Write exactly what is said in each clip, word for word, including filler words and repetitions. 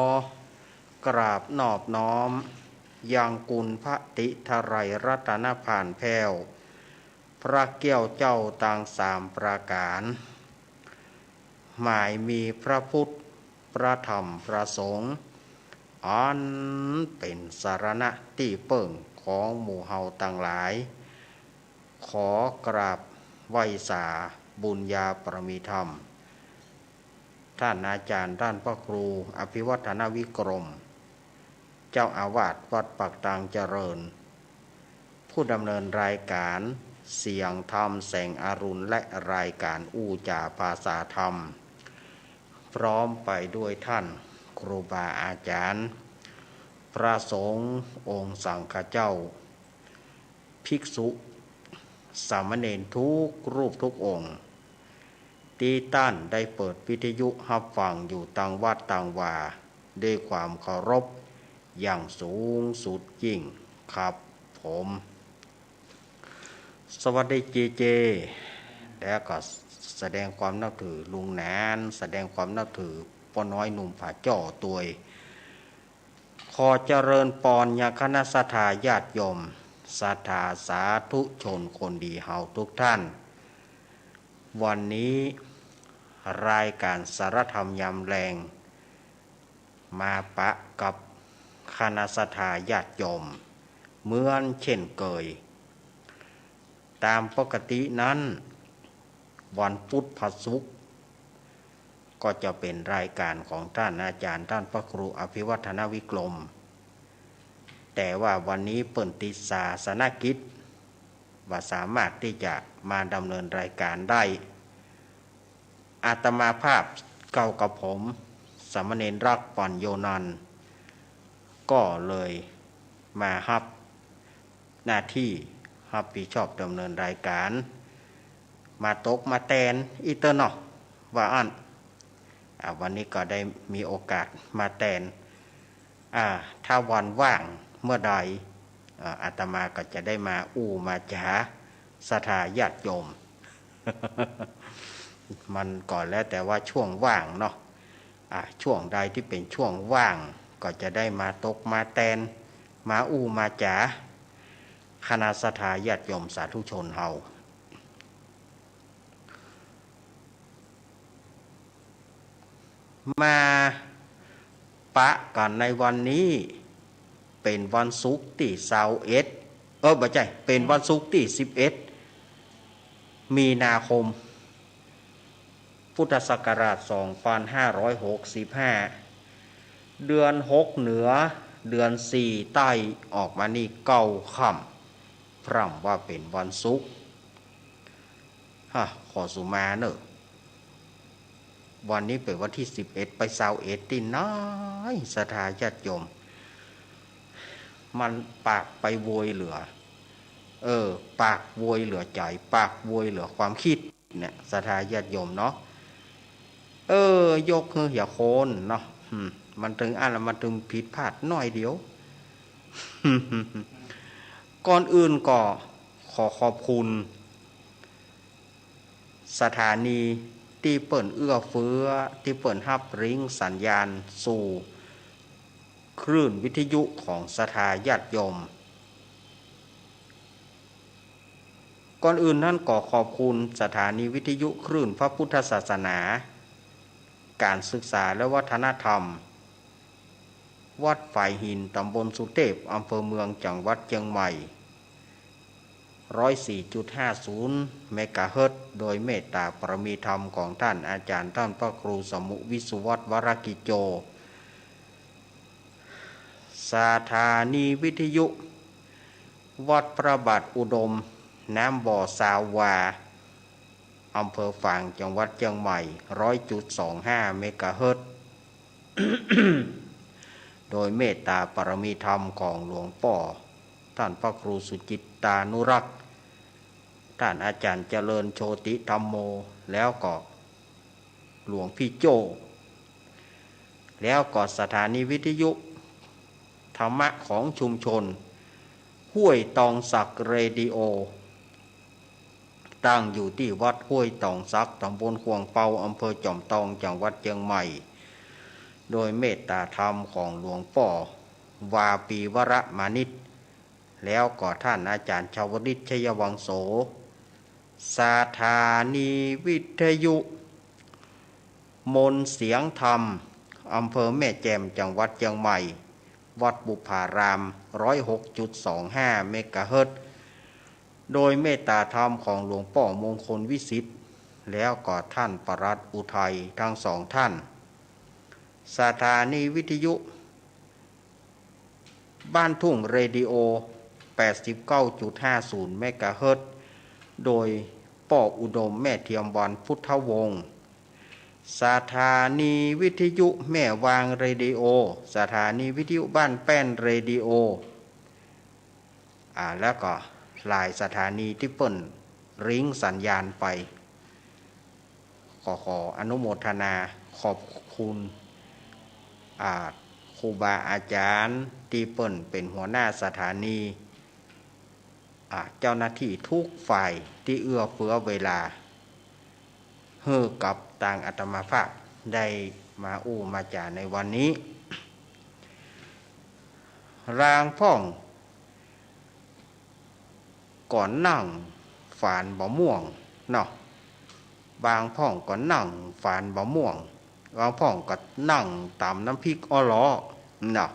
อกราบนอบน้อมยังคุณพระติทะไลยรัตนผาลแผ้ว พระแก้วเจ้าตังสามประก๋าน หมายมีพระพุทธ พระธรรม พระสงฆ์ อันเป๋นสรณะตี้เปิ้งของหมู่เฮาตังหลาย ขอกราบไหว้สาบุญญาบารมีธรรม ต้านอาจ๋ารย์ต้านพระครูอภิวัฒนวิกรม เจ้าอาวาสวัดปากตางเจริญ ผู้ดำเนินรายก๋านเสียงธรรมแสงอรุณ และรายก๋านอู้จ๋าภาษาธรรม พร้อมไปด้วยต้านครูบาอาจ๋ารย์ พระสงฆ์องค์สังฆเจ้า ภิกษุ สามเณรกู้รูปกู้องค์ ตี้ต้านได้เปิดวิทยุฮับฟังอยู่ตางวัดตางวา ด้วยความเคารพอย่างสูงสุดยิ่งครับผม สวัสดีเจเจ แล้วก็แสดงความนับถือลุงหนาน แสดงความนับถือป้อน้อยหนุ่มผาจ้อตวย ขอเจริญปอนยังคณะศรัทธาญาติโยม ศรัทธาสาธุชนคนดีเฮากู้ต้าน วันนี้รายก๋านสารธรรมยามแลง มาปะกับคณะศรัทธาญาติโยมเหมือนเช่นเกย ต๋ามปกตินั้น วันปุ๊ดผะสุกร์ ก็จะเป๋นรายก๋านของต้านอาจ๋ารย์ต้านพระครูอภิวัฒนวิกรม แต่ว่าวันนี้เปิ้นติดศาสนกิจ บ่สามารถตี้จะมาดำเนินรายก๋านได้ อาตมาภาพเก่ากับผม สามเณรรักษ์ ปัญโญนันท์ ก็เลยมาฮับหน้าตี้ฮับผิดชอบดำเนินรายก๋าน มาตกมาแตนอี้เต๊อะเนาะ ว่าอั้น อ่า วันนี้ก็ได้มีโอกาสมาแตน อ่า ถ้าวันว่างเมื่อใด อ่า อาตมาก็จะได้มาอู้มาจ๋าศรัทธาญาติโยม มันก็แล้วแต่ว่าช่วงว่างเนาะ อ่า ช่วงใดตี้เป๋นช่วงว่าง ก็จะได้มาตกมาแตน มาอู้มาจ๋า คณะศรัทธาญาติโยมสาธุชนเฮา มาปะกั๋นในวันนี้ เป๋นวันศุกร์ตี้ซาวเอ็ด เออ บ่ใจ้ เป๋นวันศุกร์ตี้สิบเอ็ด มีนาคม พุทธศักราชสองพันห้าร้อยหกสิบห้า เดือนหกเหนือ เดือนสี่ใต้ ออกมานี่เก้าค่ำ พร่ำว่าเป๋นวันศุกร์ ฮะ ขอสุมาเน่อ วันนี้เป๋นวันตี้สิบเอ็ด ไปซาวเอ็ดตี้ไหน ศรัทธาญาติโยม มันปากไปโวยเหลือ เออ ปากโวยเหลือใจ๋ ปากโวยเหลือความกึ๊ดเนี่ย ศรัทธาญาติโยมเนาะ เออ ยกหื้อเหียโคนเนาะ อืม มันตึงอั้นละ มันตึงผิดพลาดน้อยเดียว ก่อนอื่นก็ขอขอบคุณ สถานีตี้เปิ้นเอื้อเฟื้อ ตี้เปิ้นฮับลิงก์สัญญาณสู่คลื่นวิทยุของศรัทธาญาติโยม ก่อนอื่นนั้นก็ขอบคุณสถานีวิทยุคลื่นพระพุทธศาสนา ก๋านศึกษาและวัฒนธรรม วัดฝายหิน ต๋ำบลสุเตพ อำเภอเมือง จังหวัดเจียงใหม่ ร้อยสี่จุดห้าศูนย์ เมกะเฮิรตซ์ โดยเมตตาบารมีธรรมของต้านอาจ๋ารย์ต้านพระครูสมุห์ วิศวัฒน์ วรกิจโจ สถานีวิทยุวัดพระบาทอุดม น้ำบ่อซาววา อำเภอฝาง จังหวัดเจียงใหม่ ร้อยจุดสองห้า เมกะเฮิรตซ์ โดยเมตตาบารมีธรรมของหลวงป้อต้านพระครูสุจิตตานุรักษ์ ต้านอาจ๋ารย์เจริญโชติธัมโม แล้วก็หลวงพี่โจ้ แล้วก็สถานีวิทยุธรรมะของชุมชนห้วยตองสักเรดิโอ ตั้งอยู่ตี้วัดห้วยตองสัก ต๋ำบลข่วงเปา อำเภอจอมตอง จังหวัดเจียงใหม่ โดยเมตตาธรรมของหลวงป้อ วาปีวรมานิช แล้วก็ท่านอาจ๋ารย์ชวลิต ชัยวังโส สถานีวิทยุมนต์เสียงธรรม อำเภอแม่แจ่ม จังหวัดเจียงใหม่ วัดบุพาราม ร้อยหกจุดสองห้า เมกะเฮิรตซ์ โดยเมตตาธรรมของหลวงป้อมงคลวิสิทธิ์ แล้วก็ท่านปลัดอุทัย ทั้งสองท่าน สถานีวิทยุบ้านทุ่งเรดิโอ แปดสิบเก้าจุดห้าศูนย์ เมกะเฮิรตซ์ โดยป้ออุดม แม่เทียมวัน พุทธวงศ์ สถานีวิทยุแม่วางเรดิโอ สถานีวิทยุบ้านแป้นเรดิโอ อ่า แล้วก็หลายสถานีตี้เปิ้นริ้งสัญญาณไป ก็ขออนุโมทนาขอบคุณ อ่า ครูบาอาจ๋ารย์ตี้เปิ้นเป๋นหัวหน้าสถานี อ่า เจ้าหน้าตี้ทุกฝ่ายตี้เอื้อเฟื้อเวลา หื้อกับตางอาตมาภาพได้มาอู้มาจ๋าในวันนี้ ลางพ่องก็นั่งฝานบ่าม่วงเนาะ บางพ่องก็นั่งฝานบ่าม่วง บางพ่องก็นั่งต๋ำน้ำพริกอ้อเลาะเนาะ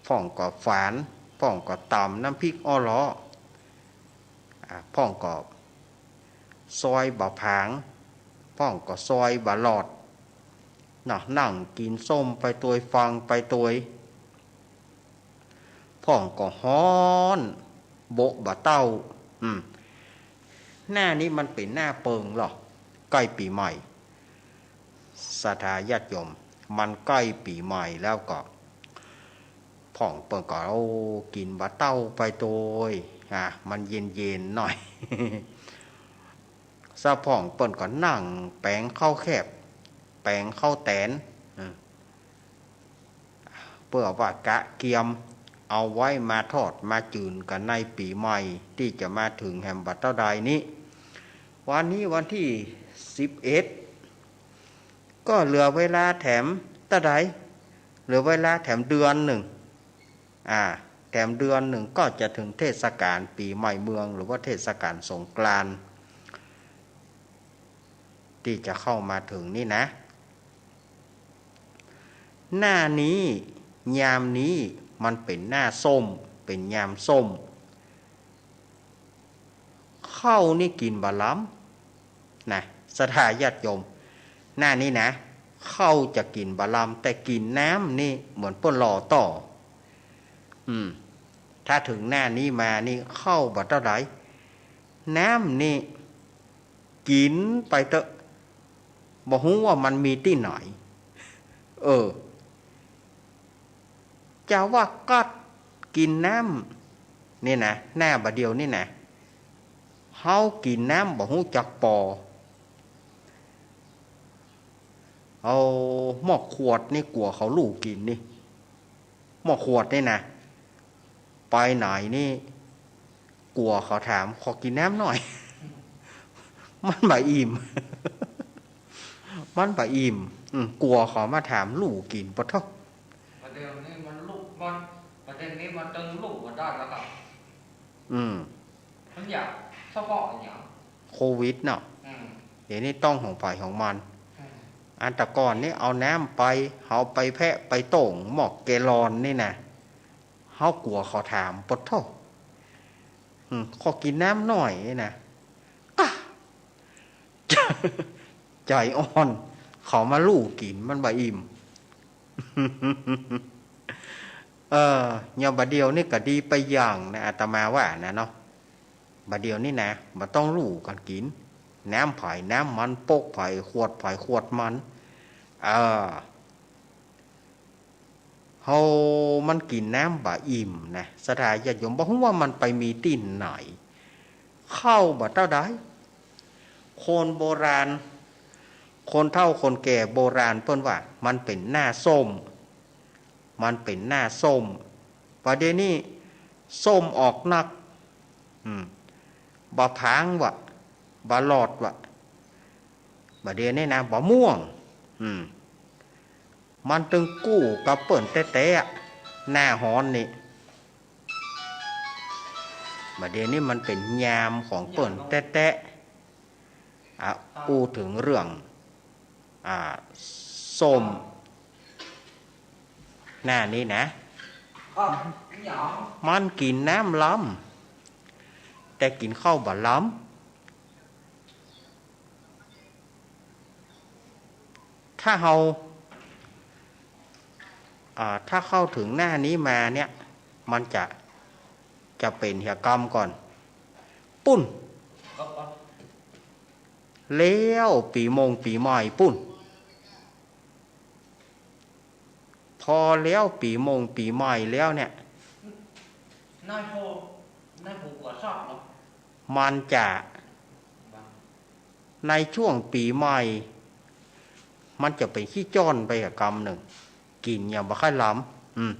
พ่องก็ฝาน พ่องก็ต๋ำน้ำพริกอ้อเลาะ อ่า พ่องก็ซอยบ่าผาง พ่องก็ซอยบ่าหลอดเนาะ นั่งกิ๋นส้มไปตวย ฟังไปตวย พ่องก็ฮ้อน โบะบ่าเต้า อืม หน้านี้มันเป๋นหน้าเปิงลอ ใก้ปี๋ใหม่ ศรัทธาญาติโยม มันใก้ปี๋ใหม่แล้วก็ พ่องเปิ้นก็ โอ้ กิ๋นบ่าเต้าไปตวย อ่ะ มันเย็นๆ หน่อย ซะพ่องเปิ้นก็นั่งแป๋งข้าวแคบ แป๋งข้าวแตน อืม เปื้อว่ากะเกียมเอาไว้มาทอดมาจื๋นกั๋นในปี๋ใหม่ตี้จะมาเถิงแหมบ่าเต้าใดนี้ วันนี้วันตี้สิบเอ็ด ก็เหลือเวลาแถมเต้าใด เหลือเวลาแถมเดือนนึ่ง อ่า แถมเดือนนึ่งก็จะเถิงเทศกาลปี๋ใหม่เมือง หรือว่าเทศกาลสงกรานต์ ตี้จะเข้ามาเถิงนี่นะ หน้านี้ ยามนี้มันเป๋นหน้าส้ม เป๋นยามส้ม ข้าวนี่กิ๋นบ่าล้ำนะ ศรัทธาญาติโยม หน้านี้นะ ข้าวจะกิ๋นบ่าล้ำ แต่กิ๋นน้ำนี่เหมือนเปิ้นหล่อต่อ อืม ถ้าเถิงหน้านี้มานี่ข้าวบ่าเต้าใด น้ำนี่กิ๋นไปเต๊อะ บ่ฮู้ว่ามันมีตี้ไหน เออ จะว่ากัดกิ๋นน้ำนี่นะ หน้าบ่าเดี่ยวนี่นะ เฮากิ๋นน้ำบ่ฮู้จักปอ เอาหม้อขวดนี่กั๋วเขาลู่กิ๋นนี่ หม้อขวดนี่นะ ไปไหนนี่ กั๋วเขาถาม ขอกิ๋นน้ำหน่อย มันบ่อิ่ม มันบ่อิ่ม อืม กั๋วเขามาถามลู่กิ๋น ปะโธ่ ประเด็นนี้มันลู่ มัน ประเด็นนี้มันตึงลู่บ่ได้แล้วครับ อืม มันอยากเฉพาะอย่าง โควิดเนาะ อืม เดี๋ยวนี้ต้องของใผของมัน อืม อันแต่ก่อนนี่เอาน้ำไป เอาไปแพะไปโต่งหม้อแกลลอนนี่นะ เฮากั๋วเขาถาม ปะโธ่ อืม ขอกิ๋นน้ำหน่อยนี่นะ อ่ะ ใจ๋อ่อน เขามาลู่กิ๋น มันบ่อิ่ม เออ ยามบ่าเดี่ยวนี่ก็ดีไปอย่างนะ อาตมาว่านะเนาะ บ่าเดี่ยวนี่นะ บ่ต้องลู่กั๋นกิ๋น น้ำใผน้ำมัน ปกใผขวดใผขวดมัน เออ เฮามันกิ๋นน้ำบ่อิ่มนะ ศรัทธาญาติโยม บ่ฮู้ว่ามันไปมีตี้ไหน ข้าวบ่าเต้าใด คนโบราณ คนเฒ่าคนแก่โบราณเปิ้นว่า มันเป๋นหน้าส้ม มันเป๋นหน้าส้ม บ่าเดี่ยวนี้ส้มออกนัก อืม บ่าผางวะ บ่าหลอดวะ บ่าเดี่ยวนี้นะ บ่าม่วง อืม มันตึงกู้กับเปิ้นแต๊ๆ อะ หน้าฮ้อนนี่ บ่าเดี่ยวนี้มันเป๋นยามของเปิ้นแต๊ๆ อะ อู้เถิงเรื่อง อ่า ส้ม หน้านี้นะ มันกิ๋นน้ำล้ำ แต่กิ๋นข้าวบ่ล้ำ ถ้าเฮา อ่า ถ้าเข้าเถิงหน้านี้มาเนี่ย มันจะ จะเป๋นเหียกำก่อน ปุ้น แล้วปี๋มงปี๋ใหม่ปุ้น พอแล้วปี๋มงปี๋ใหม่แล้วเนี่ย นายโพ นายโพกั๋วชอบเหรอ มันจะ ในช่วงปี๋ใหม่ มันจะเป๋นขี้จ้อนไปอะกำนึ่ง กิ๋นอย่างบ่ค่อยล้ำ อืม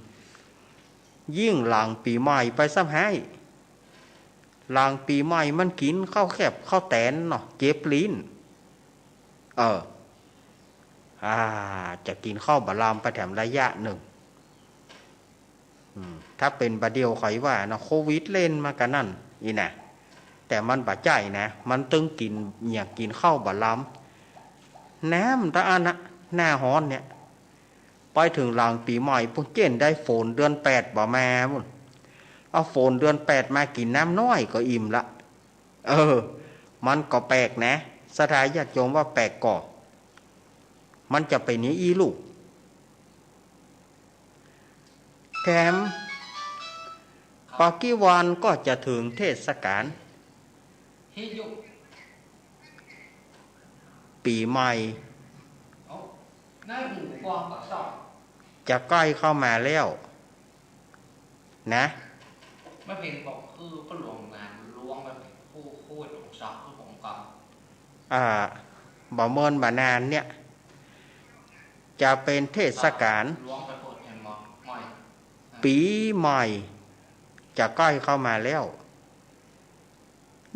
ยิ่งหลังปี๋ใหม่ไปซ้ำฮ้าย หลังปี๋ใหม่มันกิ๋นข้าวแคบข้าวแตนเนาะ เจ็บลิ้น เออ อ่า จะกิ๋นข้าวบ่ล้ำไปแถมระยะนึ่ง อืม ถ้าเป๋นบ่าเดี่ยวใค่อยว่าเนาะ โควิดเล่นมากั๋นนั่น อี้นะ แต่มันบ่ใจ้นะ มันตึงกิ๋น อย่างกิ๋นข้าวบ่ล้ำ น้ำตะอั้นนะ หน้าฮ้อนเนี่ย ไปเถิงหลังปี๋ใหม่ปุ้น เจ้นได้ฝนเดือนแปดบ่มาปุ้น เอาฝนเดือนแปดมากิ๋นน้ำน้อยก็อิ่มละ เออ มันก็แปลกนะ ศรัทธาญาติโยมว่าแปลกก่อ มันจะเป๋นอย่างอี้ลูก แถม บ่กี่วันก็จะเถิงเทศกาล ปี๋ใหม่ จะใก้เข้ามาแล้ว นะ มันเป๋นบอกคือพระหลวงมาหลวงมันเป๋นผู้ ผู้หลวงศักดิ์ผู้หลวงกำ อ่า บ่เมินบ่นานเนี่ย จะเป๋นเทศกาล หลวงไปโปรดแห่งหมอ ใหม่ ปี๋ใหม่ จะใก้เข้ามาแล้ว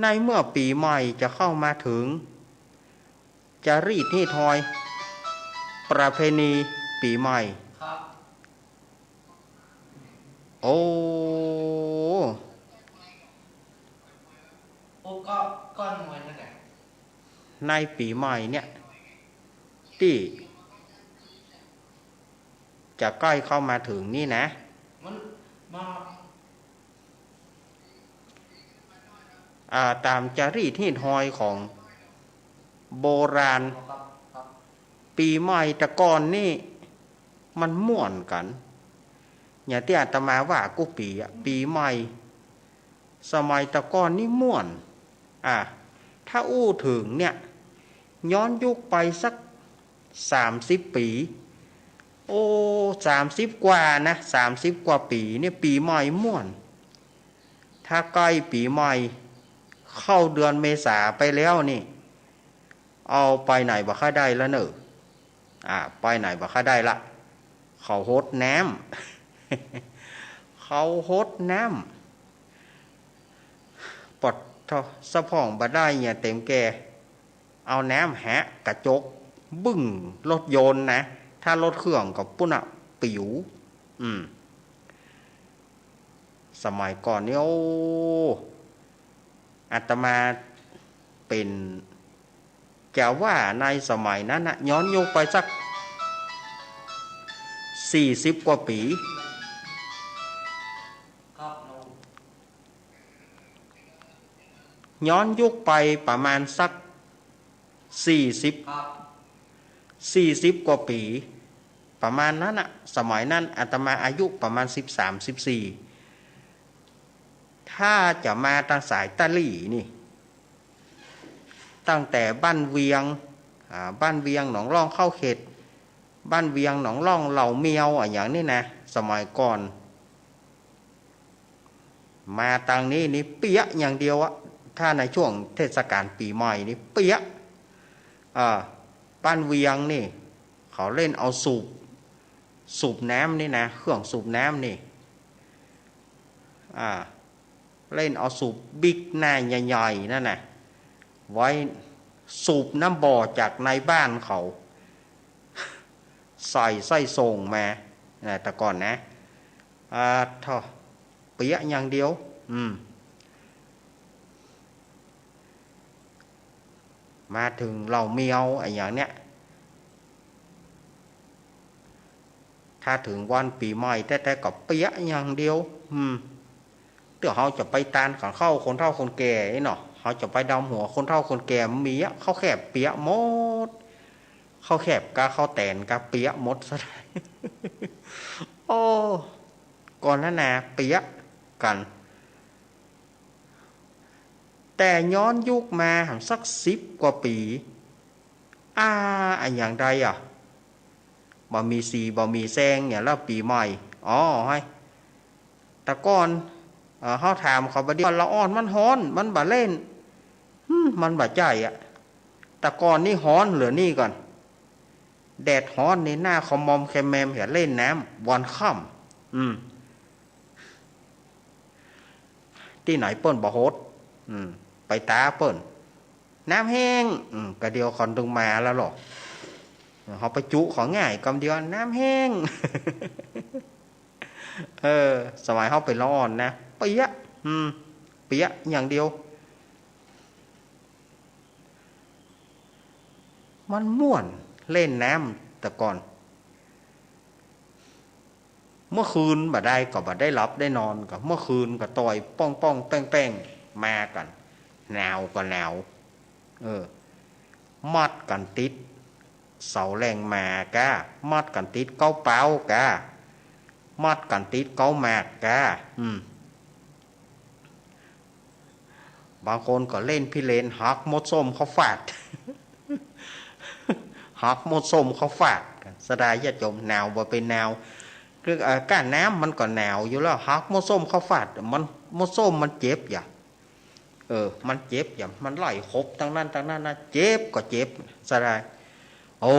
ในเมื่อปี๋ใหม่จะเข้ามาเถิง จารีตฮีตฮอย ประเพณีปี๋ใหม่ ครับ โอ้ โอ้ ก็ ก็น้อยนั่นแหละ ในปี๋ใหม่เนี่ย ตี้จะใก้เข้ามาเถิงนี่นะ มัน มา อ่า ต๋ามจารีตฮีตฮอยของโบราณ ปี๋ใหม่แต่ก่อนนี่มันม่วนกั๋น อย่างตี้อาตมาว่ากู้ปี๋อะ ปี๋ใหม่ สมัยแต่ก่อนนี่ม่วน อ่า ถ้าอู้เถิงเนี่ย ย้อนยุคไปสัก สามสิบปี๋ โอ้ สามสิบกว่านะ สามสิบกว่าปี๋เนี่ย ปี๋ใหม่ม่วน ถ้าใก้ปี๋ใหม่ เข้าเดือนเมษาไปแล้วนี่ เอาไปไหนบ่ค่อยได้ละเน่อ อ่า ไปไหนบ่ค่อยได้ละ เขาฮดน้ำ เขาฮดน้ำ ปอดเถาะ สะพ่องบ่ได้เนี่ย เต็มแก่ เอาน้ำแหะกระจกบึ้งรถยนต์นะ ถ้ารถเครื่องก็ปุ้นน่ะปิ๋ว อืม สมัยก่อนนี่ โอ้ อาตมาเป๋น จะว่าในสมัยนั้นน่ะ ย้อนยุคไปสัก สี่สิบกว่าปี๋ ย้อนยุคไปประมาณสัก สี่สิบ ครับ สี่สิบกว่าปี๋ ประมาณนั้นน่ะ สมัยนั้นอาตมาอายุประมาณสิบสาม สิบสี่ ถ้าจะมาตางสายตะหลิ่งนี่ ตั้งแต่บ้านเวียง อ่า บ้านเวียงหนองล่องเข้าเขต บ้านเวียงหนองล่องเหล่าเมียวอะหยังนี่นะ สมัยก่อน มาตางนี้นี่เปี๊ยะอย่างเดียวอะ ถ้าในช่วงเทศกาลปี๋ใหม่นี่เปี๊ยะ อ่า บ้านเวียงนี่ เขาเล่นเอาสูบ สูบน้ำนี่นะ เครื่องสูบน้ำนี่ อ่า เล่นเอาสูบบิ๊กหน้าใหญ่ๆ นั่นน่ะ ไว้สูบน้ำบ่อจากในบ้านเขา ใส่สร้อยโส่งมา นะ แต่ก่อนนะ อ่า โถ่ เปียะอย่างเดียว อืม มาเถิงเหล้าเมียวอะหยังเนี่ย ถ้าเถิงวันปี๋ใหม่แต๊ๆ ก็เปียะอย่างเดียว อืม เตื้อเฮาจะไปตานก๋านข้าวคนเฒ่าคนแก่อี้เนาะ เฮาจะไปดำหัวคนเฒ่าคนแก่ มีอะ ข้าวแคบเปียะหมด ข้าวแคบกาข้าวแตนกาเปียะหมดซะได้ โอ้ ก่อนนั้นนะ เปียะกั๋น แต่ย้อนยุคมาสักสิบกว่าปี๋ อ่า อะหยังใดอะ บ่มีสีบ่มีแซงเนี่ย แล้วปี๋ใหม่ อ๋อ เฮ้ย แต่ก่อน เอ่อ เฮาถามเขาบ่าเดี่ยว ละอ่อนมันฮ้อน มันบ่เล่น หึ มันบ่ใจ้อะ แต่ก่อนนี่ฮ้อนเหลือนี่ก่อน แดดฮ้อนนี่หน้าขมอมแคมแมม เหียเล่นน้ำวันค่ำ อืม ตี้ไหนเปิ้นบ่หด อืม ไปต๋าเปิ้น น้ำแห้ง อืม กะเดี่ยวเขาตึงมาแล้วหรอก เฮาไปจุเขาง่ายกำเดียว น้ำแห้ง เออ สมัยเฮาเป๋นละอ่อนนะ เปียะ อืม เปียะอย่างเดียว มันม่วนเล่นน้ำแต่ก่อน เมื่อคืนบ่ได้ก็บ่ได้หลับได้นอน ก็เมื่อคืนก็ต่อยป้องๆ แป้งๆ มากั๋น หนาวก็หนาว เออ มัดกั๋นติดเสาแหล่งหมากา มัดกั๋นติดเก๊าเป๊ากา มัดกั๋นติดเก๊าหมากกา อืม บางคนก็เล่นพิเรน หักมดส้มเข้าฟาด หักมดส้มเข้าฟาด ศรัทธาญาติโยม หนาวบ่เป๋นหนาว คือ เอ่อ ก้านน้ำมันก็หนาวอยู่แล้ว หักมดส้มเข้าฟาด มัน มดส้มมันเจ็บอย่า เออ มันเจ็บอย่า มันไล่ขบตางนั้นตางนั้นนะ เจ็บก็เจ็บ ศรัทธา โอ้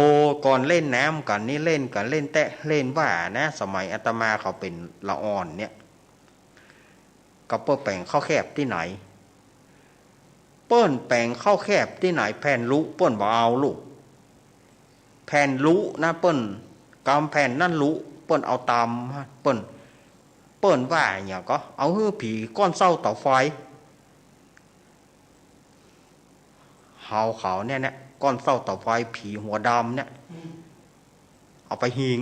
ก่อนเล่นน้ำกั๋นนี่เล่นกั๋น เล่นแต๊เล่นว่านะ สมัยอาตมาเขาเป๋นละอ่อนเนี่ย ก็เปิ้นแป๋งข้าวแคบตี้ไหน เปิ้นแป๋งข้าวแคบตี้ไหน แผ่นลุเปิ้นบ่เอาลูก แผ่นลุนะ เปิ้นกำแผ่นนั้นลุ เปิ้นเอาตำ เปิ้น เปิ้นว่าหยังก็ เอาหื้อผีก้อนเซ้าเต๋าไฟ เฮาเขาเนี่ย เนี่ย ก้อนเซ้าเต๋าไฟ ผีหัวดำเนี่ย เอาไปหิง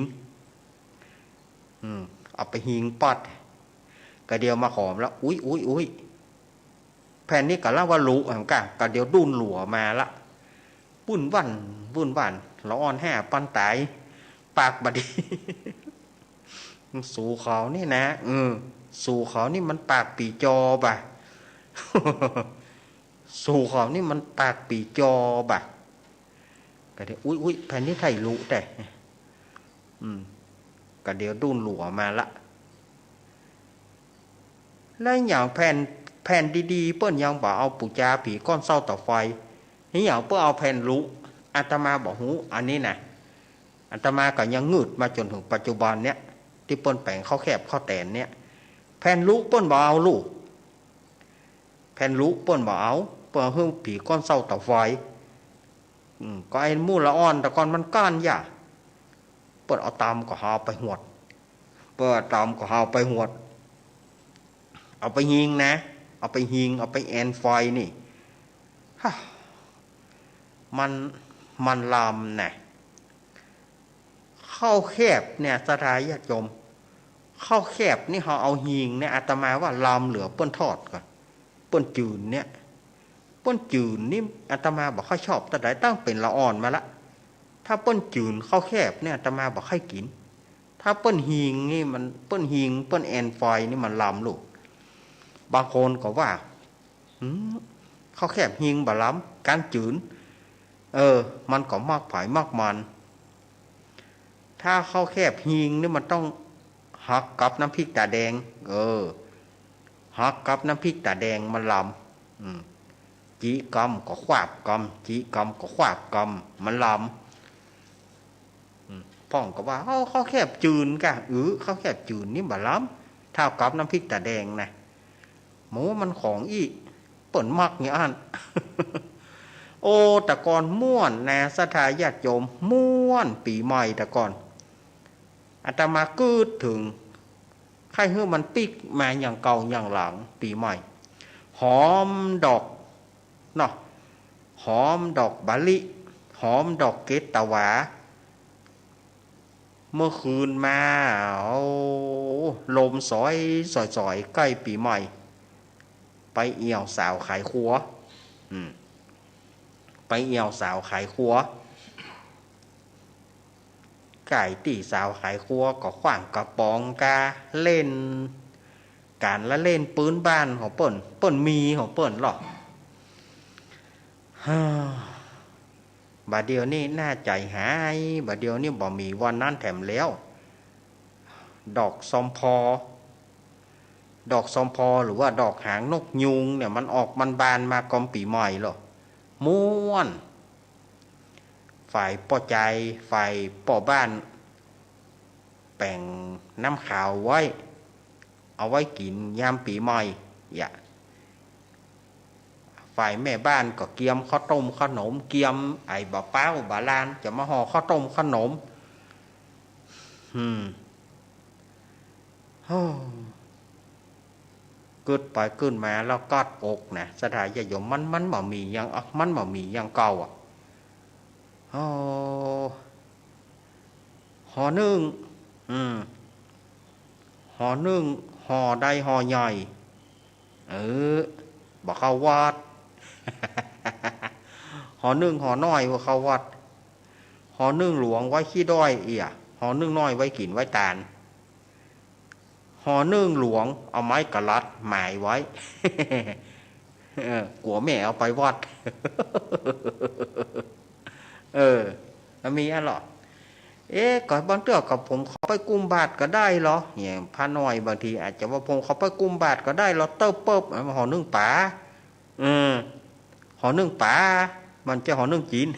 อืม เอาไปหิงปัด กะเดี่ยวมาหอมแล้ว อุ๊ย อุ๊ย อุ๊ย แผ่นนี้กะละว่าลุ หันก่า กะเดี่ยวดุ้นหลัวมาละ วุ่นวั่น วุ่นวั่น ละอ่อนแฮ่ปันต๋าย ปากบ่ดี สูเขานี่นะ เออ สูเขานี่มันปากปี๋จอบ่ะ สูเขานี่มันปากปี๋จอบ่ะ กะเดี่ยว อุ๊ย อุ๊ย แผ่นนี้ใค่ลุแต๊ อืม กะเดี่ยวดุ้นหลัวมาละ แล้วหยังแผ่น แผ่นดีๆ เปิ้นยังบ่เอาปู๋จาผีก้อนเซ้าเต๋าไฟ นี่หยังเปิ้นเอาแผ่นลุ อาตมาบ่ฮู้ อันนี้นะ อาตมาก็ยังงืดมาจ๋นเถิงปัจจุบันเนี่ย ตี้เปิ้นแป๋งข้าวแคบข้าวแตนเนี่ย แผ่นลุเปิ้นบ่เอาลูก แผ่นลุเปิ้นบ่เอา เปิ้นเอาหื้อผีก้อนเซ้าเต๋าไฟ อืม ก็ไอ้หมู่ละอ่อนแต่ก่อนมันก้านหญ้า เปิ้นเอาตำก็หาไปหวด เปิ้นเอาตำก็หาไปหวด เอาไปหิงนะ เอาไปหิง เอาไปแอนไฟนี่ ฮะ มัน มันลำนะ ข้าวแคบเนี่ย ศรัทธาญาติโยม ข้าวแคบนี่เฮาเอาหิงเนี่ย อาตมาว่าลำเหลือเปิ้นทอดก่อน เปิ้นจืนเนี่ย เปิ้นจืนนี่อาตมาบ่ค่อยชอบเต้าใด ตั้งเป๋นละอ่อนมาละ ถ้าเปิ้นจืนข้าวแคบเนี่ย อาตมาบ่ค่อยกิ๋น ถ้าเปิ้นหิงนี่มัน เปิ้นหิง เปิ้นแอนไฟนี่มันลำลูก บางคนก็ว่า อืม ข้าวแคบหิงบ่ลำ ก้านจืน เออ มันก็มากไผมากมัน ถ้าข้าวแคบหิงนี่มันต้องหักกับน้ำพริกต๋าแดง เออ หักกับน้ำพริกต๋าแดงมันลำ อืม จิกำก็ควาบกำ จิกำก็ควาบกำ มันลำ อืม พ่องก็ว่า เอ้า ข้าวแคบจืนก่ะ อือ ข้าวแคบจืนนี่บ่ลำ เต้ากับน้ำพริกต๋าแดงนะ หมูมันของอี้ เปิ้นมักอย่างอั้น โอ้ แต่ก่อนม่วนนะ ศรัทธาญาติโยม ม่วนปี๋ใหม่แต่ก่อน อาตมากึ๊ดเถิง ใค่หื้อมันปิ๊กมาอย่างเก่าอย่างหลัง ปี๋ใหม่ หอมดอกเนาะ หอมดอกบาลิ หอมดอกเกตวา เมื่อคืนมา โอ้ ลมสอยสอยสอย ใก้ปี๋ใหม่ ไปเอี่ยวสาวขายครัว อืม ไปเอี่ยวสาวขายครัว ใก้ตี้สาวขายครัวก็ขว้างกระป๋องกา เล่นก๋านละเล่นปื๊นบ้านของเปิ้น เปิ้นมีของเปิ้นลอ ฮ่า บ่าเดี่ยวนี้หน้าใจ๋หาย บ่าเดี่ยวนี้บ่มีวันนั้นแถมแล้ว ดอกซอมพอ ดอกซอมพอหรือว่าดอกหางนกยูงเนี่ย มันออกมันบานมาก่อมปี๋ใหม่ลอ ม่วน ฝ่ายป้อจาย ฝ่ายป้อบ้าน แป๋งน้ำขาวไว้ เอาไว้กิ๋นยามปี๋ใหม่ อย่า ฝ่ายแม่บ้านก็เกียมข้าวต้มข้าวหนม เกียมไอ้บ่าป๊าวบ่าลาน จะมาห่อข้าวต้มข้าวหนม อืม โอ้ กึ๊ดไปกึ๊ดมาแล้วกั๊ดอกนะ ศรัทธาญาติโยม มัน มันบ่มีอย่าง อ่ะ มันบ่มีอย่างเก่าอ่ะ โอ้ ห่อนึ่ง อืม ห่อนึ่ง ห่อใดห่อใหญ่ เออ บ่เข้าวัด ห่อนึ่งห่อน้อยบ่เข้าวัด ห่อนึ่งหลวงไว้ขี้ด้อยเอี้ย ห่อนึ่งน้อยไว้กิ๋นไว้ตาน ห่อนึ่งหลวงเอาไม้กะลัดหมายไว้ เออ กั๋วแม่เอาไปวัด เออ มันมีอันลอ เอ๊ะ ก็บางเตื้อก็ผมเข้าไปกุมบาตรก็ได้ลอ เนี่ย พระน้อยบางทีอาจจะว่าผมเข้าไปกุมบาตรก็ได้ลอ เต๊อะเปิ๊บ ห่อนึ่งป๋า เออ ห่อนึ่งป๋า มันจะห่อนึ่งจีน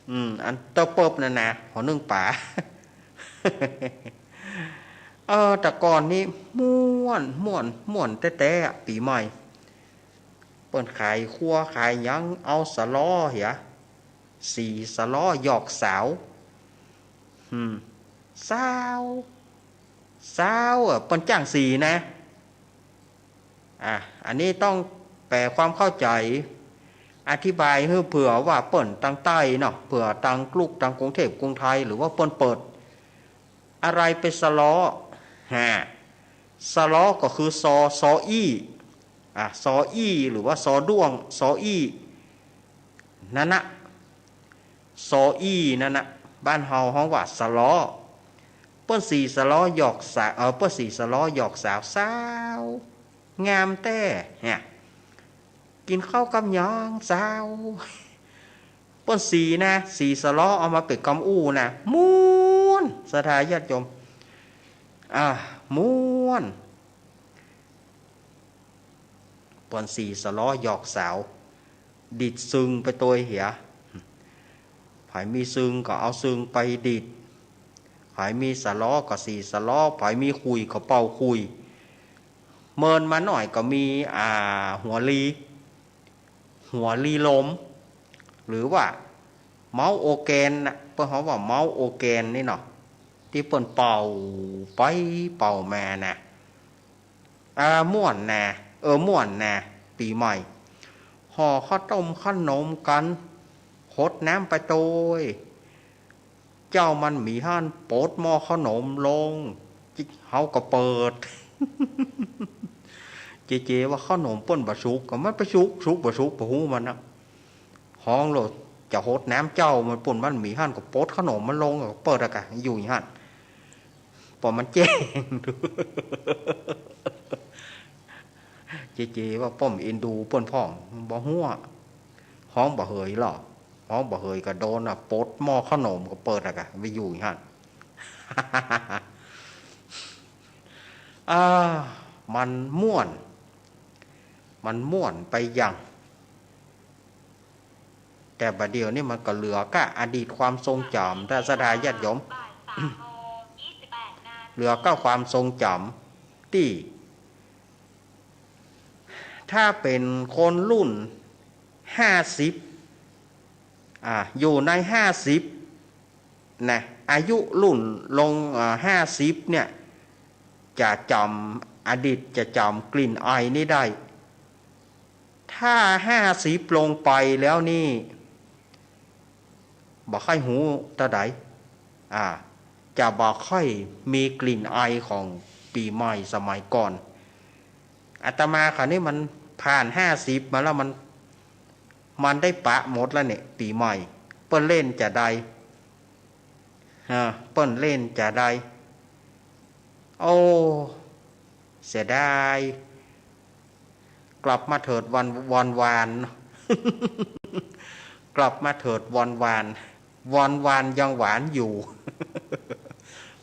อืม อันเต๊อะเปิ๊บนั่นนะ ห่อนึ่งป๋า เออ แต่ก่อนนี้ม่วน ม่วน ม่วนแต๊ๆ อะ ปี๋ใหม่ เปิ้นขายครัวขายหยัง เอาสะลอเหีย สีสะลอหยอกสาว อืม สาว สาว เออ เปิ้นจ้างสีนะ อ่ะ อันนี้ต้องแป๋ความเข้าใจ๋ อธิบายหื้อเผื่อว่าเปิ้นตางใต้เนาะ เผื่อตางกรุก ตางกรุงเทพฯ กรุงไทย หรือว่าเปิ้นเปิด อะไรเป๋นสะลอ ฮะ สะลอก็คือซอ ซออี้ อ่ะ ซออี้ หรือว่าซอด้วง ซออี้ นั่นนะ ซออี้นั่นนะ บ้านเฮาฮ้องว่าสะลอ เปิ้นสีสะลอหยอกสาว เออ เปิ้นสีสะลอหยอกสาว สาว งามแต๊ เนี่ย กิ๋นข้าวกำหยังสาว เปิ้นสีนะ สีสะลอเอามาเป๋นกำอู้นะ ม่วน ศรัทธาญาติโยม อ่า ม่วน เปิ้นสีสะลอหยอกสาว ดีดซึงไปตวยเหีย ใผมีซึงก็เอาซึงไปดีด ใผมีสะลอก็สีสะลอ ใผมีขุ่ยก็เป่าขุ่ย เมินมาหน้อยก็มี อ่า หัวลี หัวลีลม หรือว่าเมาโอแกนนะ เปิ้นฮ้องว่าเมาโอแกนนี่เนาะ ตี้เปิ้นเป่าไปเป่ามานะ อ่า ม่วนนะ เออ ม่วนนะ ปี๋ใหม่ ห่อข้าวต้มข้าวหนมกั๋น หดน้ำไปตวย เจ้ามันหมีหั้นปดหม้อข้าวหนมลง เฮาก็เปิด เจเจว่าข้าวหนมเปิ้นบ่สุก ก็มันไปสุก สุกบ่สุกบ่ฮู้มันนะ ฮ้องโลด จะหดน้ำเจ้ามัน เปิ้นมันหมีหั้นก็ปดข้าวหนมมันลง ก็เปิดอะกะ อยู่อย่างหั้น ปอมันแจ้ง เจเจว่าป้อมเอ็นดูเปิ้นพ่อง บ่ฮู้อะ ฮ้องบ่เหยลอ ฮ้องบ่เหยก็โดนอะ ปดหม้อข้าวหนมก็เปิดอะกะ ไปอยู่อย่างหั้น อ่า มันม่วน มันม่วนไปอย่าง แต่บ่าเดี่ยวนี้มันก็เหลือก้าอดีตความทรงจ๋ำ ถ้าศรัทธาญาติโยม เหลือก้าความทรงจ๋ำ ตี้ ถ้าเป๋นคนรุ่นห้าสิบ อ่า อยู่ในห้าสิบ นะ อายุรุ่นลง เอ่อ ห้าสิบเนี่ย จะจ๋ำ อดีตจะจ๋ำกลิ่นไอนี้ได้ ถ้าห้าสิบลงไปแล้วนี่ บ่ค่อยฮู้เต้าใด อ่า จะบ่ค่อยมีกลิ่นไอของปี๋ใหม่สมัยก่อน อาตมาคราวนี้มันผ่านห้าสิบมาแล้ว มัน มันได้ปะหมดแล้วเนี่ย ปี๋ใหม่ เปิ้นเล่นจาใด ฮะ เปิ้นเล่นจาใด โอ้ เสียดาย กลับมาเถิดวัน วันวาน กลับมาเถิดวันวาน วันวานยังหวานอยู่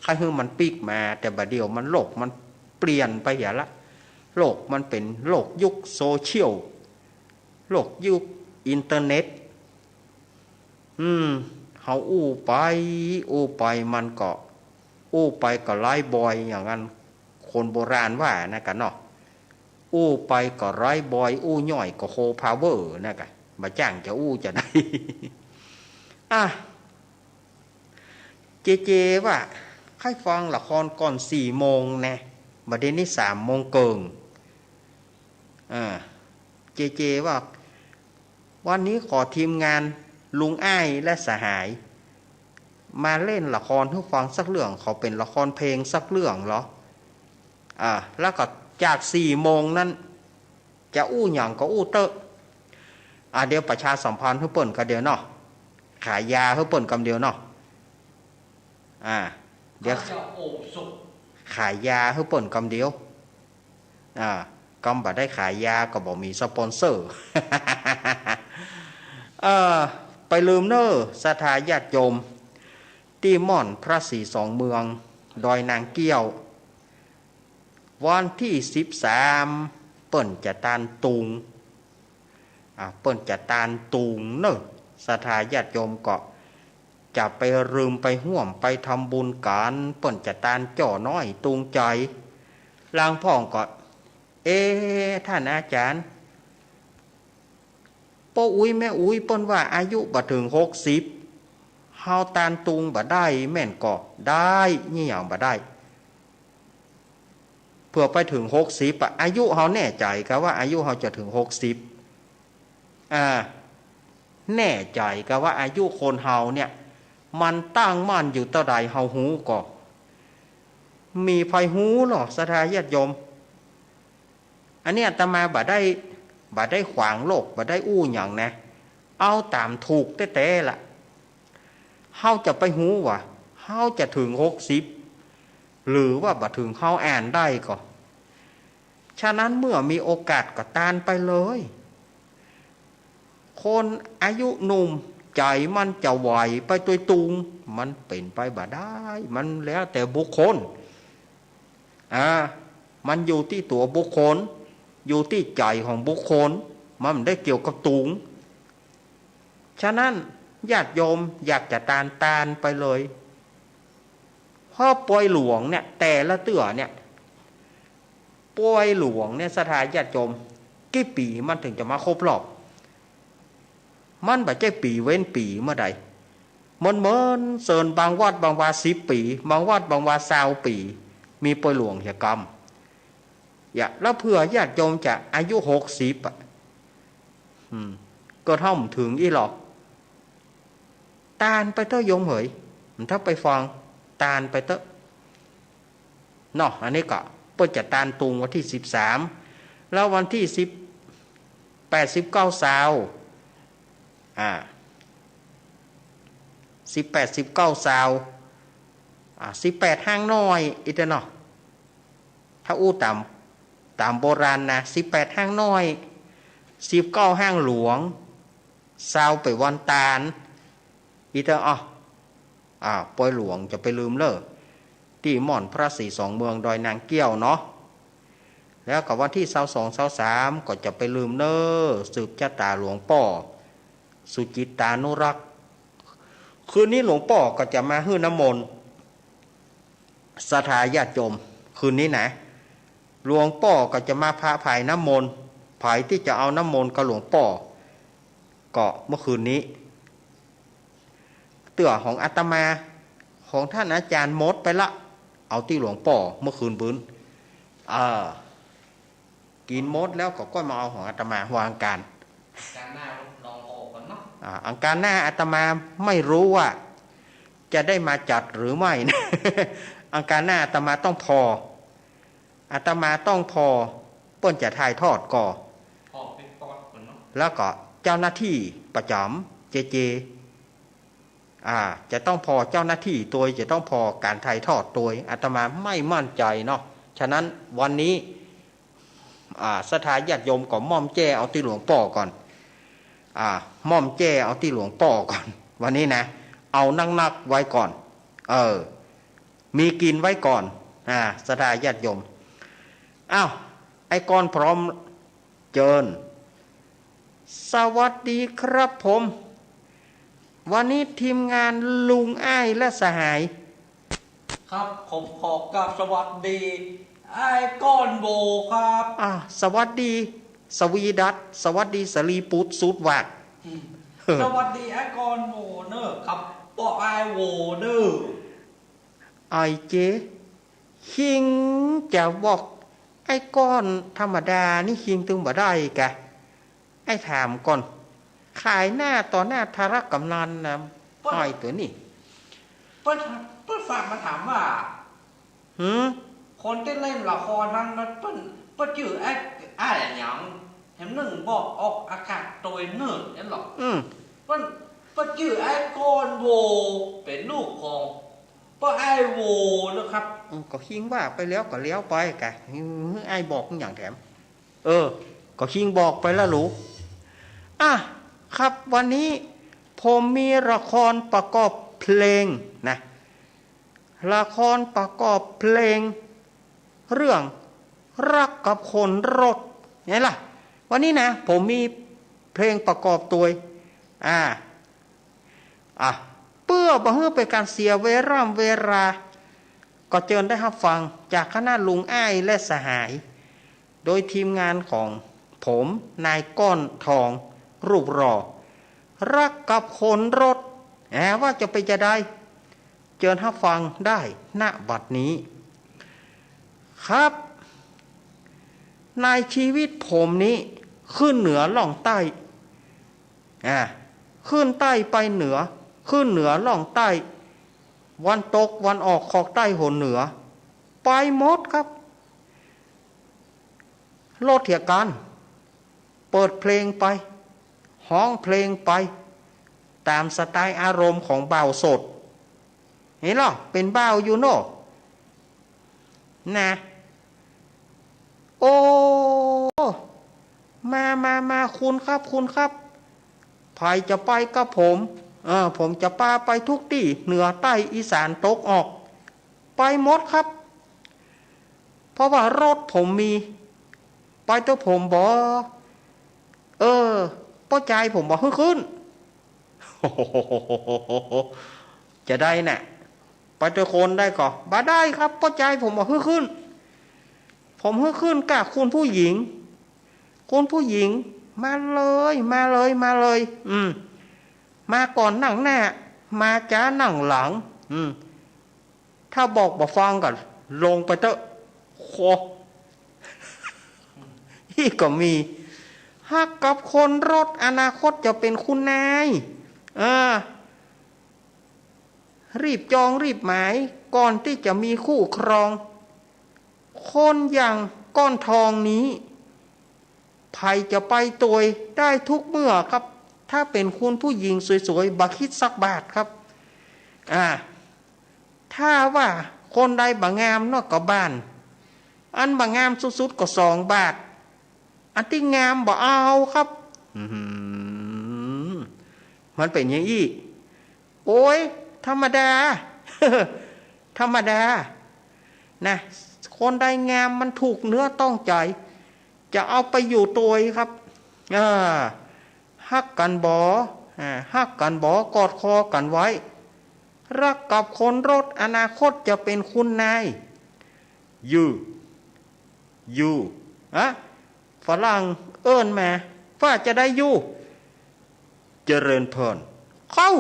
ใค่หื้อมันปิ๊กมา แต่บ่าเดี่ยวมันโลกมันเปลี่ยนไปเหียละ โลกมันเป๋นโลกยุคโซเชียล โลกยุคอินเทอร์เน็ต อืม เฮาอู้ไป อู้ไปมันก็ อู้ไปก็ไร้บอย อย่างนั้นคนโบราณว่านะกะเนาะ อู้ไปก็ไร้บอย อู้ย่อยก็โฮพาวเวอร์นะกะ บ่าจ้างจะอู้จาใด อ่ะ เจเจว่า ใค่ฟังละครก่อนสี่โมงแน่ บ่าเดี่ยวนี้สามโมงเกิ่ง อ่า เจเจว่า วันนี้ขอทีมงานลุงอ้ายและสหาย มาเล่นละครหื้อฟังสักเรื่อง ขอเป๋นละครเพลงสักเรื่องเหรอ อ่า แล้วก็จากสี่โมงนั้น จะอู้หยังก็อู้เต๊อะ อ่า เดี๋ยวประชาสัมพันธ์หื้อเปิ้นกำเดียวเนาะ ขายยาหื้อเปิ้นกำเดียวเนาะ อ่า เดี๋ยว ขายยาหื้อเปิ้นกำเดียว อ่า กำบ่ได้ขายยาก็บ่มีสปอนเซอร์ เอ่อ ไปลืมเน่อ ศรัทธาญาติโยม ตี้ม่อนพระศรีสองเมือง ดอยนางเกี้ยว วันตี้สิบสาม เปิ้นจะตานตุง อ่า เปิ้นจะตานตุงเน่อ ศรัทธาญาติโยมก็จะไปลืมไปฮ่วมไปทำบุญกั๋น เปิ้นจะตานจ้อน้อยตุงใจ๋ ลางพ่องก็ เอ๊ะ ต้านอาจ๋ารย์ ป้ออุ๊ยแม่อุ๊ยเปิ้นว่าอายุบ่เถิงหกสิบ เฮาตานตุงบ่ได้แม่นก่อ ได้ นี่หยังบ่ได้ เผื่อไปเถิงหกสิบอะ อายุเฮาแน่ใจ๋ก่าว่าอายุเฮาจะเถิงหกสิบ อ่า แน่ใจ๋ก่าว่าอายุคนเฮาเนี่ย มันตั้งมั่นอยู่เต้าใดเฮาฮู้ก่อ มีใผฮู้ลอ ศรัทธาญาติโยม อันนี้อาตมาบ่ได้ บ่ได้ขวางโลก บ่ได้อู้หยังนะ เอาต๋ามถูกแต๊ๆ ละ เฮาจะไปฮู้ว่า เฮาจะเถิงหกสิบ หรือว่าบ่เถิง เฮาอ่านได้ก่อ ฉะนั้นเมื่อมีโอกาสก็ตานไปเลย คนอายุหนุ่มใจ๋มันจะไหวไปตวยตุง มันเป๋นไปบ่ได้ มันแล้วแต่บุคคล อ่า มันอยู่ตี้ตั๋วบุคคล อยู่ตี้ใจ๋ของบุคคล มันบ่ได้เกี่ยวกับตุง ฉะนั้นญาติโยมอยากจะตาน ตานไปเลย เพราะปอยหลวงเนี่ย แต่ละเตื้อเนี่ย ปอยหลวงเนี่ย ศรัทธาญาติโยม กี่ปี๋มันเถิงจะมาครบรอบ มันบ่ใจ้ปี๋เว้นปี๋เมื่อใด เหมือนๆ เซิน บางวัดบางวาสิบปี๋ บางวัดบางวาซาวปี๋ มีปอยหลวงเหียกำ อย่า แล้วเผื่อญาติโยมจะอายุหกสิบอะ อืม ก็เถิงอี้หรอก ตานไปเต๊อะโยมเหย ถ้าไปฟัง ตานไปเต๊อะ เนาะ อันนี้ก็เปิ้นจะตานตุงวันตี้สิบสาม แล้ววันตี้สิบแปด สิบเก้า ซาว อ่า สิบแปด สิบเก้า ซาว อ่า สิบแปด ห้างน้อย อี้เต๊อะเนาะ ถ้าอู้ต๋าม ต๋ามโบราณนะ สิบแปด ห้างน้อย สิบเก้า ห้างหลวง ซาวไปวันตาน อี้เต๊อะ อ้อ อ่า ปอยหลวงจะไปลืมเน่อ ตี้ม่อนพระศรีสองเมืองดอยนางเกี้ยวเนาะ แล้วก็วันตี้ซาวสอง ซาวสาม ก็จะไปลืมเน่อ สืบจะต๋าหลวงป้อ สุจิตตานุรักษ์ คืนนี้หลวงป้อก็จะมาหื้อน้ำมนต์ ศรัทธาญาติโยม คืนนี้นะ หลวงป้อก็จะมาผะผายน้ำมนต์ ใผตี้จะเอาน้ำมนต์กับหลวงป้อ ก็เมื่อคืนนี้ เตื้อของอาตมา ของต้านอาจ๋ารย์หมดไปละ เอาตี้หลวงป้อเมื่อคืนปื๊น เออ กิ๋นหมดแล้วก็ก้อยมาเอาของอาตมา ว่าอังคาร อังคารหน้าลองผ่อก่อนเนาะ อ่า อังคารหน้าอาตมาไม่รู้ว่าจะได้มาจัดหรือไม่ อังคารหน้าอาตมาต้องผ่อ อาตมาต้องผ่อ เปิ้นจะถ่ายทอดก่อ ผ่อปิ๊กป๊อกก่อนเนาะ แล้วก็เจ้าหน้าตี้ประจ๋ำ เจเจ อ่า จะต้องผ่อเจ้าหน้าตี้ตวย จะต้องผ่อก๋านถ่ายทอดตวย อาตมาไม่มั่นใจ๋เนาะ ฉะนั้นวันนี้ อ่า ศรัทธาญาติโยมก็ม่อมแจ้เอาตี้หลวงป้อก่อน อ่า ม่อมแจ้เอาตี้หลวงป้อก่อน วันนี้นะ เอานักๆ ไว้ก่อน เออ มีกิ๋นไว้ก่อน อ่า ศรัทธาญาติโยม อ้าว ไอ้ก้อนพร้อม เจิญ สวัสดีครับผม วันนี้ทีมงานลุงอ้ายและสหาย ครับ ผมขอกราบสวัสดี ไอ้ก้อนโหว่ครับ อ่า สวัสดี สวีดัต สวัสดี สลีปุตร สุดวาก อืม สวัสดีไอ้ก้อนโหว่เน่อครับ ป้ออ้ายโหว่เน่อ ไอ้เจ คิงจะบอก ไอ้ก้อนธรรมดานี่คิงตึงบ่ได้กะ ไอ้ถามก่อน ขายหน้าต่อหน้าทาระก๋ำนันนะ เปิ้น ไอ้ตั๋วนี้ เปิ้น เปิ้นฝากมาถามว่า หืม คนตี้เล่นละครนั้น มันเปิ้น เปิ้นจื้อไอ้ ไอ้อะหยัง แหมนึ่งบอกออกอากาศตวยเน่อ แหมเนาะ อืม เปิ้น เปิ้นจื้อไอ้ก้อนโหว่ เป๋นลูกของป้ออ้ายโหว่นะครับ อืม ก็คิงว่าไปแล้วก็แล้วไปกะ หือ ไอ้บอกหยังแถม เออ ก็คิงบอกไปแล้วลูก อ่ะ ครับ วันนี้ผมมีละครประกอบเพลงนะ ละครประกอบเพลง เรื่องฮักกับคนรถ ไงล่ะ วันนี้นะ ผมมีเพลงประกอบตวย อ่า อ่ะ เปื้อบ่หื้อเป๋นก๋านเสียเวล่ำเวลา ก็เจิญได้ฮับฟังจากคณะลุงอ้ายและสหาย โดยทีมงานของผม นายก้อนทอง รูปหล่อ ฮักกับคนรถ แหม ว่าจะเป๋นจาใด เจิญฮับฟังได้ ณ บัดนี้ ครับ ในชีวิตผมนี้ ขึ้นเหนือล่องใต้ อ่า ขึ้นใต้ไปเหนือ ขึ้นเหนือล่องใต้ วันตกวันออก ขอกใต้หนเหนือ ไปหมดครับ รถเหียกั๋น เปิดเพลงไป ฮ้องเพลงไป ต๋ามสไตล์อารมณ์ของบ่าวโสด เห็นลอ เป๋นบ่าวอยู่เนาะ นะ โอ้ มา มา มา คุณครับ คุณครับ ใผจะไปกับผม เออ ผมจะปาไปทุกตี้ เหนือใต้อีสานตะวันออก ไปหมดครับ เพราะว่ารถผมมี ไปตวยผมบ่ เออ ป้อจายผมบ่หื้อขึ้น จะได้น่ะ ไปตวยคนได้ก่อ บ่ได้ครับ ป้อจายผมบ่หื้อขึ้น ผมหื้อขึ้นก้าคุณผู้หญิง คุณผู้หญิง มาเลย มาเลย มาเลย อืม มาก่อนนั่งหน้า มาจ๊านั่งหลัง อืม ถ้าบอกบ่ฟังก็ลงไปเต๊อะ โค อี้ก็มี ฮักกับคนรถ อนาคตจะเป็นคุณนาย เออ รีบจองรีบหมาย ก่อนตี้จะมีคู่ครอง คนอย่างก้อนทองนี้ ใผจะไปตวยได้ทุกเมื่อครับ ถ้าเป๋นคุณผู้หญิงสวยๆ บ่คิดสักบาทครับ อ่า ถ้าว่าคนใดบ่งามเนาะก็บ่าน อันบ่งามสุดๆ ก็สองบาท อันตี้งามบ่เอาครับ อืม มันเป๋นอย่างอี้ โอ๊ย ธรรมดา ธรรมดา นะ คนใดงามมันถูกเนื้อต้องใจ๋ จะเอาไปอยู่ตวยครับ อ่า ฮักกั๋นบ่ อ่า ฮักกั๋นบ่ กอดคอกั๋นไว้ ฮักกับคนรถ อนาคตจะเป็นคุณนาย You You อะ ฝรั่งเอิ้นมา ว่าจะได้ You เจริญพร เข้า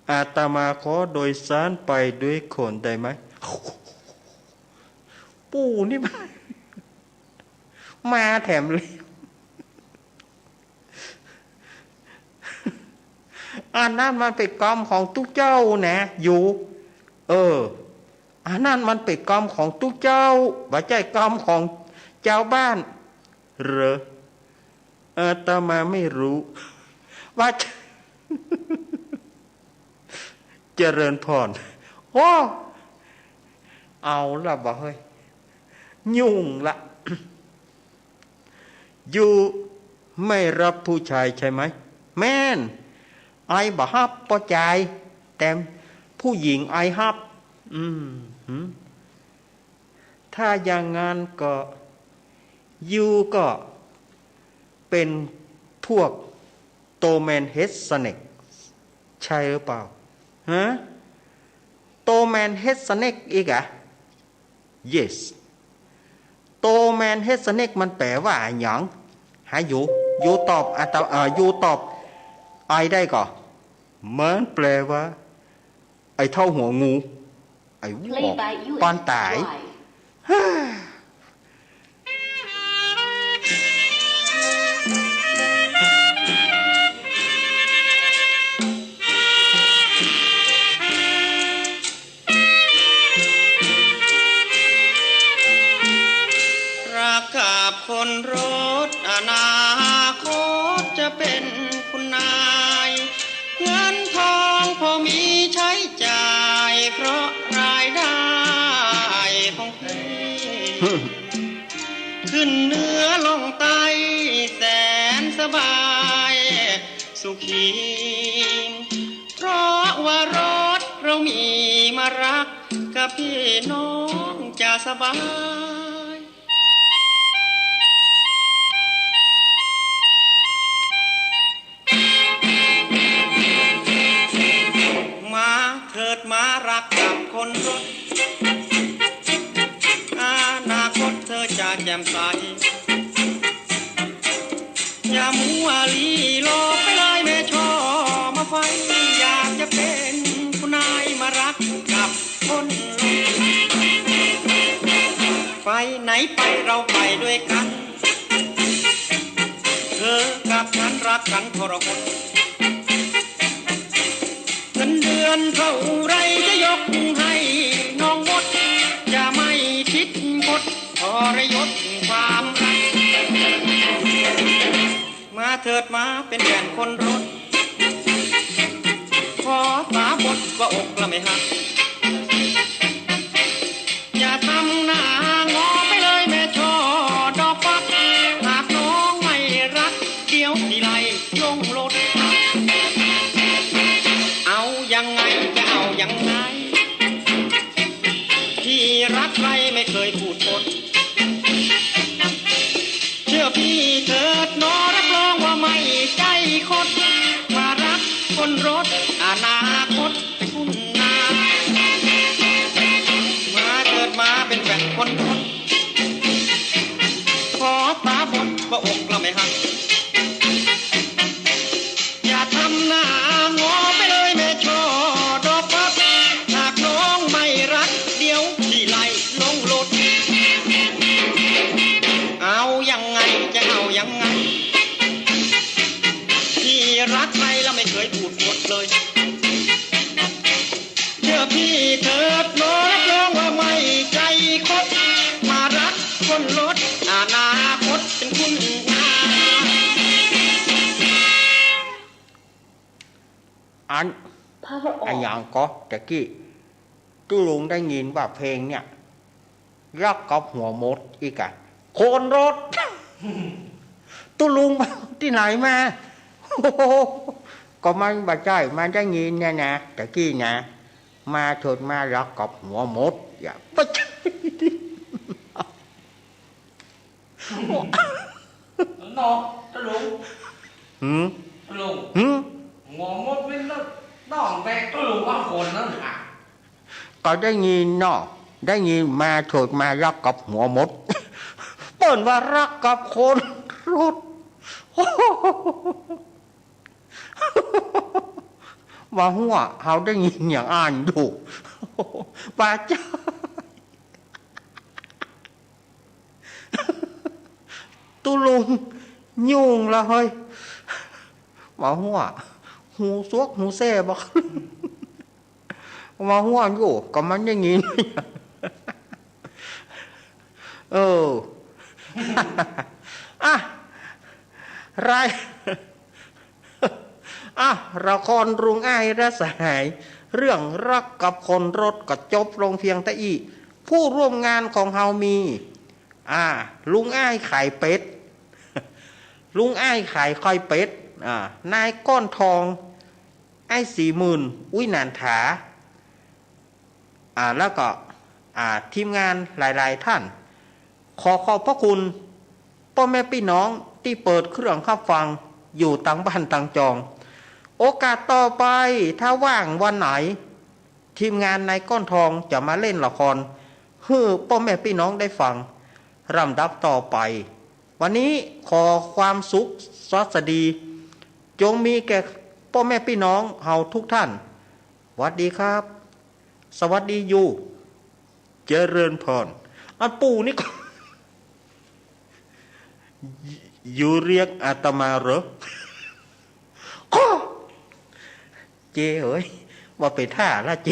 อาตมาขอโดยสารไปด้วยคนได้ไหม ปู่นี่มัน มาแถมเลย อันนั้นมันเป๋นกรรมของตุ๊เจ้านะ อยู่ เออ อันนั้นมันเป๋นกรรมของตุ๊เจ้า บ่ใจ้กรรมของจาวบ้าน เหรอ อาตมาไม่รู้ ว่า เจริญพร โอ้ เอาละบ่าเฮ้ย ยุ่งละ ยูไม่รับผู้ชายใช่ไหม แม่น อ้ายบ่ฮับป้อจาย แต่ผู้หญิงอ้ายฮับ อืม หืม ถ้าอย่างนั้นก็ ยูก็เป็นพวกโตแมนเฮดสเนก ใช่หรือเปล่า ฮะ โตแมนเฮดสเนกอีกอะ yes โตแมนเฮดสเนกมันแปลว่าอะหยัง ฮะ ยู ยูตอบ อาต เอ่อ ยูตอบอ้ายได้ก่อ มันแปลว่า ไอ้เฒ่าหัวงู ไอ้วอก ปานต๋าย รักกับคนรถ อนาคตจะเป็นคุณนาย เงินทองพอมีใช้จ่าย เพราะรายได้ของพี่ ขึ้นเหนือล่องใต้แสนสบายสุขี เพราะว่ารถเรามีมารัก กับพี่น้องจะสบาย มาเถิดมารักกับคนรถ อนาคตเธอจะแจ่มใส อย่ามัวลี้ลอไปเลยแม่ช่อมาไฟ อยากจะเป็นคุณนายมารักกับคนรถ ไปไหนไปเราไปด้วยกัน เธอกับฉันรักกันทรหด เงินเดือนเท่าไรจะยกให้น้องหมด จะไม่คิดคดทรยศความรัก มาเถิดมาเป็นแฟนคนรถ ขอสาบทว่าอกละไม่หัก อย่าทำหน้างอไปเลยแม่ช่อดอกฟัก หากน้องไม่รัก เดี๋ยวพี่ไล่ลงรถ เอายังไงจะเอายังไง พี่รักใครไม่เคยพูดปด เชื่อพี่เถิดหนอรับรองว่าไม่ใจ้คด มารักคนรถ อนาคตเป็นคุณนาย มาเถิดมาเป็นแฟนคนรถ ขอสาบทว่าอกละไม่หัก อย่าทำหน้างอไปเลยแม่ช่อดอกฟัก หากน้องไม่รัก เดี๋ยวพี่ไล่ลงรถ เอายังไงจะเอายังไง พี่รักใครแล้วไม่เคยพูดปดเลย เชื่อพี่เถิดหนอรับรองว่าไม่ใจ้คด มารักคนรถ อนาคตเป็นคุณนาย อัน Power off อะหยังก็ตะกี้ ตุ๊ลุงได้ยินว่าเพลงเนี่ย รักกับหัวหมดอีกอะ คนรถ ตุ๊ลุงตี้ไหนมา โอ้โห ก็มันบ่ใจ้ มันได้ยินเนี่ยนะ ตะกี้นะ มาเถิดมารักกับหัวหมด อย่า บ่ใจ้ เนาะ ตุ๊ลุง หืม ตุ๊ลุง หืม หัวหมดไม่เลิก ต้องแบกตุ๊ลุงบางคนนั่นน่ะ ก็ได้ยินเนาะ ได้ยินมาเถิดมารักกับหัวหมด เปิ้นว่ารักกับคนรถ โอ้ บ่าหัว เฮาได้ยินอย่างอั้นอยู่ บ่าจ้า ตุ๊ลุง ยุ่งละเฮ้ย บ่าหัว หูสวกหูแซ่บ่า บ่าหัวอยู่ ก็มันได้ยิน เออ อ่ะ ราย อ่ะ ละครลุงอ้ายและสหาย เรื่องรักกับคนรถก็จบลงเพียงเต้าอี้ ผู้ร่วมงานของเฮามี อ่า ลุงอ้ายขายเป็ด ลุงอ้ายขายข้อยเป็ด อ่า นายก้อนทอง อ้ายสี่หมื่น อุ๊ย หนานถา อ่า แล้วก็ อ่า ทีมงานหลายๆ ท่าน ขอขอบพระคุณป้อแม่ปี้น้องตี้เปิดเครื่องฮับฟังอยู่ตังบ้านตังจอง โอกาสต่อไปถ้าว่างวันไหน ทีมงานนายก้อนทองจะมาเล่นละครหื้อป้อแม่ปี้น้องได้ฟังลำดับต่อไป วันนี้ขอความสุขสวัสดี จงมีแก่ป้อแม่ปี้น้องเฮาทุกท่าน หวัดดีครับ สวัสดีอยู่ เจริญพร อันปู่นี่ก็ อยู่เรียกอาตมาเหรอ ก็ เจเอ๋ย ว่าไปท่าละเจ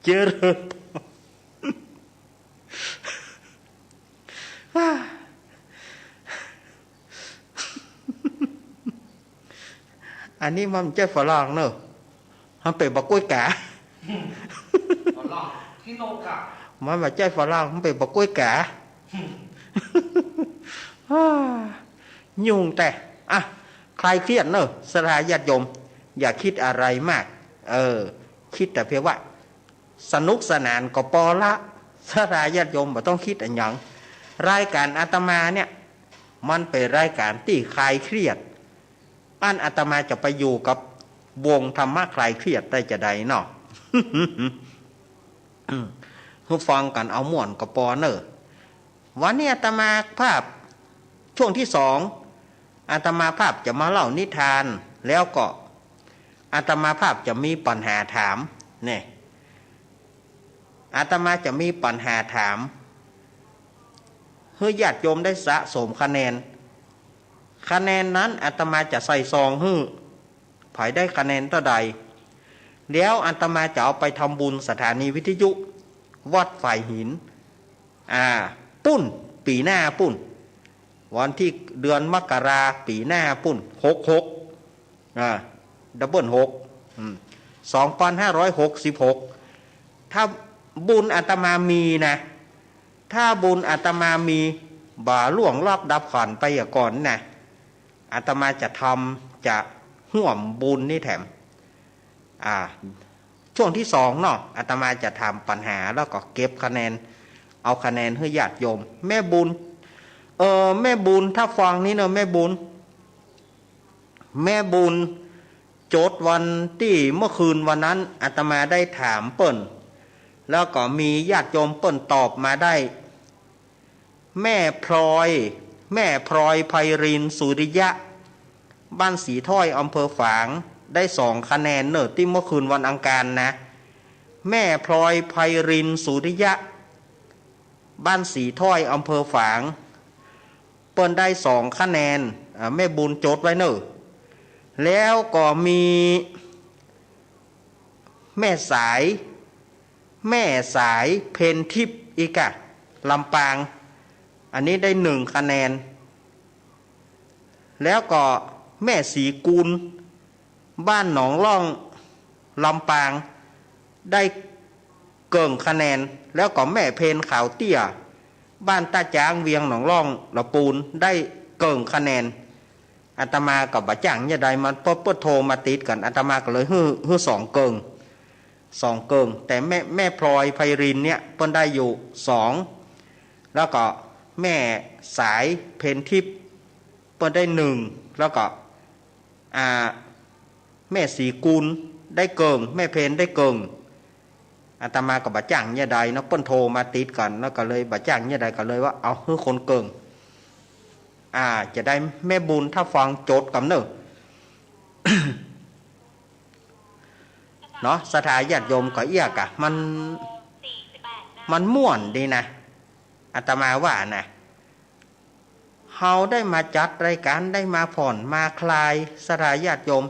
เจริญพร อันนี้มันบ่ใจ้ฝรั่งเนอะ มันเป๋นบ่ากล้วยก๋า ฝรั่งที่โลกอะ มันบ่ใจ้ฝรั่ง มันเป๋นบ่ากล้วยก๋า ยุ่งแต่ อ่ะ คลายเครียดเนอะ ศรัทธาญาติโยม อย่าคิดอะไรมาก เออ คิดแต่เพียงว่า สนุกสนานก็ปอละ ศรัทธาญาติโยมบ่ต้องคิดอะหยัง รายการอาตมาเนี่ย มันเป๋นรายการตี้คลายเครียด อันอาตมาจะไปอยู่กับวงธรรมะคลายเครียดได้จาใดเนาะ อืม หื้อฟังกั๋นเอาม่วนก็ปอเนอะ วันนี้อาตมาภาพ ช่วงตี้สอง อาตมาภาพจะมาเล่านิทาน แล้วก็อาตมาภาพจะมีปัญหาถาม เนี่ย อาตมาจะมีปัญหาถาม หื้อญาติโยมได้สะสมคะแนน คะแนนนั้นอาตมาจะใส่ซองหื้อ ใผได้คะแนนเต้าใด แล้วอาตมาจะเอาไปทำบุญสถานีวิทยุวัดฝายหิน อ่า ปู๊น ปี๋หน้าปู๊น วันตี้ เดือนมกราปี๋หน้าปู๊น หกหก อ่า ดับเบิลหก อืม สองปันห้าร้อยหกสิบหก ถ้าบุญอาตมามีนะ ถ้าบุญอาตมามี บ่าล่วงลับดับขันไปเหียก่อนนะ อาตมาจะทำ จะฮ่วมบุญนี่แถม อ่า ช่วงตี้สองเนาะ อาตมาจะถามปัญหา แล้วก็เก็บคะแนน เอาคะแนนหื้อญาติโยม แม่บุญ เออ แม่บุญ ถ้าฟังนี่เนอะ แม่บุญ แม่บุญจดวันตี้เมื่อคืนวันนั้น อาตมาได้ถามเปิ้น แล้วก็มีญาติโยมเปิ้นตอบมาได้ แม่พลอย แม่พลอยไพรินทร์ สุริยะ บ้านสีถ้อย อำเภอฝาง ได้สองคะแนนเนอะ ตี้เมื่อคืนวันอังคารนะ แม่พลอยไพรินทร์ สุริยะ บ้านสีถ้อย อำเภอฝาง เปิ้นได้สองคะแนน อ่า แม่บุญจดไว้เนอะ แล้วก็มี แม่สาย แม่สายเพ็ญทิพย์อีกอะ ลำปาง อันนี้ได้หนึ่งคะแนน แล้วก็แม่ศรีกูล บ้านหนองล่อง ลำปาง ได้เกิ่งคะแนน แล้วก็แม่เพนขาวเตี้ย บ้านต้าจ๊าง เวียงหนองล่อง ละปูน ได้เกิ่งคะแนน อาตมาก็บ่าจ้างยะใด มันเปิ้น เปิ้นโทรมาติดกั๋น อาตมาก็เลยหื้อ หื้อสองเกิ่ง สองเกิ่ง แต่แม่ แม่พลอยไพรินทร์เนี่ย เปิ้นได้อยู่สอง แล้วก็แม่สายเพ็ญทิพย์ เปิ้นได้หนึ่ง แล้วก็ อ่า แม่ศรีกูลได้เกิ่ง แม่เพนได้เกิ่ง อาตมาก็บ่าจ้างยะใดเนาะ เปิ้นโทรมาติดกั๋น แล้วก็เลยบ่าจ้างยะใด ก็เลยว่า เอาหื้อคนเกิ่ง อ่า จะได้แม่บุญ ถ้าฟังจดกำเนิด เนาะ ศรัทธาญาติโยมก็เอี้ยกะ มัน มันม่วนดีนะ อาตมาว่านะ เฮาได้มาจัดรายการ ได้มาผ่อนมาคลาย ศรัทธาญาติโยม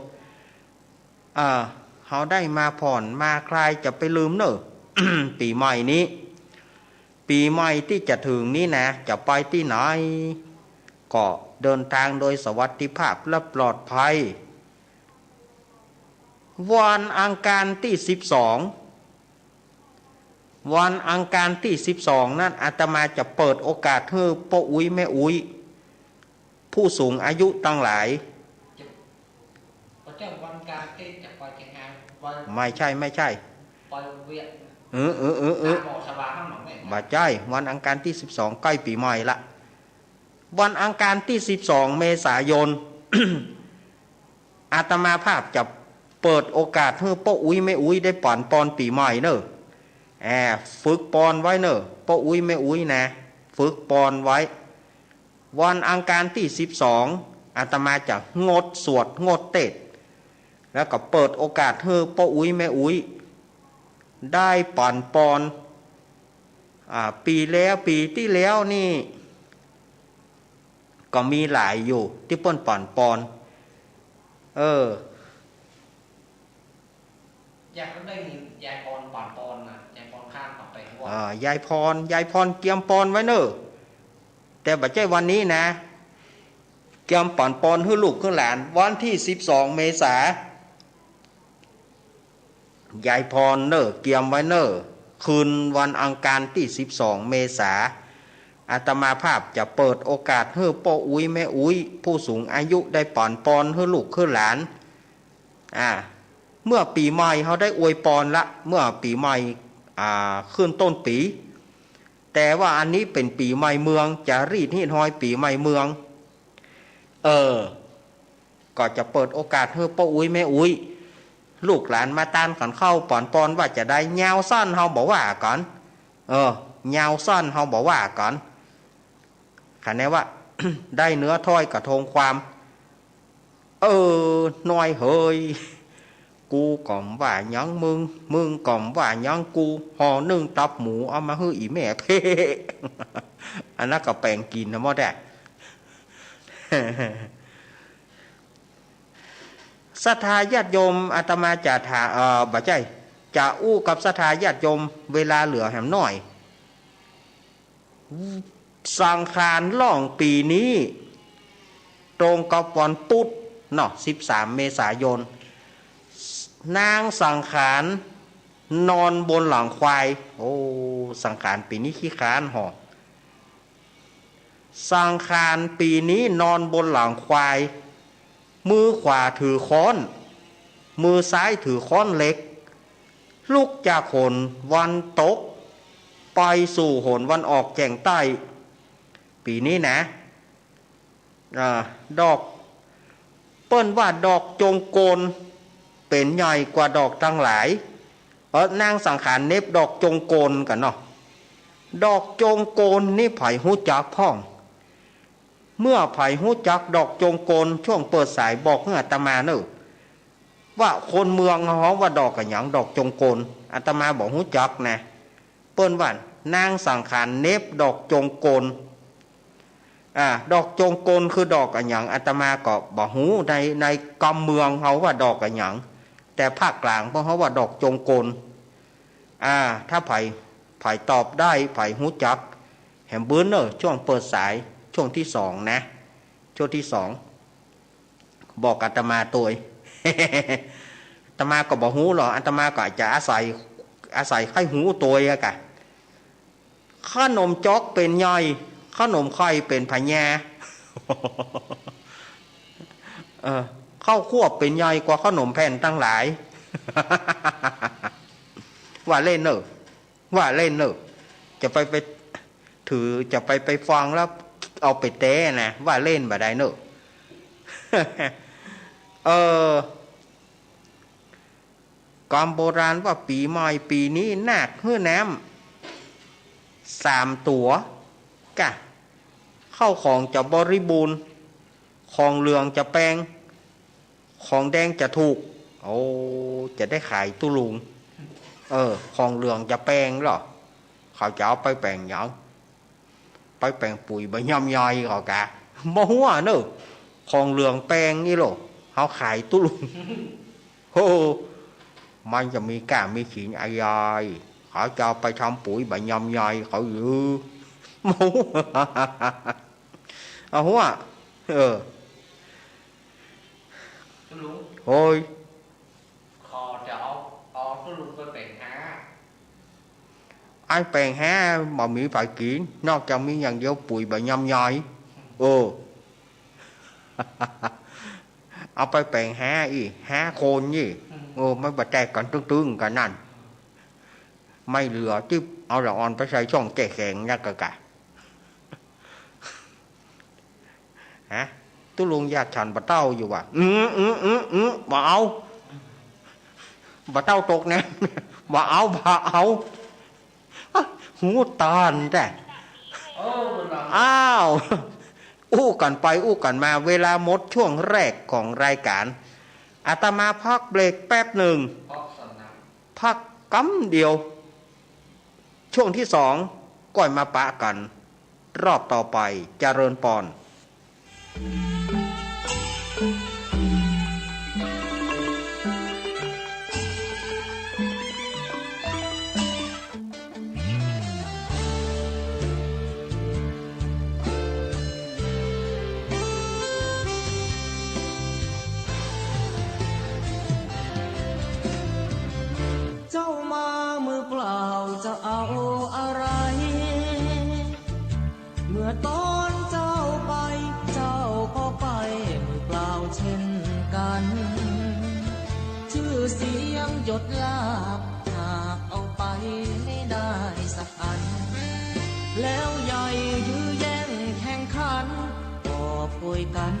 เออ เฮาได้มาผ่อนมาคลาย จะไปลืมเน่อ ปี๋ใหม่นี้ ปี๋ใหม่ตี้จะเถิงนี้นะ จะไปตี้ไหน ก็เดินตางโดยสวัสดิภาพและปลอดภัย วันอังคารตี้สิบสอง วันอังคารตี้สิบสองนั้น อาตมาจะเปิดโอกาสหื้อป้ออุ๊ยแม่อุ๊ย ผู้สูงอายุตังหลาย บ่ใจ้วันอังคารตี้จะไปเจียงฮาน วัน ไม่ใช่ ไม่ใช่ ไปเวียด เออ เออ เออ เออ ตามหมอสวาข้างหนองแม่ บ่ใจ้ วันอังคารตี้สิบสองใก้ปี๋ใหม่ละ วันอังคารตี้สิบสองเมษายน อาตมาภาพจะเปิดโอกาสหื้อป้ออุ๊ยแม่อุ๊ยได้ปอนปอนปี๋ใหม่เน่อ แอบฝึกปอนไว้เน่อ ป้ออุ๊ยแม่อุ๊ยนะ ฝึกปอนไว้ วันอังคารตี้สิบสอง อาตมาจะงดสวดงดเตสน์ แล้วก็เปิดโอกาสหื้อป้ออุ๊ยแม่อุ๊ย ได้ปอนปอน อ่า ปี๋แล้ว ปี๋ตี้แล้วนี่ ก็มีหลายอยู่ตี้เปิ้นปอนปอน เออ อยากได้ยินยายปอนปอนปอนนะ ยายปอนข้ามออกไปข้างนอก อ่า ยายปอน ยายปอนเกียมปอนไว้เน่อ แต่บ่ใจ้วันนี้นะ เกียมปอนปอนหื้อลูกหื้อหลาน วันตี้สิบสองเมษา ยายปอนเน่อ เกียมไว้เน่อ คืนวันอังคารตี้สิบสองเมษา อาตมาภาพจะเปิดโอกาสหื้อป้ออุ๊ยแม่อุ๊ย ผู้สูงอายุได้ปอนปอนหื้อลูกหื้อหลาน อ่า เมื่อปี๋ใหม่เฮาได้อวยปอนละ เมื่อปี๋ใหม่ อ่า ขึ้นต้นปี๋ แต่ว่าอันนี้เป๋นปี๋ใหม่เมือง จะรีดฮีตฮอยปี๋ใหม่เมือง เออ ก็จะเปิดโอกาสหื้อป้ออุ๊ยแม่อุ๊ย ลูกหลานมาตานกั๋นเข้าปอนปอนว่าจะใด ยาวสั้นเฮาบ่ว่ากั๋น เออ ยาวสั้นเฮาบ่ว่ากั๋น คะแนนว่า ได้เนื้อถ้อยกระทงความ เออ น้อยเหย กูก็บ่ว่าหยังมึง มึงก็บ่ว่าหยังกู ห่อนึ่งตับหมูเอามาหื้ออี่แม่เพ้ อันนั้นก็แป๋งกิ๋นนะมอดอะ ศรัทธาญาติโยม อาตมาจะถาม เอ่อ บ่ใจ้ จะอู้กับศรัทธาญาติโยม เวลาเหลือแหมน้อย สังขารล่องปี๋นี้ ตรงกับวันพุธเนาะ สิบสามเมษายน นางสังขารนอนบนหลังควาย โอ้ สังขารปี๋นี้ขี้คร้านห่อ สังขารปี๋นี้นอนบนหลังควาย มือขวาถือค้อน มือซ้ายถือค้อนเหล็ก ลุกจากหนวันตก ไปสู่หนวันออกแจ่งใต้ ปี๋นี้นะ อ่า ดอก เปิ้นว่าดอกจงกลเป๋นใหญ่กว่าดอกตังหลาย เออ นางสังขารเหน็บดอกจงกลกั๋นเนาะ ดอกจงกลนี่ใผฮู้จักพ่อง เมื่อใผฮู้จักดอกจงกล ช่วงเปิดสายบอกหื้ออาตมาเน่อ ว่าคนเมืองเฮาว่าดอกอะหยัง ดอกจงกล อาตมาบ่ฮู้จักนะ เปิ้นว่านางสังขารเหน็บดอกจงกล อ่า ดอกจงกลคือดอกอะหยัง อาตมาก็บ่ฮู้ ใน ในกำเมืองเฮาว่าดอกอะหยัง แต่ภาคกลางพวกเฮาว่าดอกจงกล อ่า ถ้าใผ ใผตอบได้ ใผฮู้จัก แหมบื้นเน่อ ช่วงเปิดสาย ช่วงตี้สองนะ ช่วงตี้สอง บอกอาตมาตวย อาตมาก็บ่ฮู้หรอก อาตมาก็อาจจะอาศัย อาศัยใค่ฮู้ตวยอะกะ ขนมจ๊อกเป๋นใหญ่ ขนมไข่เป๋นพญา เออ ข้าวควบเป๋นใหญ่กว่าขนมแผ่นตังหลาย ว่าเล่นเน่อ ว่าเล่นเน่อ จะไป ไปถือ จะไป ไปฟังแล้วเอาไปแต๊นะ ว่าเล่นบ่ได้เน่อ เออ กำโบราณว่าปี๋ใหม่ปี๋นี้นาคหื้อน้ำสามตั๋ว กะ ข้าวของจะบริบูรณ์ ของเหลืองจะแปง ของแดงจะถูก โอ้ จะได้ขายตุ๊ลุง เออ ของเหลืองจะแปงเหรอ เขาจะเอาไปแป๋งหยัง ไปแป๋งปุ๋ยบ่าย่อมย่อยก็กะ บ่ฮู้เนอะ ของเหลืองแปงนี่โล เขาขายตุ๊ลุง โอ้ มันจะมีก้ามีขีนอะหยัง เขาจะเอาไปทำปุ๋ยบ่าย่อมย่อยเขาหรือ บ่ฮู้ เอาหัว เออ ตุ๊ลุง โอ้ย เขาจะเอา เอาตุ๊ลุงไปแป๋งฮา อันแป๋งฮาบ่มีใผกิ๋น นอกจากมีอย่างเดียวปุ๋ยบ่าย่อมย่อย เออ เอาไปแป๋งฮาอี้ ฮาโคนอี้ อืม เออ มันบ่แตกกั๋นตึงๆ กั๋นนั่น ไม่เหลือติ๊บ เอาละอ่อนไปใส่ช่องแก้แข็งนะกะกะ ฮะ ตุ๊ลุงอยากฉันบ่าเต้าอยู่ว่ะ อืม อืม อืม อืม บ่เอา บ่าเต้าตกแน่ บ่เอา บ่เอา หูตานแต๊ เออ มันละ อ้าว อู้กั๋นไปอู้กั๋นมา เวลาหมดช่วงแรกของรายก๋าน อาตมาพักเบรกแป๊บนึ่ง พักสักหน่อย พักกำเดียว ช่วงตี้สอง ก้อยมาปะกั๋น รอบต่อไป เจริญปอน เจ้ามามือเปล่าจะเอาอะไร เมื่อต๋อนเจ้าไป เจ้าก็ไปมือเปล่าเช่นกั๋น จื้อเสียงยศลาภหากเอาไปไม่ได้สักอัน แล้วใหญ่ยื้อแย่งแข่งขัน กอบโกยกั๋น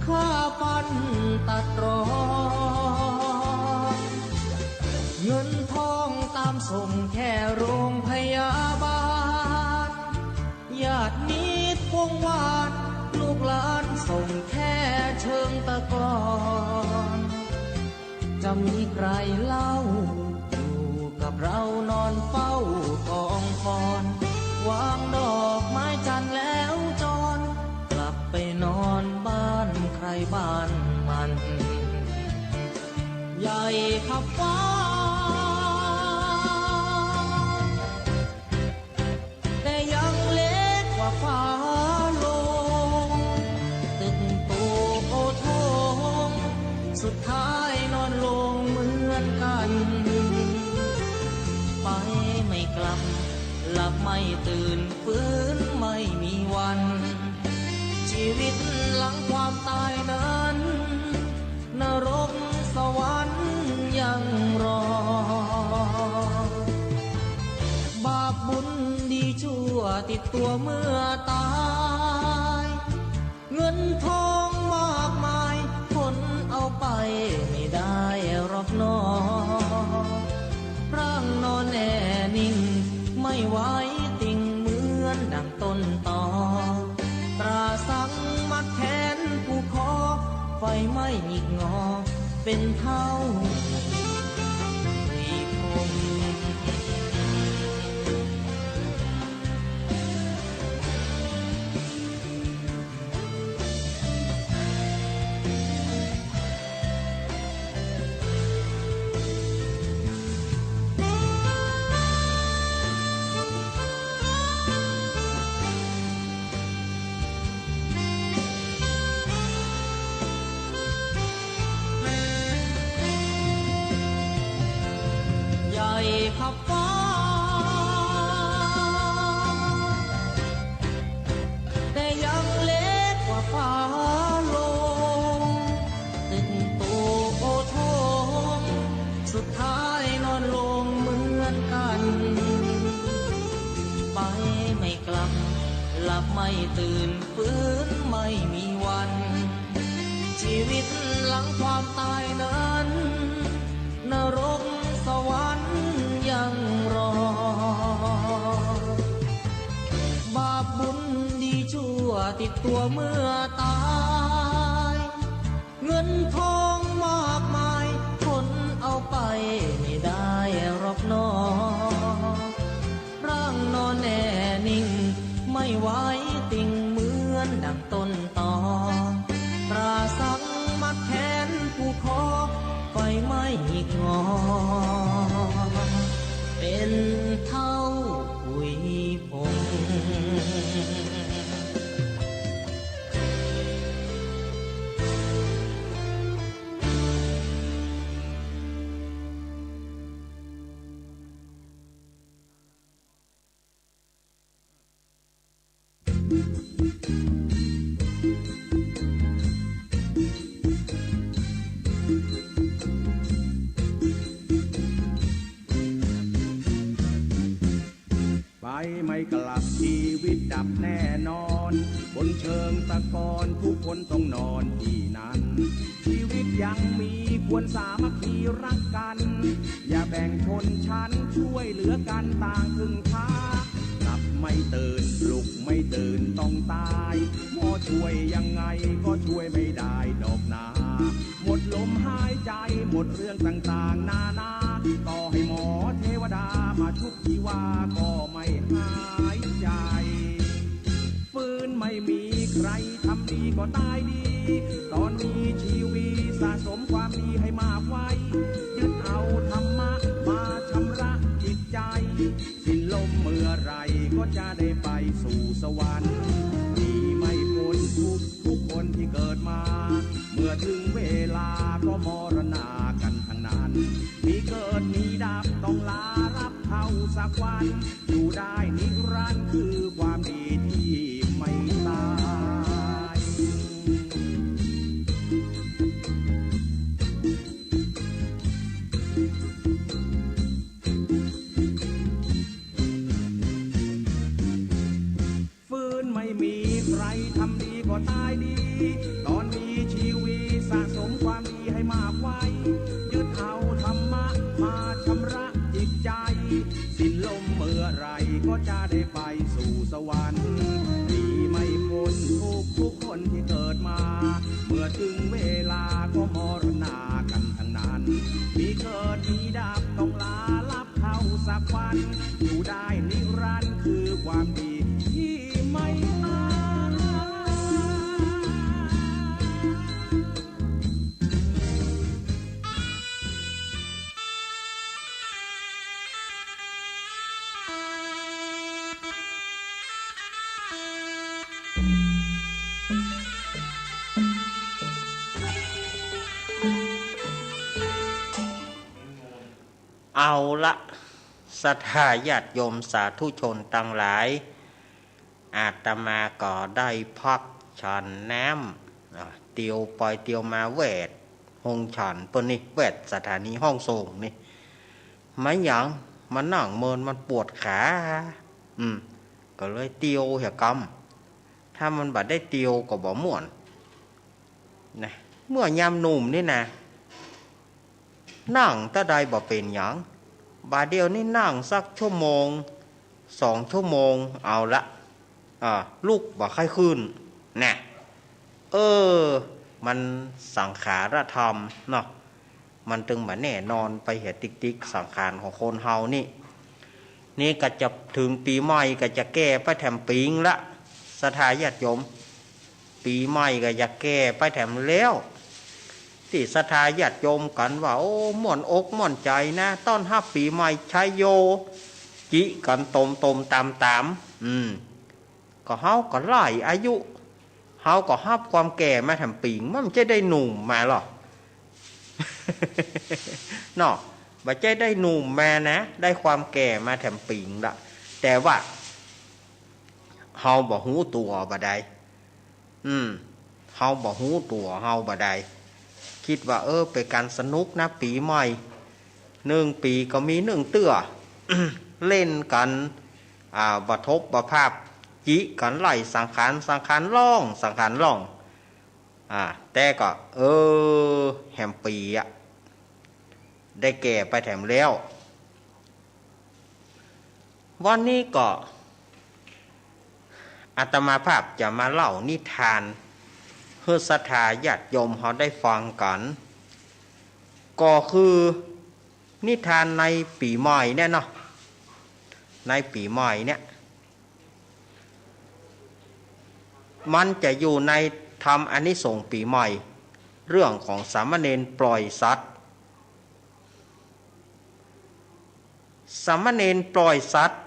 ฆ่าฟันตัดรอน เงินทองตามส่งแค่โรงพยาบาล ญาติมิตรวงวาน ลูกหลานส่งแค่เชิงตะกอน จะมีใครเล่า อยู่กับเรานอนเฝ้ากองฟอน วางดอกไม้จันทร์แล้วจร กลับไปนอนบ้านใครบ้านมัน ใหญ่ขับฟ้า แต่ยังเล็กกว่าฟ้าโลง ตึกโตโอโถง สุดท้ายนอนลงเหมือนกั๋น ไปไม่กลับ หลับไม่ตื่น ฟื้นไม่มีวัน ชีวิตหลังความตายนั้น นรกสวรรค์ยังรอ บาปบุญดีชั่วติดตั๋วเมื่อต๋าย เงินทองมากมาย คนเอาไปไม่ได้หรอกหนอ ร่างนอนแน่นิ่ง ไม่ไหวติงเหมือนดังต้นตอ ตราสังมัดแขนผูกคอ ไฟไหม้หงิกงอ เป็นเท่าหลีพรม ใหญ่ขับฟ้า แต่ยังเล็กกว่าฟ้าโลง ตึกโตโอโถง สุดท้ายนอนลงเหมือนกั๋น ไปไม่กลับ หลับไม่ตื่น ฟื้นไม่มีวัน ชีวิตหลังความตายนั้น นรกสวรรค์ยังรอ บาปบุญดีชั่วติดตั๋วเมื่อต๋าย เงินทอง กลับชีวิตดับแน่นอน บนเชิงตะกอนทุกคนต้องนอนที่นั่น ชีวิตยังมีควรสามัคคีรักกัน อย่าแบ่งชนชั้น ช่วยเหลือกันต่างพึ่งพา หลับไม่ตื่น ลุกไม่ตื่นต้องตาย หมอช่วยยังไงก็ช่วยไม่ได้ดอกนา หมดลมหายใจ หมดเรื่องต่างๆนานา ต่อให้หมอเทวดามาชุบชีวาก็ไม่หายใจ ฟื้นไม่มีใครทำดีก็ตายดี ตอนมีชีวิตสะสมความดีให้มากไว้ ยึดเอาธรรมะมาชำระจิตใจ สิ้นลมเมื่อไหร่ก็จะได้ไปสู่สวรรค์ หนีไม่พ้นทุกข์ทุกคนที่เกิดมา เมื่อถึงเวลาก็มรณากันทั้งนั้น มีเกิดมีดับต้องลารับเข้าสักวัน อยู่ได้นิรันดร์คือความดีที่ไม่ตาย ฟื้นไม่มีใครทำดีก็ตายดี ตอนมีชีวิตสะสมความดีให้มากไว้ ยึดเอาธรรมะมาชำระจิตใจ สิ้นลมเมื่อไหร่ก็จะได้ไปสู่สวรรค์ หนีไม่พ้นทุกข์ทุกคนที่เกิดมา เมื่อถึงเวลาก็มรณากันทั้งนั้น มีเกิดมีดับต้องลารับเข้าสักวัน อยู่ได้นิรันดร์คือความดีที่ไม่ตาย เอาละ ศรัทธาญาติโยมสาธุชนตังหลาย อาตมาก็ได้พักฉันน้ำ อ่า เตียวไปเตียวมาแวดโฮงฉันเปิ้นนี่ แวดสถานีห้องส่งนี่ มาหยัง มานั่งเมินมันปวดขา อืม ก็เลยเตียวเหียกำ ถ้ามันบ่ได้เตียวก็บ่ม่วน นะ เมื่อยามหนุ่มนี่นะ นั่งเต้าใดบ่เป๋นหยัง บ่าเดี่ยวนี้นั่งสักชั่วโมง สองชั่วโมง เอาละ อ่า ลุกบ่ใค่ขึ้น นะ เออ มันสังขารธรรมเนาะ มันตึงบ่แน่นอนไปเหียติกๆ สังขารของคนเฮานี่ นี่ก็จะเถิงปี๋ใหม่ก็จะแก่ไปแถมปี๋ละ ศรัทธาญาติโยม ปี๋ใหม่ก็จะแก่ไปแถมแล้ว ตี้ศรัทธาญาติโยมกั๋นว่า โอ้ ม่วนอกม่วนใจ๋นะ ต้อนฮับปี๋ใหม่ชัยโย จิกั๋นตมๆ ต๋ามๆ อืม ก็เฮาก็หลายอายุ เฮาก็ฮับความแก่มาแถมปี๋ มันบ่ใจ้ได้หนุ่มมาหรอก เนาะ บ่ใจ้ได้หนุ่มมานะ ได้ความแก่มาแถมปี๋ละ แต่ว่า เฮาบ่ฮู้ตั๋วบ่าใด อืม เฮาบ่ฮู้ตั๋วเฮาบ่าใด กึ๊ดว่า เออ เป๋นก๋านสนุกนะ ปี๋ใหม่ นึ่งปี๋ก็มีนึ่งเตื้อ เล่นกั๋น อ่า บ่ทบบ่พลาด จิกั๋นไล่สังขาร สังขารล่อง สังขารล่อง อ่า แต่ก็ เออ แหมปี๋อะ ได้แก่ไปแถมแล้ว วันนี้ก็ อาตมาภาพจะมาเล่านิทานหื้อศรัทธาญาติโยมเฮาได้ฟังกั๋น ก็คือนิทานในปี๋ใหม่เนี่ยเนาะ ในปี๋ใหม่เนี่ย มันจะอยู่ในธรรมอานิสงส์ปี๋ใหม่ เรื่องของสามเณรปล่อยสัตว์ สามเณรปล่อยสัตว์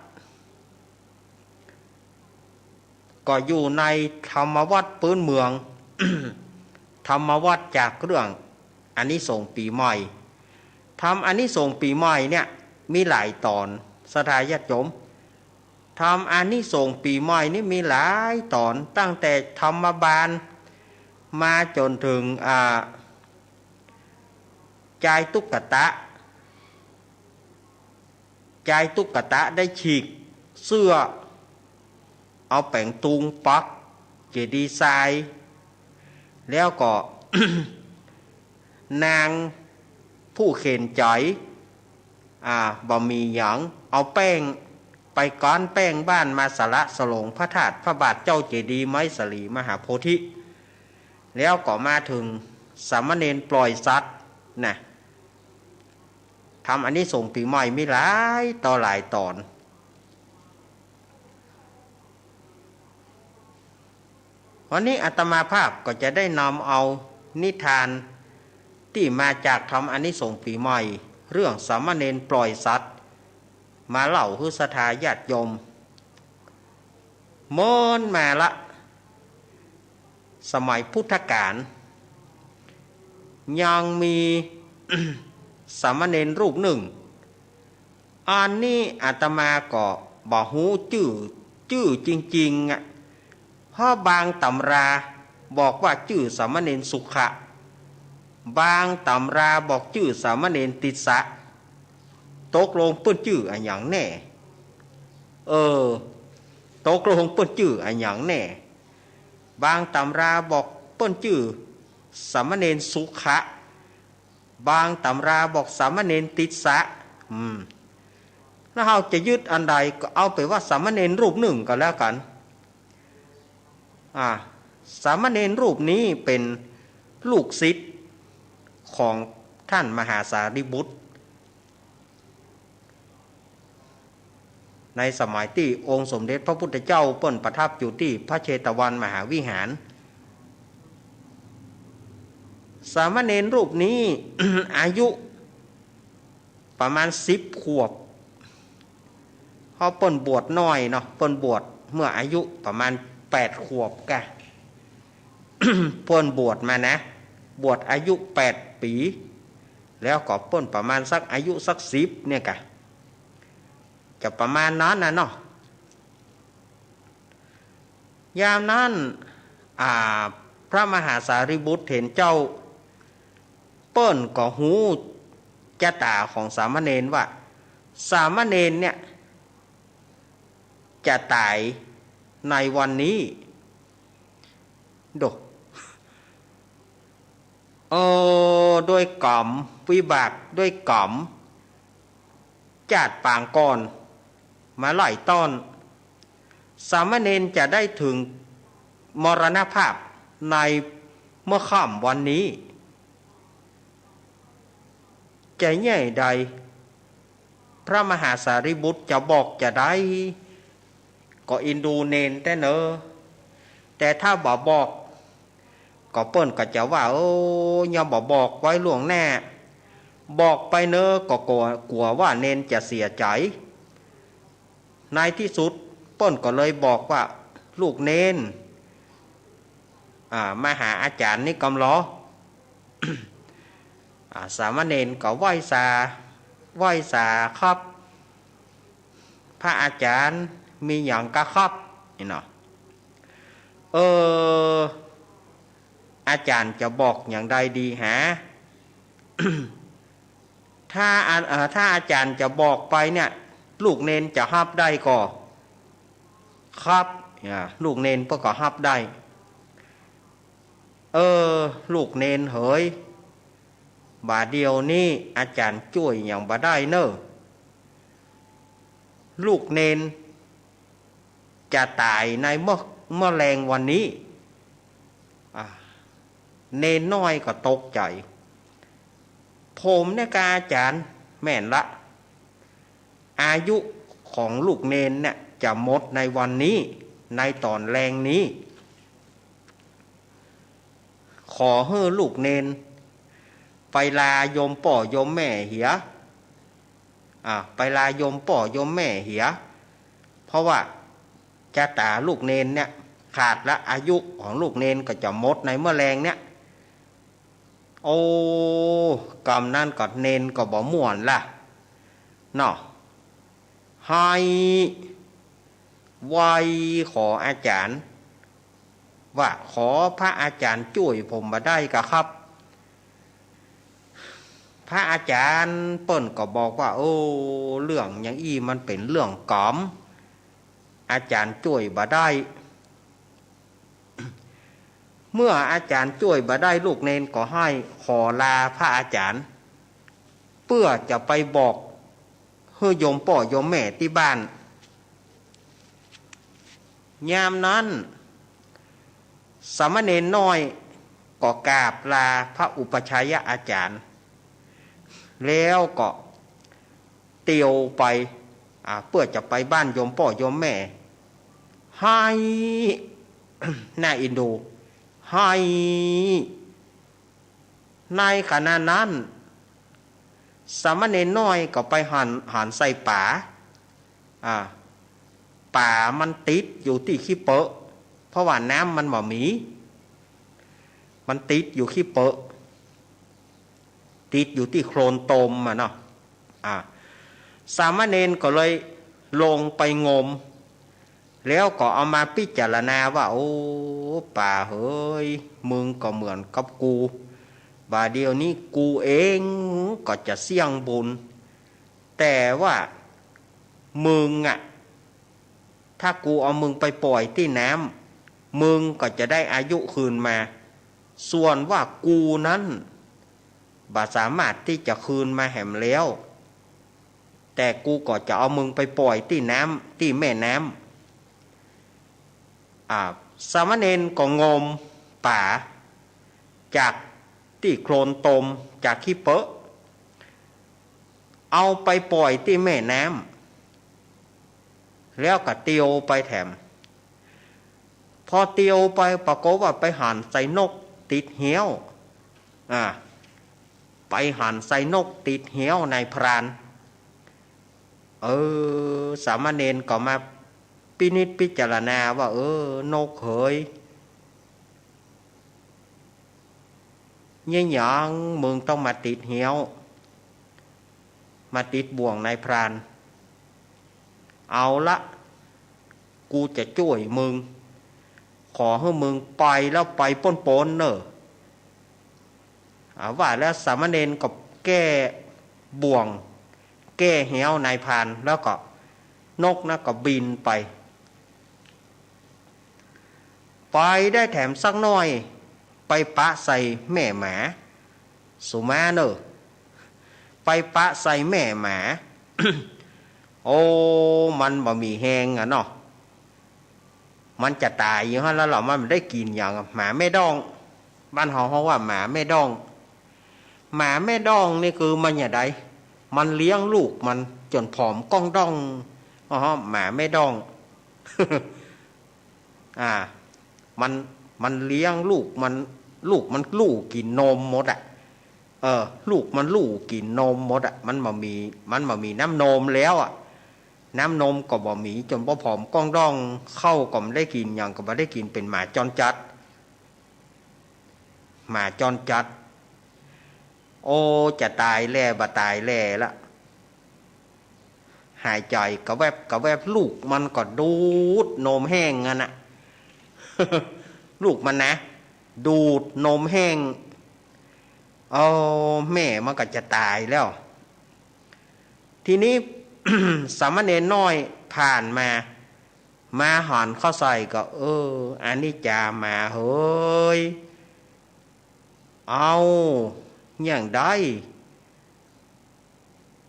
ก็อยู่ในธรรมวัตรปื๊นเมือง ธรรมวัตรจากเรื่องอานิสงส์ปี๋ใหม่ ธรรมอานิสงส์ปี๋ใหม่เนี่ยมีหลายต๋อน ศรัทธาญาติโยม ธรรมอานิสงส์ปี๋ใหม่นี่มีหลายต๋อน ตั้งแต่ธรรมบาล มาจ๋นเถิง อ่า จายตุ๊กตะ จายตุ๊กตะได้ฉีกเสื้อ เอาแป๋งตุงป๊อกเจดีย์ทราย แล้วก็ นางผู้เข็ญใจ๋ อ่า บ่มีหยัง เอาแป้ง ไปก๊อนแป้งบ้านมาสละสลงพระธาตุพระบาทเจ้าเจดีย์ไม้สาลีมหาโพธิ แล้วก็มาเถิงสามเณรปล่อยสัตว์นะ ทำอานิสงส์ปี๋ใหม่มีหลายต่อหลายต๋อน วันนี้อาตมาภาพก็จะได้นำเอานิทานตี้มาจากทำอานิสงส์ปี๋ใหม่ เรื่องสามเณรปล่อยสัตว์ มาเล่าหื้อศรัทธาญาติโยม เมินมาละ สมัยพุทธกาล ยังมี สามเณรรูปนึ่ง อันนี้อาตมาก็บ่ฮู้จื้อ จื้อจริงๆ อะ เพราะบางต๋ำราบอกว่าจื้อสามเณรสุขะ บางต๋ำราบอกจื้อสามเณรติสสะ ตกลงเปิ้นจื้ออะหยังแน่ เออ ตกลงเปิ้นจื้ออะหยังแน่ บางต๋ำราบอกเปิ้นจื้อสามเณรสุขะ บางต๋ำราบอกสามเณรติสสะ อืม แล้วเฮาจะยึดอันใดก็เอาไปว่าสามเณรรูปนึ่งก็แล้วกั๋น อ่า สามเณรรูปนี้เป๋นลูกศิษย์ของท่านมหาสารีบุตร ในสมัยตี้องค์สมเด็จพระพุทธเจ้าเปิ้นประทับอยู่ตี้พระเชตวันมหาวิหาร สามเณรรูปนี้ อายุประมาณสิบขวบ เพราะเปิ้นบวชน้อยเนาะ เปิ้นบวชเมื่ออายุประมาณแปดขวบกะ เปิ้นบวชมานะ บวชอายุแปดปี๋ แล้วก็เปิ้นประมาณสักอายุสักสิบเนี่ยกะ จะประมาณนั้นน่ะเนาะ ยามนั้น อ่า พระมหาสารีบุตรเถรเจ้า เปิ้นก็ฮู้จะต๋าของสามเณรว่า สามเณรเนี่ย จะต๋ายในวันนี้ โด เออ ด้วยก๋รรมวิบาก ด้วยก๋รรมจาติปางก่อนมาหลายต้อน สามเณรจะได้เถิงมรณภาพในเมื่อค่ำวันนี้ จะเยียะใด พระมหาสารีบุตรจะบอกจะได้ ก็เอ็นดูเณรแต๊เนาะ แต่ถ้าบ่บอก ก็เปิ้นก็จะว่า โอ้ ยังบ่บอกไว้ล่วงหน้า บอกไปเนาะ ก็กั๋ว กั๋วว่าเณรจะเสียใจ๋ ในตี้สุดเปิ้นก็เลยบอกว่า ลูกเณร อ่า มาหาอาจ๋ารย์นี่ก่ำลอ อ่า สามเณรก็ไหว้สา ไหว้สาครับ พระอาจ๋ารย์มีหยังกาครับ นี่เนาะ เออ อาจ๋ารย์จะบอกอย่างใดดีหา ถ้าอา เอ่อ ถ้าอาจ๋ารย์จะบอกไปเนี่ย ลูกเณรจะฮับได้ก่อ ครับ อ่า ลูกเณรเปิ้นก็ฮับได้ เออ ลูกเณรเหย บ่าเดี่ยวนี้อาจ๋ารย์จ้วยหยังบ่ได้เนาะ ลูกเณรจะต๋ายในเมื่อ เมื่อแลงวันนี้ อ่า เณรน้อยก็ตกใจ๋ ผมเนี่ยกาอาจ๋ารย์ แม่นละ อายุของลูกเณรเนี่ยจะหมดในวันนี้ ในต๋อนแลงนี้ ขอหื้อลูกเณรไปลาโยมป้อโยมแม่เหีย อ่า ไปลาโยมป้อโยมแม่เหีย เพราะว่าจะต๋าลูกเณรเนี่ยขาดละ อายุของลูกเณรก็จะหมดในเมื่อแลงเนี่ย โอ้ กำนั้นก็เณรก็บ่ม่วนละเนาะ ไห้ไหว้ขออาจ๋ารย์ ว่าขอพระอาจ๋ารย์จ้วยผมบ่ได้กาครับ พระอาจ๋ารย์เปิ้นก็บอกว่า โอ้ เรื่องอย่างอี้มันเป๋นเรื่องก๋รรม อาจ๋ารย์จ้วยบ่ได้ เมื่ออาจ๋ารย์จ้วยบ่ได้ ลูกเณรก็หื้อขอลาพระอาจ๋ารย์ เปื้อจะไปบอกหื้อโยมป้อโยมแม่ตี้บ้าน ยามนั้น สามเณรน้อยก็กราบลาพระอุปัชฌายอาจ๋ารย์ แล้วก็เตียวไป อ่า เปื้อจะไปบ้านโยมป้อโยมแม่ ไห้ น่าเอ็นดู ไห้ ในขณะนั้น สามเณรน้อยก็ไปหัน หันใส่ป๋า อ่า ป๋ามันติดอยู่ตี้ขี้เปอะ เพราะว่าน้ำมันบ่มี มันติดอยู่ขี้เปอะ ติดอยู่ตี้โคลนตมอะเนาะ อ่า สามเณรก็เลยลงไปงม แล้วก็เอามาพิจารณาว่า โอ้ ป๋าเหย มึงก็เหมือนกับกู บ่าเดี่ยวนี้กูเองก็จะเสี้ยงบุญ แต่ว่ามึงอะ ถ้ากูเอามึงไปปล่อยตี้น้ำ มึงก็จะได้อายุคืนมา ส่วนว่ากูนั้น บ่สามารถตี้จะคืนมาแหมแล้ว แต่กูก็จะเอามึงไปปล่อยตี้น้ำ ตี้แม่น้ำ อ่า สามเณรก็งมป๋าจากตี้โคลนตม จากขี้เปอะ เอาไปปล่อยตี้แม่น้ำ แล้วก็เตียวไปแถม พอเตียวไปปรากฏว่าไปหันใส่นกติดเฮี้ยว อ่า ไปหันใส่นกติดเฮี้ยวนายพราน เออ สามเณรก็มาพินิจพิจารณาว่า เออ นกเหย เยียะหยังมึงต้องมาติดเฮี้ยว มาติดบ่วงนายพราน เอาละ กูจะจ้วยมึง ขอหื้อมึงไปแล้วไปป๊นๆ เน่อ อ่า ว่าแล้วสามเณรก็แก้บ่วง แก้เฮี้ยวนายพราน แล้วก็นกนะก็บินไป ไปได้แถมสักหน้อย ไปปะใส่แม่หมา สุมาเน่อ ไปปะใส่แม่หมา โอ้ มันบ่มีแฮงอะเนาะ มันจะต๋ายอยู่หั้นแล้วเหรอ มันบ่ได้กิ๋นหยังอะ หมาแม่ด้อง บ้านเฮาฮ้องว่าหมาแม่ด้อง หมาแม่ด้องนี่คือมันจะใด มันเลี้ยงลูกมันจ๋นผอมก้องด้อง อ๋อ หมาแม่ด้อง อ่า มัน มันเลี้ยงลูกมัน ลูกมันลู่กิ๋นนมหมดอะ เออ ลูกมันลู่กิ๋นนมหมดอะ มันบ่มี มันบ่มีน้ำนมแล้วอะ น้ำนมก็บ่มี จ๋นบ่ผอมก้องด้อง ข้าวก็บ่ได้กิ๋น หยังก็บ่ได้กิ๋น เป๋นหมาจรจัด หมาจรจัด โอ้ จะต๋ายแล่ บ่ต๋ายแล่ละ หายใจ๋กะแวบกะแวบ ลูกมันก็ดูดนมแห้งหั้นนะ ลูกมันนะ ดูดนมแห้ง โอ้ แม่มันก็จะต๋ายแล้ว ทีนี้ สามเณรน้อยผ่านมา มาหันเข้าใส่ก็ เออ อันนี้จ๋าหมาเหย เอา อย่างใด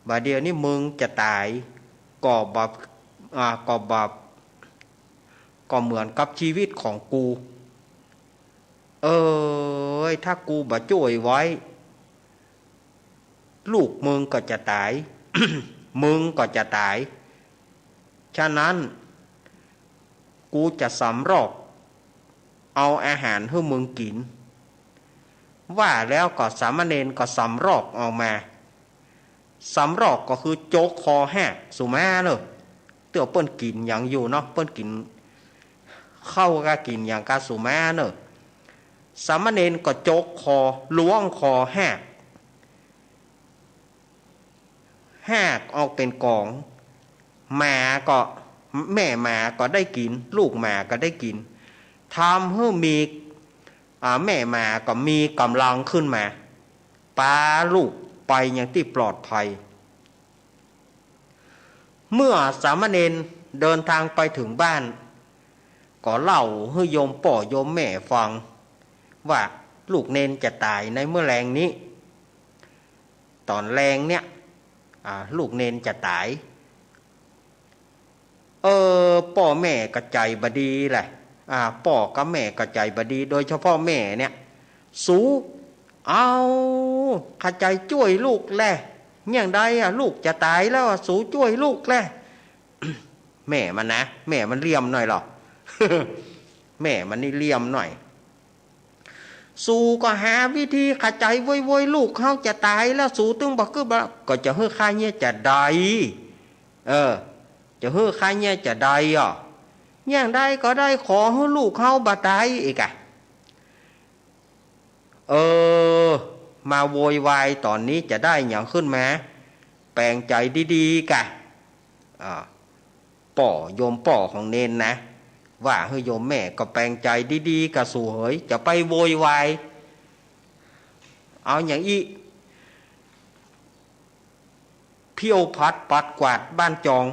บ่าเดี่ยวนี้มึงจะต๋าย ก็บ่ อ่า ก็บ่ ก็เหมือนกับจีวิตของกู เอย ถ้ากูบ่จ้วยไว้ ลูกมึงก็จะต๋าย มึงก็จะต๋าย ฉะนั้น กูจะสำรอกเอาอาหารหื้อมึงกิ๋น ว่าแล้วก็สามเณรก็สำรอกออกมา สำรอกก็คือจกคอฮากสุมาเน่อ เตื้อเปิ้นกิ๋นหยังอยู่เนาะ เปิ้นกิ๋นข้าวกากิ๋นหยังกาสุมาเน่อ สามเณรก็จกคอ ล้วงคอฮาก ฮากออกเป๋นก๋อง หมาก็ แม่หมาก็ได้กิ๋น ลูกหมาก็ได้กิ๋น ทำหื้อมี อ่า แม่หมาก็มีก๋ำลังขึ้นมา ปาลูกไปยังตี้ปลอดภัย เมื่อสามเณร เดินตางไปเถิงบ้าน ก็เล่าหื้อโยมป้อโยมแม่ฟัง ว่าลูกเณรจะต๋ายในเมื่อแลงนี้ ต๋อนแลงเนี่ย อ่า ลูกเณรจะต๋าย เออ ป้อแม่ก็ใจ๋บ่ดีแหละ อ่า ป้อกับแม่ก็ใจ๋บ่ดี โดยเฉพาะแม่เนี่ย สู เอา ขะใจ๋จ้วยลูกแล เยียงใดอะ ลูกจะต๋ายแล้วอะ สูจ้วยลูกแล แม่มันนะ แม่มันเหลี่ยมหน่อยลอ แม่มันนี่เหลี่ยมหน่อย สูก็หาวิธีขะใจ๋โวยๆ ลูกเฮาจะต๋ายแล้ว สูตึงบ่กึ๊บบ่ ก็จะหื้อข้าเยียะจะใด เออ จะหื้อข้าเยียะจะใดอ่อ เยียงใดก็ได้ ขอหื้อลูกเฮาบ่ต๋ายอีกอะ เออ มาโวยวายต๋อนนี้จะได้หยังขึ้นมา แป๋งใจ๋ดีๆ กะ อ่า ป้อ โยมป้อของเณรนะ ว่าหื้อโยมแม่ก็แป๋งใจ๋ดีๆ กะสูเหย จะไปโวยวาย เอาหยังอี้ เผี้ยวผัดปัดกวาดบ้านจอง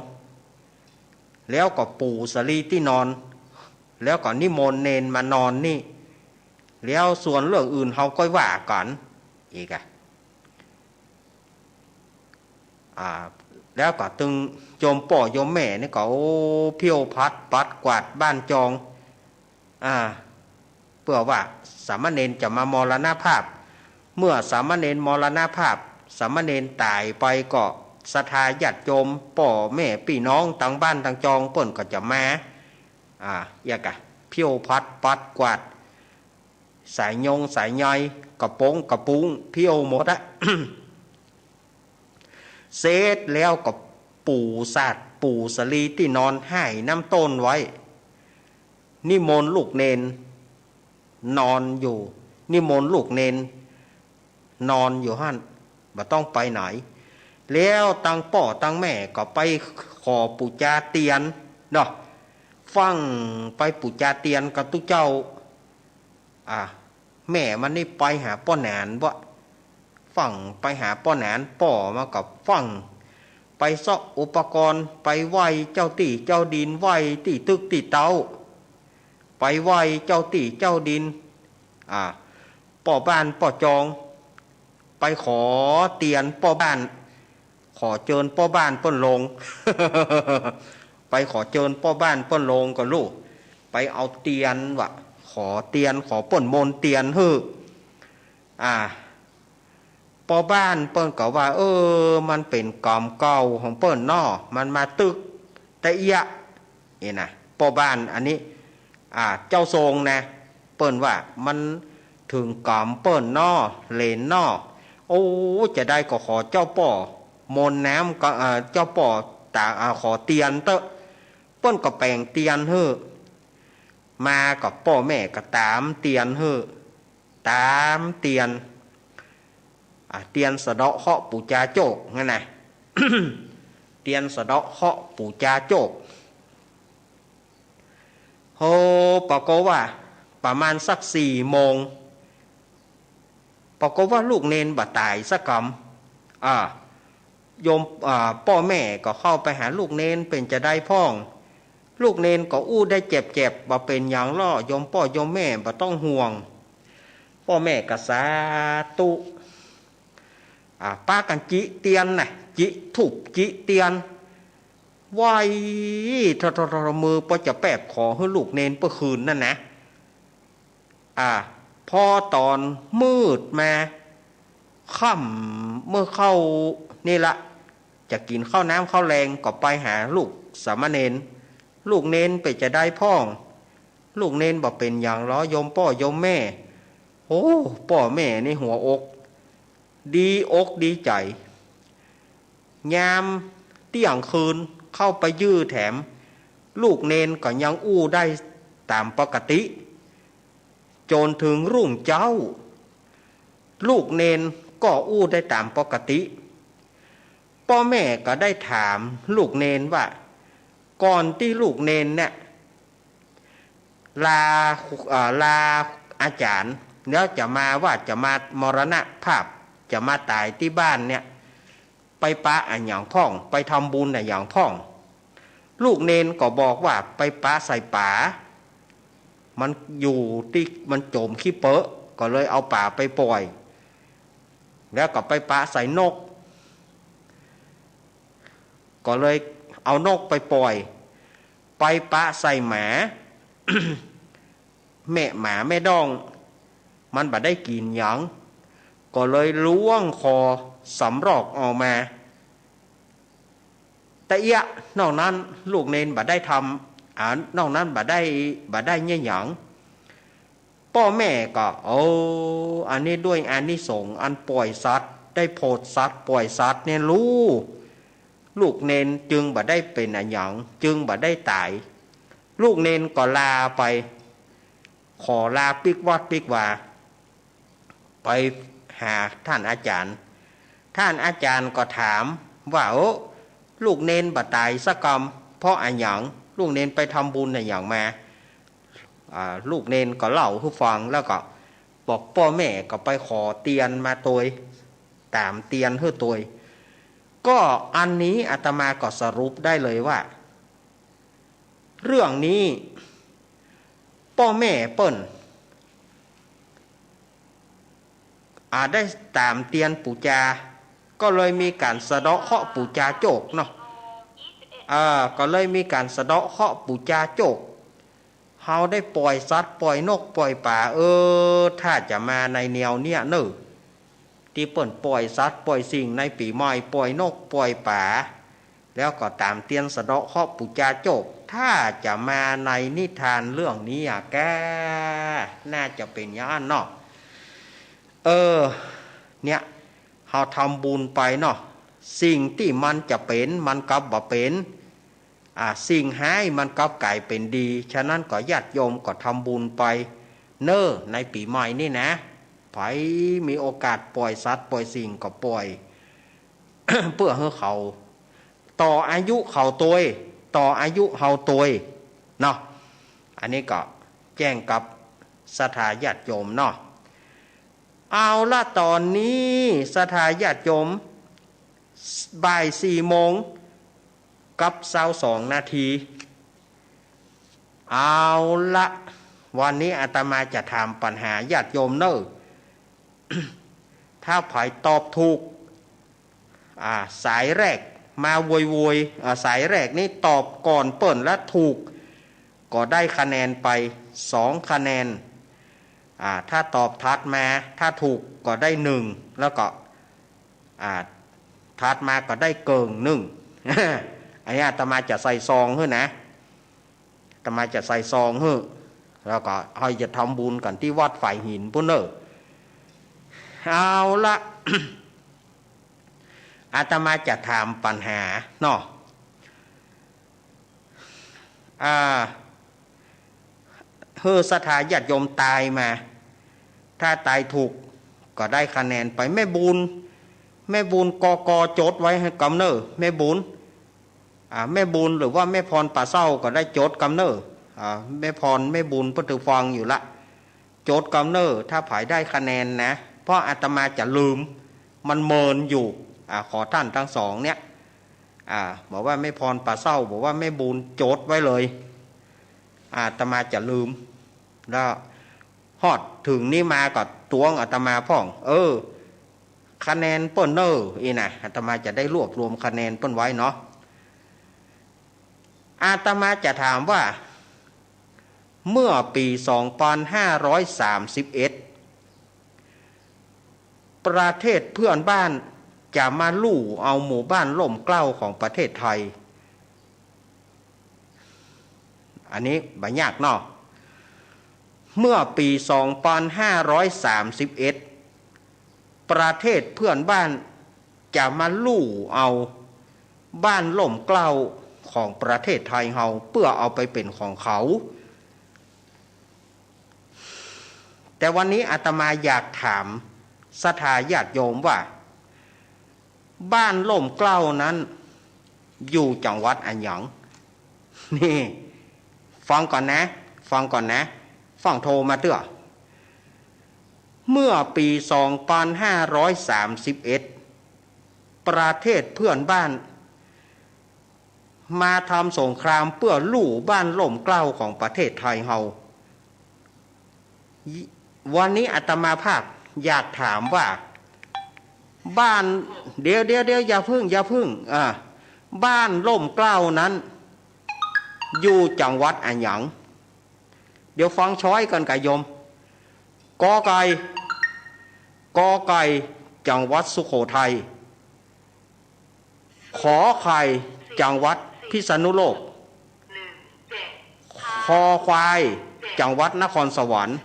แล้วก็ปู๋สะหลีตี้นอน แล้วก็นิมนต์เณรมานอนนี่ แล้วส่วนเรื่องอื่นเฮาก้อยว่ากั๋น อีกอะ อ่า แล้วก็ตึงโยมป้อโยมแม่นี่ก็ โอ้ เผี้ยวผัดปัดกวาดบ้านจอง อ่า เปื้อว่าสามเณรจะมามรณภาพ เมื่อสามเณรมรณภาพ สามเณรต๋ายไปก็ศรัทธาญาติโยม ป้อแม่ปี้น้องตังบ้านตังจองเปิ้นก็จะมา อ่า เยียะกะ เผี้ยวผัดปัดกวาด สายยงสายใย กระโป๋งกระปุง เผี้ยวหมดอะ เสร็จแล้วก็ปู๋สาดปู๋สะหลีตี้นอน ห้อยน้ำต้นไว้ นิมนต์ลูกเณรนอนอยู่ นิมนต์ลูกเณรนอนอยู่หั้น บ่ต้องไปไหน แล้วตังป้อตังแม่ก็ไปขอปู๋จาเตียนเนาะ ฟั่งไปปู๋จาเตียนกับตุ๊เจ้า อ่า แม่มันนี่ไปหาป้อหนานบ่ ฟั่งไปหาป้อหนาน ป้อมากับฟั่ง ไปเซาะอุปกรณ์ ไปไหว้เจ้าตี้เจ้าดิน ไหว้ตี้ตึกตี้เต๊า ไปไหว้เจ้าตี้เจ้าดิน อ่า ป้อบ้านป้อจอง ไปขอเตียนป้อบ้าน ขอเจิญป้อบ้านเปิ้นลง ไปขอเจิญป้อบ้านเปิ้นลงก็ลูก ไปเอาเตียนว่ะ ขอเตียน ขอเปิ้นมนต์เตียนหื้อ อ่า ป้อบ้านเปิ้นก็ว่า เออ มันเป๋นก๋รรมเก่าของเปิ้นเนาะ มันมาตึกตะเอียะ นี่นะ ป้อบ้านอันนี้ อ่า เจ้าทรงนะ เปิ้นว่ามันเถิงก๋รรมเปิ้นเนาะ เหลนเนาะ โอ้ จะได้ก็ขอเจ้าป้อมนต์น้ำก็ เอ่อ เจ้าป้อต๋า อ่า ขอเตียนเต๊อะ เปิ้นก็แป๋งเตียนหื้อ มากับป้อแม่ก็ต๋ามเตียนหื้อ ต๋ามเตียน อ่า เตียนสะเดาะเคราะห์ปู๋จาโจคหั้นนะ เตียนสะเดาะเคราะห์ปู๋จาโจค โห ปรากฏว่าประมาณสักสี่โมง ปรากฏว่าลูกเณรบ่ต๋ายสักกำ อ่า โยม อ่า ป้อแม่ก็เข้าไปหาลูกเณรเป๋นจาใดพ่อง ลูกเณรก็อู้ได้แจ๋บๆ บ่าเป๋นหยังลอ โยมป้อโยมแม่บ่ต้องห่วง ป้อแม่ก็สาธุ อ่า ปากั๋นจิเตียนนะ จิธูปจิเตียน ไหว้ทอๆๆ มือปอจะแป๊บขอหื้อลูกเณรเปื้อคืนนั้นนะ อ่า พอต๋อนมืดมา ค่ำ เมื่อเข้านี่ละ จะกิ๋นข้าวน้ำข้าวแลงก็ไปหาลูกสามเณร ลูกเณรเป๋นจาใดพ่อง ลูกเณรบ่าเป๋นหยังลอ โยมป้อโยมแม่ โอ้ ป้อแม่นี่หัวอก ดีอกดีใจ๋ ยามเตี้ยงคืนเข้าไปยื้อแถม ลูกเณรก็ยังอู้ได้ต๋ามปกติ จ๋นเถิงรุ่งเจ๊า ลูกเณรก็อู้ได้ต๋ามปกติ ป้อแม่ก็ได้ถามลูกเณรว่า ก่อนตี้ลูกเณรเนี่ย ลา เอ่อ ลาอาจ๋ารย์ แล้วจะมาว่าจะมามรณภาพ จะมาต๋ายตี้บ้านเนี่ย ไปปะอะหยังพ่อง ไปทำบุญอะหยังพ่อง ลูกเณรก็บอกว่าไปปะใส่ป๋า มันอยู่ตี้มันจ๋มขี้เปอะ ก็เลยเอาป๋าไปป่อย แล้วก็ไปปะใส่นก ก็เลยเอานกไปป่อย ไปปะใส่หมา แม่หมาแม่ด้อง มันบ่ได้กิ๋นหยัง ก็เลยล้วงคอสำรอกออกมา ตะเอียะ นอกนั้นลูกเณรบ่ได้ทำ อ่า นอกนั้นบ่ได้ บ่ได้เยียะหยัง ป้อแม่ก็ โอ้ อันนี้ด้วยอานิสงส์อันป่อยสัตว์ ได้โผดสัตว์ ป่อยสัตว์เนี่ยลูก ลูกเณรจึงบ่ได้เป๋นอะหยัง จึงบ่ได้ต๋าย ลูกเณรก็ลาไป ขอลาปิ๊กวัดปิ๊กวา ไปหาท่านอาจารย์ ท่านอาจารย์ก็ถามว่า โอ้ ลูกเณรบ่ต๋ายสักกำ เพราะอะหยัง ลูกเณรไปทำบุญอะหยังมา อ่า ลูกเณรก็เล่าหื้อฟัง แล้วก็บอกป้อแม่ก็ไปขอเตียนมาตวย ต๋ามเตียนหื้อตวย ก็อันนี้อาตมาก็สรุปได้เลยว่า เรื่องนี้ป้อแม่เปิ้น อ่า ได้ต๋ามเตียนปู๋จา ก็เลยมีก๋านสะเดาะเคราะห์ปู๋จาโจคเนาะ อ่า ก็เลยมีก๋านสะเดาะเคราะห์ปู๋จาโจค เฮาได้ป่อยสัตว์ป่อยนกป่อยป๋า เออ ถ้าจะมาในแนวเนี้ยเน่อ ตี้เปิ้นป่อยสัตว์ป่อยสิ่งในปี๋ใหม่ ป่อยนกป่อยป๋า แล้วก็ต๋ามเตียนสะเดาะเคราะห์ปู๋จาโจค ถ้าจะมาในนิทานเรื่องนี้อะแก น่าจะเป๋นอย่างอั้นเนาะ เออ เนี่ย เฮาทำบุญไปเนาะ สิ่งตี้มันจะเป๋น มันกลับบ่เป๋น อ่า สิ่งฮ้ายมันกลับก๋ายเป๋นดี ฉะนั้นก็ญาติโยมก็ทำบุญไปเน่อ ในปี๋ใหม่นี่นะ ใผมีโอกาสป่อยสัตว์ป่อยสิ่งก็ป่อย เปื้อหื้อเขาต่ออายุเขาตวย ต่ออายุเฮาตวยเนาะ อันนี้ก็แจ้งกับศรัทธาญาติโยมเนาะ เอาละ ต๋อนนี้ศรัทธาญาติโยม บ่ายสี่โมงกับซาวสองนาที เอาละ วันนี้อาตมาจะถามปัญหาญาติโยมเน่อ ถ้าใผตอบถูก อ่า สายแรกมาโวยๆ อ่า สายแรกนี้ตอบก่อนเปิ้นและถูก ก็ได้คะแนนไปสองคะแนน อ่า ถ้าตอบถัดมา ถ้าถูกก็ได้หนึ่ง แล้วก็ อ่า ถัดมาก็ได้เกิ่งนึ่ง อันนี้อาตมาจะใส่ซองหื้อนะ อาตมาจะใส่ซองหื้อ แล้วก็เฮาจะทำบุญกั๋นตี้วัดฝายหินปู้นเน่อ เอาละ อาตมาจะถามปัญหาเนาะ อ่า หื้อศรัทธาญาติโยมตายมา ถ้าตายถูกก็ได้คะแนนไป แม่บุญ แม่บุญ กก จดไว้หื้อกำเน่อ แม่บุญ อ่า แม่บุญหรือว่าแม่พรป่าเศร้าก็ได้จดกำเน่อ อ่า แม่พร แม่บุญ เปิ้นถือฟังอยู่ละ จดกำเน่อ ถ้าใผได้คะแนนนะ เพราะอาตมาจะลืม มันเมินอยู่ อ่า ขอท่านทั้งสองเนี่ย อ่า บอกว่าแม่พรป่าเศร้า บอกว่าแม่บุญ จดไว้เลย อาตมาจะลืม แล้วฮอดเถิงนี้มาก็ตวงอาตมาพ่อง เออ คะแนนเปิ้นเน่อ อี้นะ อาตมาจะได้รวบรวมคะแนนเปิ้นไว้เนาะ อาตมาจะถามว่า เมื่อปี๋สองปันห้าร้อยสามสิบเอ็ด ประเทศเพื่อนบ้านจะมาลู่เอาหมู่บ้านล่มเกล้าของประเทศไทย อันนี้บ่ยากเนาะ เมื่อปี๋สองปันห้าร้อยสามสิบเอ็ด ประเทศเพื่อนบ้านจะมาลู่เอาบ้านล่มเกล้าของประเทศไทยเฮา เปื้อเอาไปเป๋นของเขา แต่วันนี้อาตมาอยากถามศรัทธาญาติโยมว่า บ้านล่มเกล้านั้นอยู่จังหวัดอะหยัง นี่ ฟังก่อนนะ ฟังก่อนนะ ฟั่งโทมาเตื้อ เมื่อปี๋สองปันห้าร้อยสามสิบเอ็ด ประเทศเพื่อนบ้าน มาทำสงครามเปื้อลู่บ้านร่มเกล้าของประเทศไทยเฮา วันนี้อาตมาภาพอยากถามว่า บ้าน เดี๋ยว เดี๋ยว เดี๋ยว อย่าเพิ่ง อย่าเพิ่ง อ่า บ้านร่มเกล้านั้น อยู่จังหวัดอะหยัง เดี๋ยวฟังช้อยก่อนกะโยม กอไก่ กอไก่ จังหวัดสุโขทัย ขอไข่ จังหวัดพิษณุโลก คอควาย จังหวัดนครสวรรค์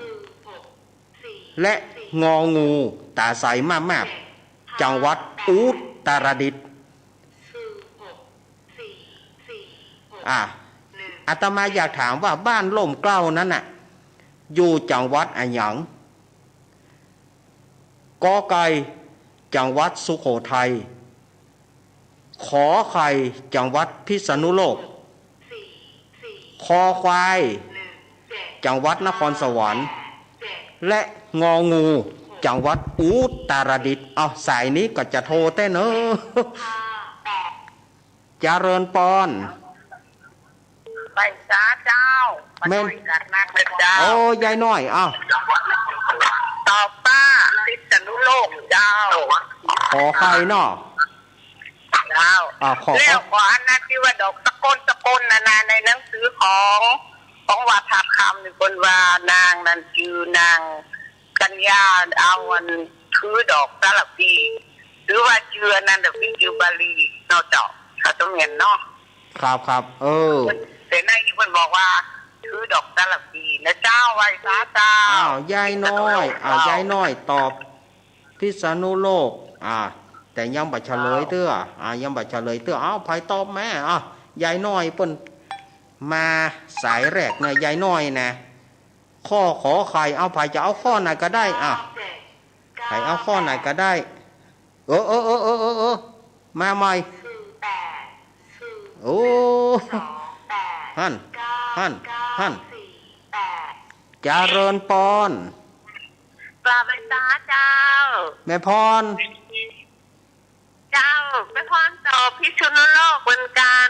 และ งองู ต๋าใสมาบๆ จังหวัดอุตรดิตถ์ อ่ะ อาตมาอยากถามว่าบ้านร่มเกล้านั้นน่ะ อยู่จังหวัดอะหยัง กอไก่ จังหวัดสุโขทัย ขอไข่ จังหวัดพิษณุโลก คอควาย จังหวัดนครสวรรค์ และ งองู จังหวัดอุตรดิตถ์ เอา สายนี้ก็จะโทรแต๊เนอะ เจริญปอน ไหว้สาเจ้า แม่น มาด้วยกันนักเลยเจ้า โอ้ ยายน้อย อ้าว ตอบป้า พิษณุโลกเจ้า ขอไข่เนาะ เจ้า อ่า ขอ แล้วก็อันนั้นตี้ว่าดอกสะก้นสะก้นนานา ในหนังสือของ ของวัดท่าคำนี่เปิ้นว่านางนั้นจื้อนางกัญญา เอาอันคือดอกสะระพี หรือว่าจื้ออันนั้นน่ะ มีจื้อบาลีเนาะเจ้า เขาต้องเรียนเนาะ ครับ ครับ เออ แต่ในนี่เปิ้นบอกว่าคือดอกสะระพีนะเจ้า ไหว้สาเจ้า อ้าว ยายน้อย อ้าว ยายน้อยตอบ พิษณุโลก อ่า แต่ยังบ่เฉลยเตื้อ อ่า ยังบ่เฉลยเตื้อ อ้าว ใผตอบแม่ อ่ะ ยายน้อยเปิ้นมาสายแรกเนี่ย ยายน้อยนะ ข้อขอไข่ เอา ใผจะเอาข้อไหนก็ได้ อ่ะ ใผเอาข้อไหนก็ได้ เออ เออ มาใหม่ โอ้ หั้น หั้น หั้น เจริญปอน กราบไหว้สาเจ้า แม่พร เจ้า แม่พรตอบพิษณุโลกเหมือนกั๋น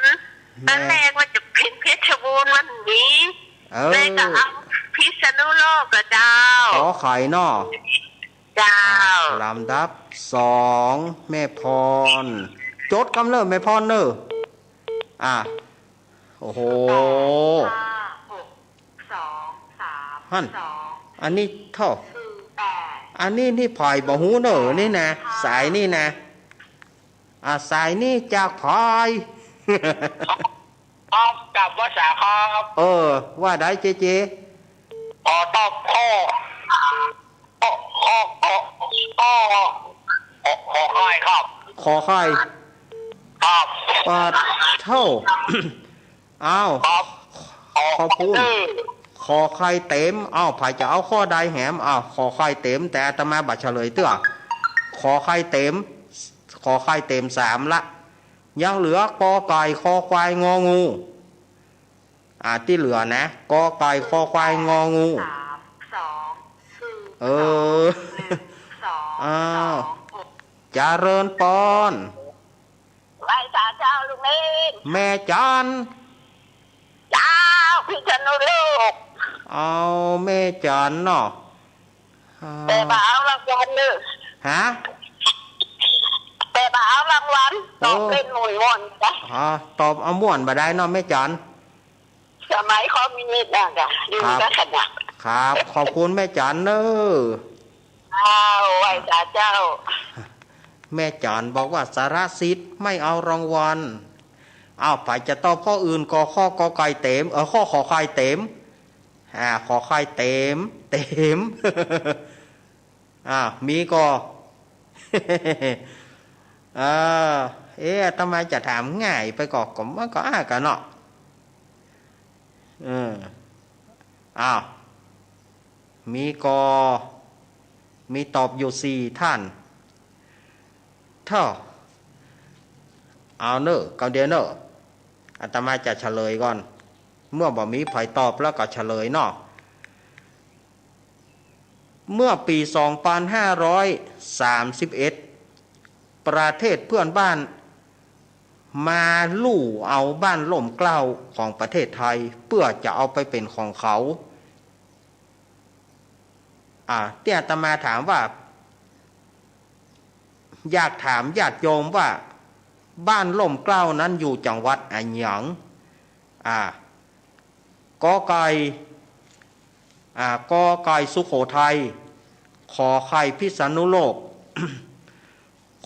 แม่ ต๋อนแรกว่าจะเป๋นเพชรบูรณ์วันนี้ เออ เลยก็เอาพิษณุโลกอะเจ้า ขอไข่เนาะ เจ้า อ่ะ ลำดับสอง แม่พร จดกำเนิดแม่พรเนอะ อ่ะ โอ้โห ศูนย์แปดห้าหกสองสาม หั้น สอง อันนี้เท่า ศูนย์แปด อันนี้นี่ใผบ่ฮู้เนอะ นี่นะ สายนี่นะ อ่ะ สายนี่จากใผ ครับ กราบไหว้สาครับ เออ ว่าได้เจเจ ขอตอบข้อ ข้อ ข้อ ข้อ ข้อ ขอ ขอไข่ครับ ขอไข่ ครับ ปาดเท่า อ้าว ครับ ขอบคุณ ขอไข่เต็ม อ้าว ใผจะเอาข้อใดแหม อ้าว ขอไข่เต็ม แต่อาตมาบ่เฉลยเตื้อ ขอไข่เต็ม ขอไข่เต็มสามละ ยังเหลือกอไก่ คอควาย งองู อ่า ตี้เหลือนะ กอไก่ คอควาย งองู สามสองศูนย์ เออ สองหนึ่งสอง อ้าว สองหก เจริญปอน ไหว้สาเจ้าลุงเล่น แม่จัน เจ้า พิษณุโลก เอา แม่จันเนาะ อ่า แต่บ่เอารางวัลเนอะ ฮะ แต่บ่เอารางวัล ตอบ โอ้ เล่นม่วนๆ จ้ะ อ่า ตอบเอาม่วนบ่ได้เนาะแม่จัน สมัยคอมมิวนิสต์น่ะจ้ะ อยู่ ครับ กับคณะ ครับ ขอบคุณแม่จันเนอะ เจ้า ไหว้สาเจ้า แม่จันบอกว่าสารสิทธิ์ไม่เอารางวัล อ้าว ใผจะตอบข้ออื่น กอ ข้อ กอไก่เต็ม เออ ข้อขอไข่เต็ม อ่า ขอไข่เต็ม เต็ม อ่า มีก่อ เออ เอ๊ะ อาตมาจะถามง่ายไปก่อ ก็มันก็อ้ากั๋นเนาะ เออ อ้าว มีก่อ มีตอบอยู่สี่ท่าน เท่า เอาเนอะ กำเดียวเนอะ อาตมาจะเฉลยก่อน เมื่อบ่มีใผตอบแล้วก็เฉลยเนาะ เมื่อปี๋สองปันห้าร้อยสามสิบเอ็ด ประเทศเพื่อนบ้าน มาลู่เอาบ้านร่มเกล้าของประเทศไทย เปื้อจะเอาไปเป๋นของเขา อ่า ตี้อาตมาถามว่า อยากถามญาติโยมว่า บ้านร่มเกล้านั้นอยู่จังหวัดอะหยัง อ่า กอไก่ อ่า กอไก่สุโขทัย ขอไข่พิษณุโลก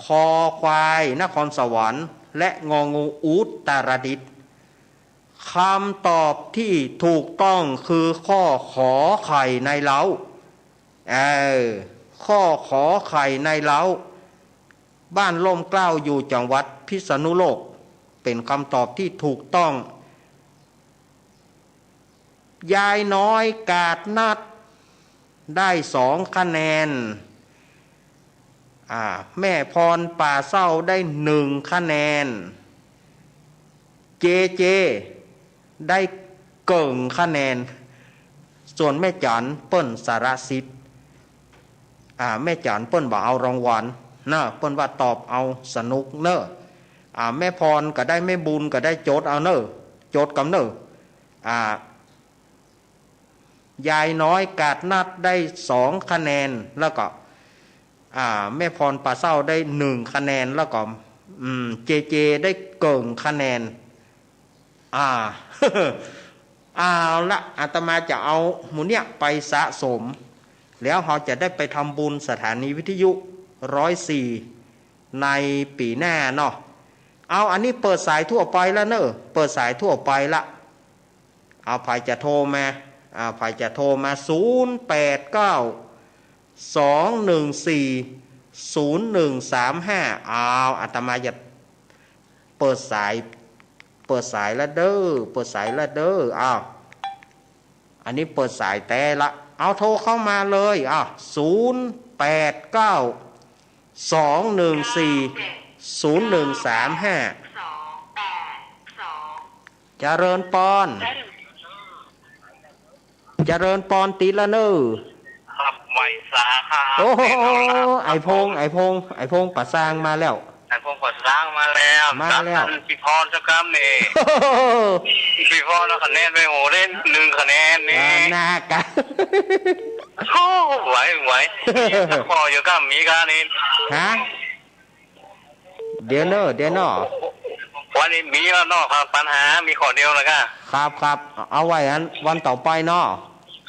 คอควายนครสวรรค์ และงองูอุตรดิตถ์ คำตอบที่ถูกต้องคือข้อขอไข่ในเล้า เออ ข้อขอไข่ในเล้า บ้านร่มเกล้าอยู่จังหวัดพิษณุโลก เป๋นคำตอบที่ถูกต้อง ยายน้อยกาดนัดได้สองคะแนน อ่า แม่พรป่าเศร้าได้หนึ่งคะแนน เจเจ ได้เกิ่งคะแนน ส่วนแม่จั๋นเปิ้นสละสิทธิ์ อ่า แม่จั๋นเปิ้นบ่เอารางวัลเนาะ เปิ้นว่าตอบเอาสนุกเนาะ อ่า แม่พรก็ได้ แม่บุญก็ได้ จดเอาเนาะ จดกำเนาะ อ่า ยายน้อยกาดนัดได้สองคะแนน แล้วก็ อ่า แม่พรป่าเศร้าได้หนึ่งคะแนน แล้วก็ อืม เจเจ ได้เกิ่งคะแนน อ่า เอาละ อาตมาจะเอาหมู่เนี้ยไปสะสม แล้วเฮาจะได้ไปทำบุญสถานีวิทยุร้อยสี่ ในปี๋หน้าเนาะ เอา อันนี้เปิดสายทั่วไปละเนาะ เปิดสายทั่วไปละ เอา ใผจะโทรมา อ่า ใผจะโทรมา ศูนย์แปดเก้า สองหนึ่งสี่ ศูนย์หนึ่งสามห้า เอา อาตมาจะเปิดสาย เปิดสายละเด้อ เปิดสายละเด้อ เอา อันนี้เปิดสายแต๊ละ เอา โทรเข้ามาเลย เอา ศูนย์แปดเก้า สองหนึ่งสี่ ศูนย์หนึ่งสามห้า เจริญปอน เจริญปอนติดละเน่อ ครับ ไหวสาครับ โอ้โห ไอ้พงษ์ ไอ้พงษ์ ไอ้พงษ์ป่าซางมาแล้ว ไอ้พงษ์ป่าซางมาแล้ว มาแล้ว ตัดอันพี่พรสักกำนี่ พี่พรเอาคะแนนไป โห ได้หนึ่งคะแนนนี่ อ่า หนักอะ โอ้ ไหว ไหว ข้ออยู่กับมีกานี่ ฮะ เดี๋ยวเน่อ เดี๋ยวเน่อ วันนี้มีแล้วเนาะครับ ปัญหามีข้อเดียวแล้วกะ ครับ ครับ เอาไว้อันวันต่อไปเนาะ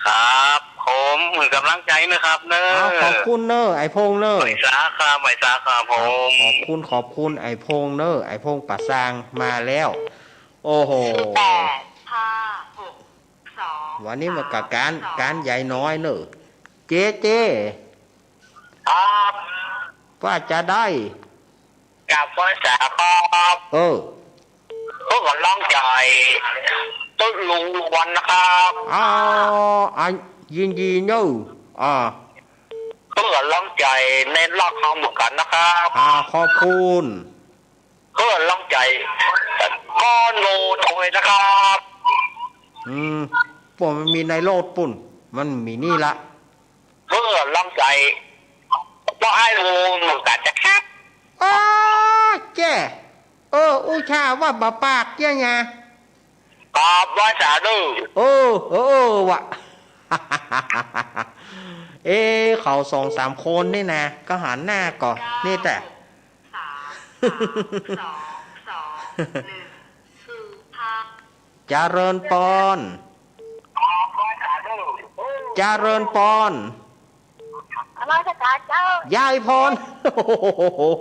ครับ ผมหื้อกำลังใจ๋นะครับเน่อ เอา ขอบคุณเน่อ ไอ้พงษ์เน่อ ไหวสาครับ ไหวสาครับผม ขอบคุณ ขอบคุณ ไอ้พงษ์เน่อ ไอ้พงษ์ป่าซางมาแล้ว โอ้โห ศูนย์แปดห้าหกสอง วันนี้มากับการ สามสอง การยายน้อยเน่อ เจเจ ครับ ว่าจะได้ กราบไหว้สาครับ เออ เพื่อกำลังใจ๋ ตุ๊ลุงวันนะครับ อ๋อ อ่ะ ยินดีเน่อ อ่า เพื่อกำลังใจ๋ในรักเขาเหมือนกันนะครับ อ่า ขอบคุณ เพื่อกำลังใจ๋ ก้อนโนโทยนะครับ อืม พวกมันมีในโลดปุ้น มันมีนี่ละ เพื่อกำลังใจ๋ ก็ไอ้โหเหมือนกันนะครับ อ้า เจ้ เออ อู้ชาว่าบ่ปากเจ้าหยา กราบไหว้สาเน่อ เออ เออ เออ วะ เอ๊ะ เขาสองสามคนนี่นะ ก็หันหน้าก่อ นี่แต่ สาม สาม สอง สอง หนึ่ง ศูนย์ ห้า เจริญปอน เจริญปอน นมัสการเจ้า ยายพร โอ้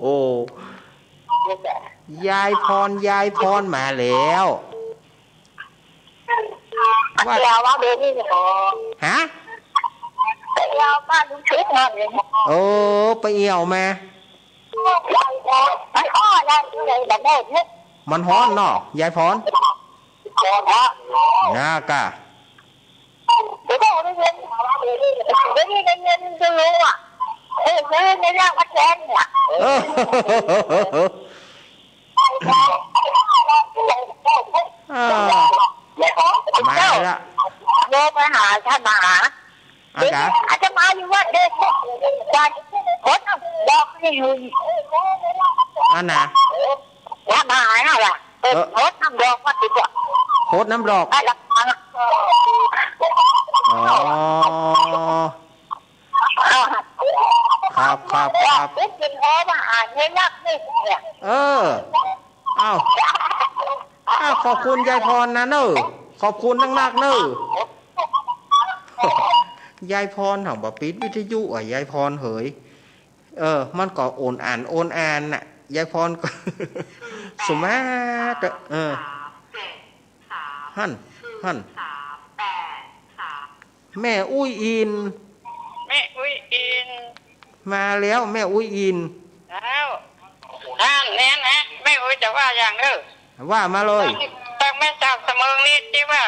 โห ยายพร ยายพรมาแล้ว ว่า เดี๋ยวว่าเดี๋ยวนี้เหรอ ฮะ ไปเอี่ยวบ้านลุงชิดมาเนี่ย เออ ไปเอี่ยวมา มันอ้อนะ ที่ไหนแบบนี้ มันฮ้อนเนาะ ยายพร ร้อนฮะ นากะ เดี๋ยวก็ได้เงิน เดี๋ยวนี้ได้เงินจะรู้อ่ะ เออ ซื้อในเรื่องวัดแจ้งเนี่ย เออ อ่า มาละ โยมมาหาท่านมหา อาจารย์ อาจจะมาอยู่วัดเด็ก วันพุธบอกให้อยู่ อันน่ะ วัน หายแล้วล่ะ เออ เออ หดน้ำดอกว่าติดอ่ะ หดน้ำดอก ไอ้ละครั้ง อ๋อ ครับ ครับ ครับ เป็นเพราะว่าหายไม่ยากนี่เนี่ย เออ อ้าว อ้าว ขอบคุณยายพรนะเนอะ ขอบคุณนักๆเนอะ ยายพรหันบ่ปิดวิทยุอ่ะ ยายพรเหย เออ มันก็โอนอ่าน โอนอ่านน่ะ ยายพรก็ สมาร์ทอะ เออ หั้น หั้น แม่อุ๊ยอิน แม่อุ๊ยอิน มาแล้ว แม่อุ๊ยอิน แล้ว นั่นเนี่ยนะ แม่อุ๊ยจะว่าอย่างเด้อ ว่ามาเลย ตังแม่สาวเสมิงนี่ตี้ว่า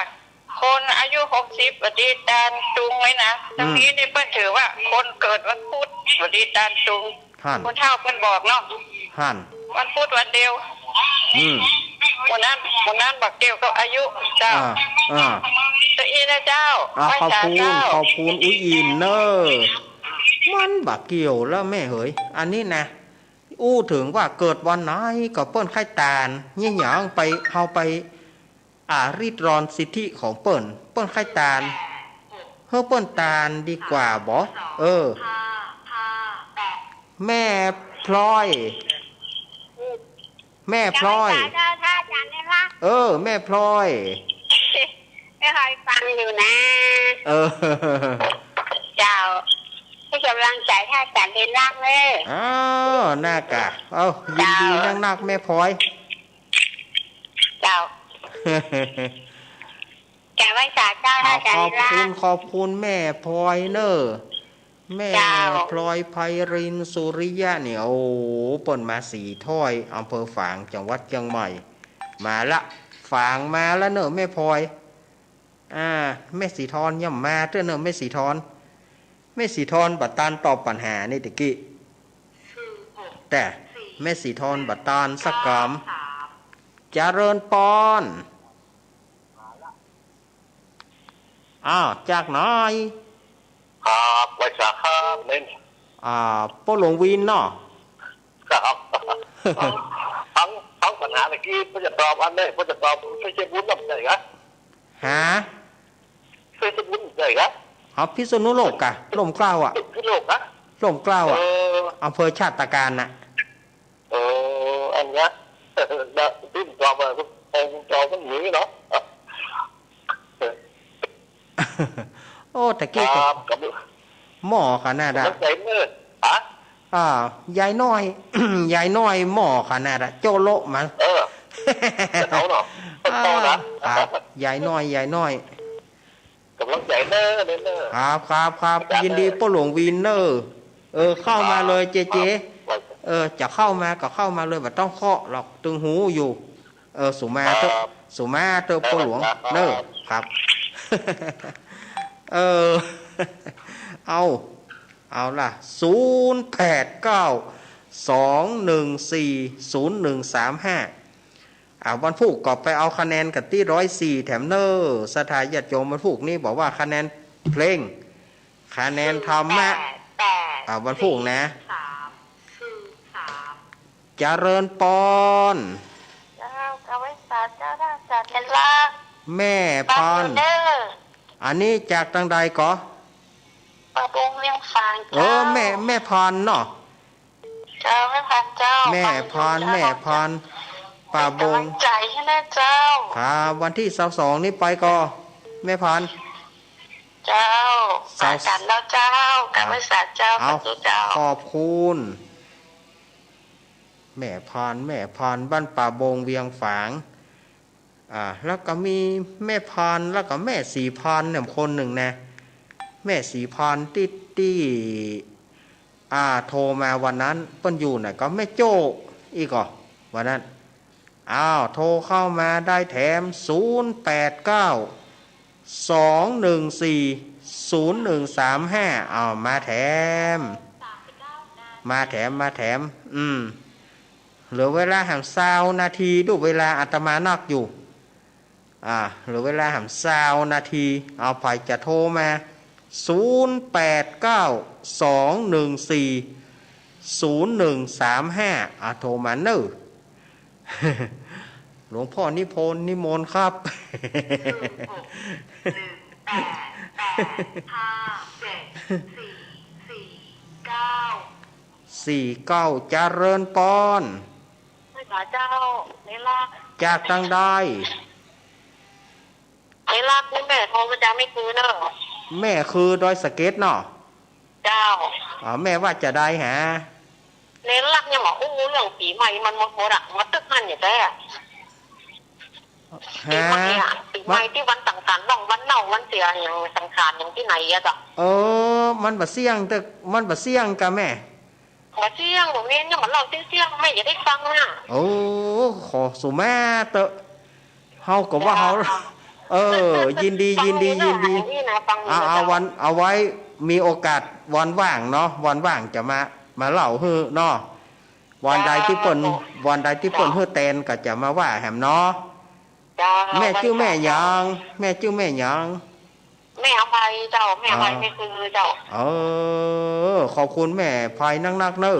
คนอายุหกสิบบ่ดีตานตุงเลยนะ อืม ตังนี้นี่เปิ้นถือว่าคนเกิดวันพุธบ่ดีตานตุง หั้น คนเฒ่าเปิ้นบอกเนาะ หั้น วันพุธวันเดียว อืม วันนั้น วันนั้นบ่เกี่ยวกับอายุเจ้า อ่า อ่า ตะอี้นะเจ้า อ่า ไหว้สาเจ้า ขอบคุณ ขอบคุณอุ๊ยอินเนอะ มันบ่เกี่ยวแล้วแม่เหย อันนี้นะ อู้เถิงว่าเกิดวันไหนก็เปิ้นใค่ตาน เยียะหยังไป เฮาไป อ่า ริดรอนสิทธิของเปิ้น เปิ้นใค่ตาน เฮ้อ เปิ้นตานดีกว่าบ่ เออ แม่พลอย แม่พลอย เจ้า เจ้า เจ้า อาจารย์เรนลักษณ์ เออ แม่พลอย แม่พลอยฟังอยู่นะ เออ เจ้า ให้กำลังใจท่านอาจารย์เรนลักษณ์เนอะ อ้าว น่ากะ เอ้า ยินดี เจ้า นักๆ แม่พลอย เจ้า กราบไหว้สาเจ้า ขอบ อาจารย์ ขอบคุณ ขอบคุณแม่พลอยเนอะ แม่ เจ้า พลอยไพรินทร์สุริยะเนี่ย โอ้ เปิ้นมาสีถ้อย อำเภอฝาง จังหวัดเชียงใหม่ มาละ ฝางมาแล้วเนอะแม่พลอย อ่า แม่สีทอนยังบ่มาเตื้อเนอะ แม่สีทอน แม่สีทอนบ่ตานตอบปัญหานี่ตะกี้ แต่แม่สีทอนบ่ตานสักกำ เจริญปอน อ้าว จากไหน ครับ ไหว้สาครับ เน้น อ่า ป้อหลวงวินเนาะ ครับ ฟัง ฟังปัญหาตะกี้ ป้อจะตอบอันนี้ ป้อจะตอบเพชรบูรณ์ บ่ใจ้กะ ฮะ เพชรบูรณ์ บ่ใจ้กะ เอาพิษณุโลกกะ ร่มเกล้าอะ พิษณุโลกกะ ร่มเกล้าอะ เออ อำเภอชาติตรการน่ะ เออ อันเนี้ย นะ พิมพ์ตอบมา ตอบมันหนีเนาะ โอ้ ตะกี้ก็ ครับ กับ หม้อขนาดอะ กำลังใจ๋เนอะ ฮะ อ่า ยายน้อย ยายน้อยหม้อขนาดอะ โจ้โละมัน เออ จะเอาเนาะ อ่า เอานะ ครับ ยายน้อย ยายน้อย กำลังใจ๋เนอะ เน้นเนอะ ครับ ครับ ครับ อาจารย์ ยินดี เนอะ ป้อหลวงวินเนอะ เออ เข้ามาเลย ครับ เจเจ ครับ เออ จะเข้ามาก็เข้ามาเลย บ่ต้องเคาะหรอก ตึงหูอยู่ เออ สุมาเต๊อะ ครับ สุมาเต๊อะ ครับ ป้อหลวง ครับ เนอะ ครับ เออ เอา เอาล่ะ ศูนย์แปดเก้า สองหนึ่งสี่ ศูนย์หนึ่งสามห้า อ่า วันพูกก็ไปเอาคะแนนกั๋นตี้ร้อยสี่แถมเนอะ ศรัทธาญาติโยม วันพูกนี้บอกว่าคะแนนเพลง คะแนนธรรมะ แปด อ่า วันพูกนะ สาม สี่ สาม เจริญปอน เจ้า กราบไหว้สาเจ้า ท่านอาจารย์เรนลักษณ์ แม่พร ป้อหลวงเนอะ อันนี้จากตางใดก่อ ป่าบงเวียงฝาง เออ เจ้า แม่ แม่พรเนาะ เจ้า แม่พรเจ้า แม่พร ฟังอยู่เจ้า แม่พร ป่าบง เป๋นก๋ำลังใจ๋หื้อเน่อเจ้า ครับ วันตี้ซาวสองนี้ไปก่อ แม่พร เจ้า สาว ไปกั๋นเนาะเจ้า กราบไหว้สาเจ้า เอา สาธุเจ้า ขอบคุณ แม่พร แม่พร บ้านป่าบงเวียงฝาง อ่า แล้วก็มีแม่พร แล้วก็แม่สีพรเนี่ยคนนึ่งนะ แม่สีพรตี้ ตี้ อ่า โทรมาวันนั้น เปิ้นอยู่ไหนก่อ แม่โจ้อี้ก่อ วันนั้น อ้าว โทรเข้ามาได้แถม ศูนย์แปดเก้า สองหนึ่งสี่ ศูนย์หนึ่งสามห้า อ้าว มาแถม มาแถม มาแถม อืม เหลือเวลาแหมซาวนาที ดูเวลาอาตมานักอยู่ อ่า เหลือเวลาแหมซาวนาที เอา ใผจะโทรมา ศูนย์แปดเก้า สองหนึ่งสี่ ศูนย์หนึ่งสามห้า อ่า โทรมาเน่อ หลวงพ่อนิพนธ์ นิมนต์ครับ ศูนย์หก หนึ่งแปด แปดห้าเจ็ดสี่สี่เก้า สี่เก้า เจริญปอน พระเจ้า เนรลักษณ์ จากตังใด เนรลักษณ์นี่แม่โทรมาจากแม่คือเนอะ แม่คือดอยสะเก็ดเนาะ เจ้า อ๋อ แม่ว่าจะใดฮะ เนรลักษณ์ยังบ่ฮู้เรื่องปี๋ใหม่มันหมดๆ อะ มาตึกหั้นอยู่แต๊ ฮะ ปี๋ใหม่อะ ปี๋ใหม่ตี้วันสังสรรค์ วันเน่าวันเสียหยังสังสรรค์หยังตี้ไหนอะเจ้า เออ มันบ่เสี่ยง แต่มันบ่เสี่ยงกาแม่ บ่เสี่ยง บ่แม่น ยังบ่เล่าเสี่ยงๆ แม่จะได้ฟังน่ะ โอ้ ขอสุแม่เต๊อะ เฮาก็ว่าเฮา เออ ยินดี ยินดี ยินดี นี่นะ ฟังอยู่ เอา นะ เอา เจ้า วัน เอาไว้มีโอกาสวันว่างเนาะ วันว่างจะมา มาเล่าหื้อเนาะ วันใดตี้เปิ้น เจ้า วันใดตี้เปิ้น เจ้า หื้อแตนก็จะมาว่าแหมเนาะ เจ้า แม่จื้อแม่หยัง แม่จื้อแม่หยัง แม่อภัยเจ้า แม่อภัย อ๋อ แม่คือเจ้า เออ ขอบคุณแม่อภัยนักๆ เน่อ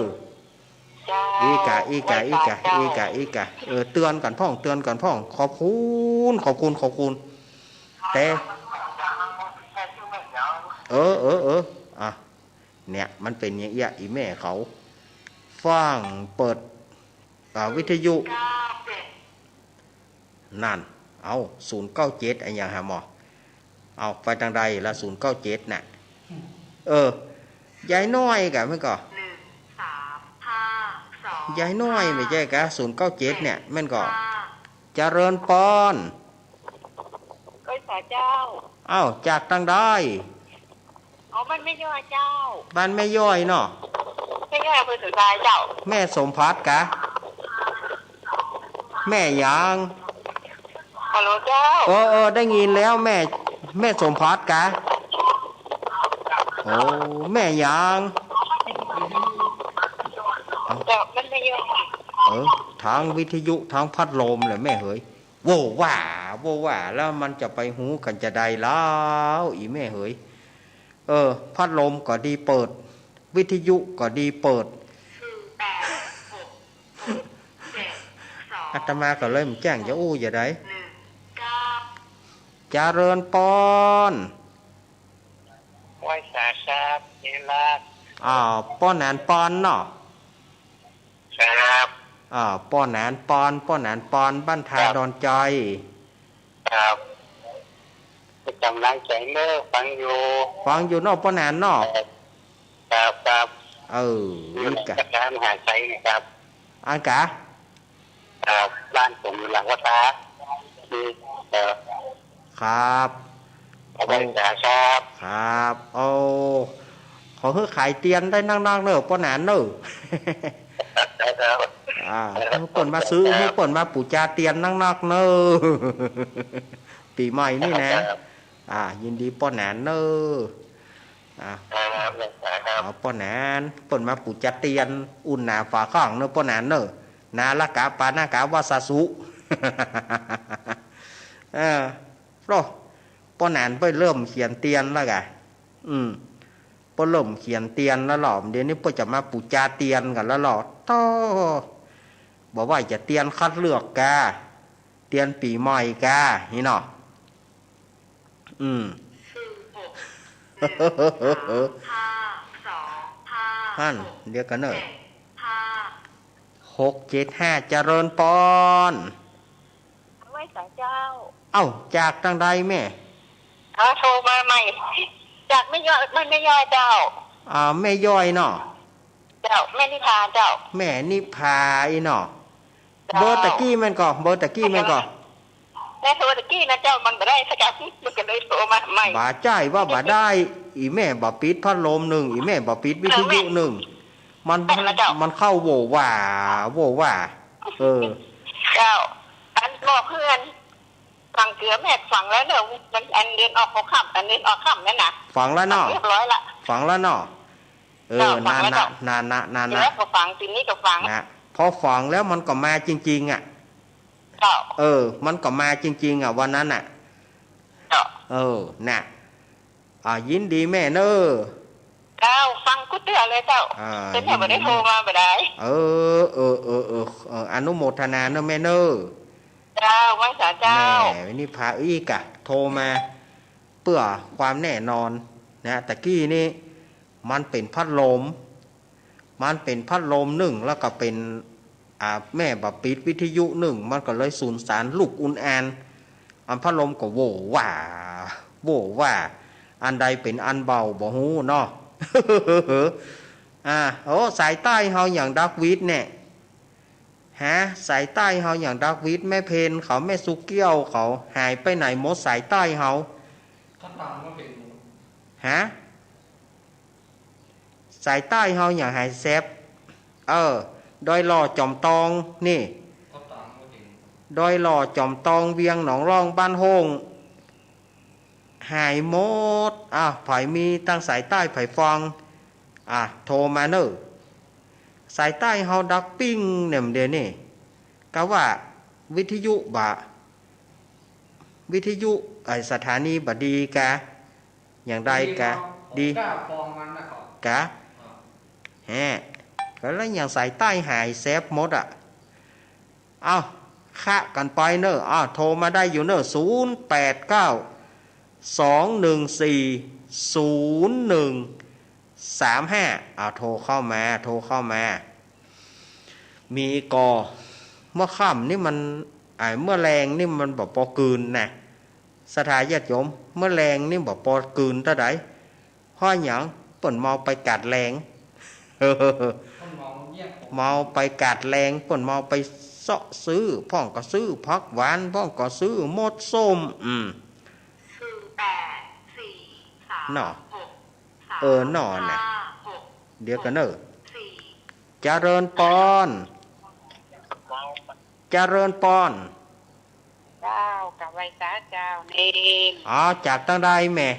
เจ้า อีกะ อีกะ ไหว้สาเจ้า อีกะ อีกะ อีกะ เออ เตือนกั๋นพ่อง เตือนกั๋นพ่อง ขอบคุณ ขอบคุณ ขอบคุณ แต่ เออ เออ เออ อ่ะ เนี่ย มันเป๋นอย่างเอี้ย อี่แม่เขา ฟั่งเปิด อ่า วิทยุ นั่น เอ้า ศูนย์เก้าเจ็ด อะหยังหาหมอ เอ้า ไปตังใดละ ศูนย์เก้าเจ็ด น่ะ เออ ยายน้อยกะ แม่นก่อ หนึ่งสามห้าสอง ยายน้อย ไม่ใช่กะ ศูนย์เก้าเจ็ด เนี่ย แม่นก่อ ห้า เจริญปอน ไหว้สาเจ้า เอ้า จากตังใด อ๋อ บ้านแม่ย้อยเจ้า บ้านแม่ย้อยเนาะ แม่ย้อย อำเภอสันทรายเจ้า แม่สมผัสกะ แม่หยัง ฮัลโหลเจ้า เออ เออ ได้ยินแล้ว แม่ แม่สมผัสกะ โอ้ แม่หยัง เจ้า บ้านแม่ย้อย เออ ทั้งวิทยุ ทั้งพัดลมแหละแม่เหย โว่ว่า โว่ว่า แล้วมันจะไปฮู้กั๋นจาใดแล้ว อี่แม่เหย เออ พัดลมก็ดีเปิด วิทยุก็ดีเปิด อาตมาก็เลยบ่แจ้งจะอู้จะใด เจริญปอน ไหว้สาครับ เนรลักษณ์ อ้าว ป้อหนานปอนเนาะ ครับ อ่า ป้อหนานปอน ป้อหนานปอน บ้านทาดอนจอย ครับ ก๋ำลังใจ๋เน่อ ฟังอยู่ ฟังอยู่เนาะ ป้อหนานเนาะ ครับ ครับ เออ นี่แหละ นี่กะ จากมหาชัยนี่ครับ อันกะ ครับ บ้านผมอยู่หลังวัดพระ นี่ เอ่อ ครับ เอาไว้จ้าครับ ครับ โอ้ ขอหื้อขายเตียนได้นักๆ เน่อ ป้อหนานเน่อ ครับ อ่า หื้อเปิ้นมาซื้อ หื้อเปิ้นมาปู๋จาเตียนนักๆ เน่อ ปี๋ใหม่นี่นะ ครับ อ่า ยินดีป้อหนานเน่อ อ่า ครับ ครับ เอาป้อหนาน เปิ้นมาปู๋จาเตียน อุ่นหนาฝาข้างเน่อ ป้อหนานเน่อ นาละกาปานาคาว่าสาสุ เออ ป้อ ป้อหนานเปิ้นเริ่มเขียนเตียนแล้วกะ อืม เปิ้นเริ่มเขียนเตียนแล้วลอ เดี๋ยวนี้เปิ้นจะมาปู๋จาเตียนกั๋นแล้วลอ โธ่ บ่ว่าจะเตียนคัดเลือกกา เตียนปี๋ใหม่กา นี่เนาะ อืม ศูนย์หก หนึ่งสามห้าสองห้า หั้น หก เดี๋ยวก่อนเน่อ เจ็ดห้า หกเจ็ดห้า เจริญปอน ไหว้สาเจ้า เอ้า จากตังใดแม่ เออ โทรมาใหม่ จากแม่ย้อย แม่ แม่ย้อยเจ้า อ่า แม่ย้อยเนาะ เจ้า แม่นิพาเจ้า แม่นิพาอี้เนาะ เจ้า เบอร์ตะกี้แม่นก่อ เบอร์ตะกี้แม่นก่อ แม่โทรตะกี้นะเจ้า มันบ่ได้สักอัน มันก็เลยโทรมาใหม่ บ่าจ้ายว่าบ่าได้ อี่แม่บ่าปิดพัดลมนึ่ง อี่แม่บ่าปิดวิทยุนึ่ง มัน มันเข้าโหว่หว่า โหว่หว่า เออ เจ้า อันบอกเพื่อน ฟังเกือแม่ฟังแล้วเน่อ มันอันเดือนออกหัวค่ำ อันเดือนออกค่ำนั่นน่ะ ฟังแล้วเนาะ เรียบร้อยละ ฟังแล้วเนาะ เออ เจ้า ฟังแล้วเจ้า นานะ นานะ นานะ ทีแรกก็ฟัง ทีนี้ก็ฟัง นะ พอฟังแล้วมันก็มาจริงๆ อ่ะ เจ้า เออ มันก็มาจริงๆ อ่ะ วันนั้นน่ะ เจ้า เออ น่ะ อ่า ยินดีแม่เน่อ เจ้า ฟังกู้เตื้อเลยเจ้า อ่า แต่เนี่ย ยินดี บ่ได้โทรมาบ่ได้ เออ เออ เออ เออ เออ อนุโมทนาเนอะแม่เนอะ เจ้า ไหว้สาเจ้า แม่ วันนี้พระอี้กะโทรมา เปื้อความแน่นอนนะ ตะกี้นี้มันเป๋นพัดลม มันเป๋นพัดลมนึ่ง แล้วก็เป๋น อ่า แม่บ่ปิดวิทยุนึ่ง มันก็เลยสูญสารลูกอุ่นแอน อันพัดลมก็โหว่หว่า โหว่หว่า อันใดเป๋นอันเบาบ่ฮู้เนาะ อ่า โอ้ สายใต้เฮาอย่างดักวิทย์เนี่ย ฮะ สายใต้เฮาอย่างดักวิทย์ แม่เพนเขา แม่สุเกี้ยวเขา หายไปไหนหมดสายใต้เฮา เขาตามว่าเป็น ฮะ สายใต้เฮาอย่างหายแซบ เออ ดอยหล่อจอมตอง นี่ เขาตามว่าเป็น ดอยหล่อจอมตอง เวียงหนองล่อง บ้านโฮ่ง หายหมด อ้าว ใผมีตางสายใต้ใผฟัง อ่ะ โทรมาเน่อ สายใต้เฮาดักปิ้งเนี่ย เดี๋ยวนี้ กาว่าวิทยุบ่ วิทยุ ไอ้สถานีบ่ดีกา อย่างใดกา ดี กา แฮะ ก็แล้วอย่างสายใต้หายแซบหมดอะ เอ้า คะกั๋นไปเน่อ อ้าว โทรมาได้อยู่เน่อ ศูนย์แปดเก้า สองหนึ่งสี่ ศูนย์หนึ่งสามห้า อ้าว โทรเข้ามา โทรเข้ามา มีก่อ เมื่อค่ำนี่มัน ไอ้ เมื่อแลงนี่มันบ่ปอกืนนะ ศรัทธาญาติโยม เมื่อแลงนี่บ่ปอกืนเต้าใด เพราะหยัง เปิ้นเมาไปกาดแลง เมาไปกาดแลง เปิ้นเมาไปเซาะซื้อ พ่องก็ซื้อผักหวาน พ่องก็ซื้อมดส้ม อืม เนาะ เออ เนาะ น่ะ เดี๋ยวก่อนเน่อ เจริญปอน เจริญปอน เจ้า กราบไหว้สาเจ้าเณร อ๋อ จากตางใดแม่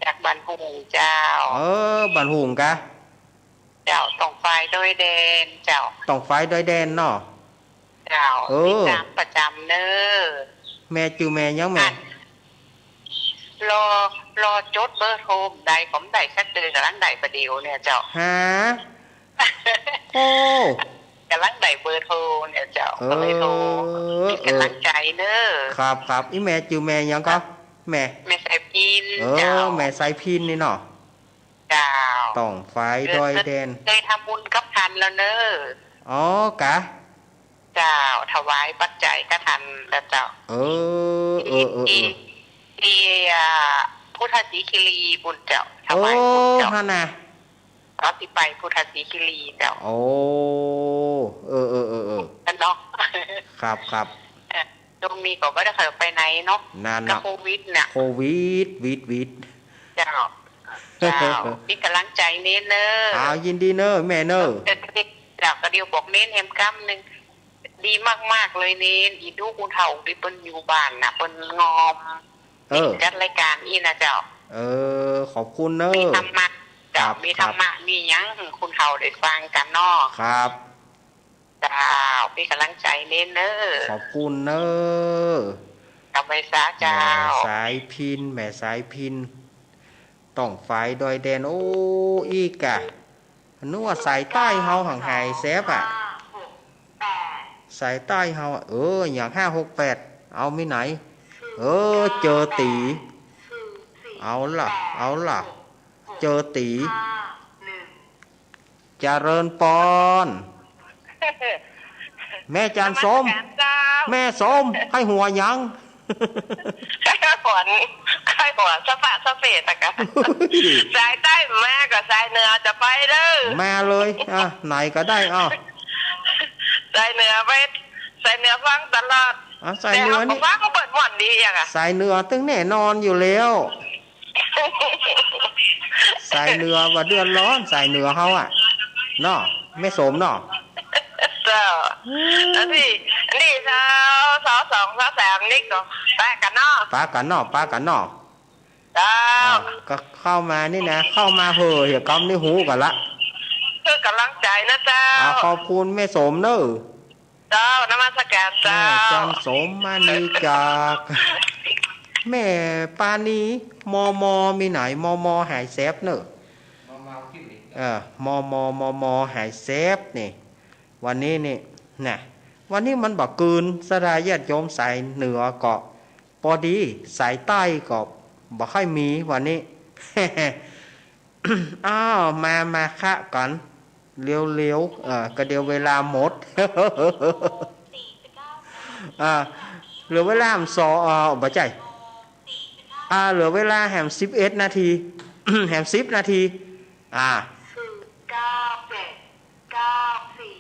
จากบ้านโฮ่งเจ้า เออ บ้านโฮ่งกา เจ้า ต่องฝายดอยแดนเจ้า ต่องฝายดอยแดนเนาะ เจ้า เออ ติดต๋ามประจ๋ำเน่อ แม่จื้อแม่หยังแม่ อัน รอ รอจดเบอร์โทรบ่ได้ ก็บ่ได้สักเตื้อ ก่ำลังได้บ่าเดี่ยวเนี่ยเจ้า ฮะ โอ้ ก่ำลังได้เบอร์โทรเนี่ยเจ้า เออ ก็เลยโทร เออ เป๋นก่ำลังใจ๋เน่อ ครับ ครับ อี่แม่จื้อแม่หยังก็ แม่ แม่สายพิณ เออ เจ้า แม่สายพิณนี่เนาะ เจ้า ต่องฝายดอยแดน เคย เคยทำบุญกับท่านแล้วเน่อ อ๋อ กา เจ้า ถวายปัจจัยกับท่านแล้วเจ้า เออ เออ เออ เออ ตี้ ตี้ อ่า พุทธศรีคีรีปู้นเจ้า ถวายพุทธเจ้า โอ้ หั้นน่ะ ก็สิไปพุทธศรีคีรีเจ้า โอ้ เออ เออ เออ เออ นั่นเนาะ ครับ ครับ เออ ช่วงนี้ก็บ่ได้ค่อยไปไหนเนาะ นั่นเนาะ กับโควิดเนี่ย โควิด วิด วิด เจ้า เจ้า เป๋นก่ำลังใจ๋เณรเน่อ อ้าว ยินดีเน่อแม่เน่อ เออ เจ้า ก็เดี๋ยวบอกเณรแหมกำนึ่ง ดีมากๆ เลยเณร อีดูผู้เฒ่าตี้เปิ้นอยู่บ้านน่ะ เปิ้นงอม เออ จัดรายก๋านอี้นะเจ้า เออ ขอบคุณเน่อ มีธรรมะ เจ้า ครับ มีธรรมะ ครับ มีหยังหื้อผู้เฒ่าได้ฟังกั๋นเนาะ ครับ เจ้า เป๋นก่ำลังใจ๋เณรเน่อ ขอบคุณเน่อ กราบไหว้สาเจ้า แม่สายพิณ แม่สายพิณ ต่องฝายดอยแดน โอ้ อี้กา นึกว่าสายใต้เฮาหังหายแซบอะ สายใต้เฮาอะ เออ อย่าง ห้าหกแปด เอามีไหน เออ เจอตี๋ เอาล่ะ เอาล่ะ เจอตี๋ เจริญปอน แม่จันสม นมัสก๋านเจ้า แม่สม ใค่หัวหยัง ใค่หัว ใค่หัวสะฟะสะเฟะตะกะ สายใต้มาก็สายเหนือจะไปเน่อ มาเลย อ่ะ ไหนก็ได้ อ้าว สายเหนือไป สายเหนือฟังตลอด อ่ะ สายเหนือนี่ แต่เฮาก็ฟังก็เปิ้นม่วนดีอะค่ะ สายเหนือตึงแน่นอนอยู่แล้ว สายเหนือบ่เดือดร้อน สายเหนือเฮาอะ เนาะ แม่สมเนาะ เจ้า อืม แล้วตี้ ตี้เจ้า สองสองสองสามนี่ก็ปะกั๋นเนาะ ปะกั๋นเนาะ ปะกั๋นเนาะ เจ้า อ่า ก็เข้ามานี่นะ เข้ามาเหอะ เดี๋ยวกำนี้ฮู้กั๋นละ เปื้อก่ำลังใจ๋นะเจ้า อ่า ขอบคุณแม่สมเน่อ เจ้า นมัสก๋านเจ้า แม่จันสมมานีจาก แม่ปานี มม มีไหน มม หายแซบเน่อ เออ มอ มอ มอ มอ หายแสบนี่ วันนี้นี่ นะ วันนี้มันบ่กืน ศรัทธาญาติโยมสายเหนือก็ปอดี สายใต้ก็บ่ค่อยมีวันนี้ อ้าว มา มาคะกัน เร็วๆ เออ ก็เดี๋ยวเวลาหมด อ่า เหลือเวลาแหมสอง เออ บ่ใจ้ อ่า เหลือเวลาแหมสิบเอ็ดนาที แหมสิบนาที อ่า ศูนย์ เก้า แปด เก้า สี่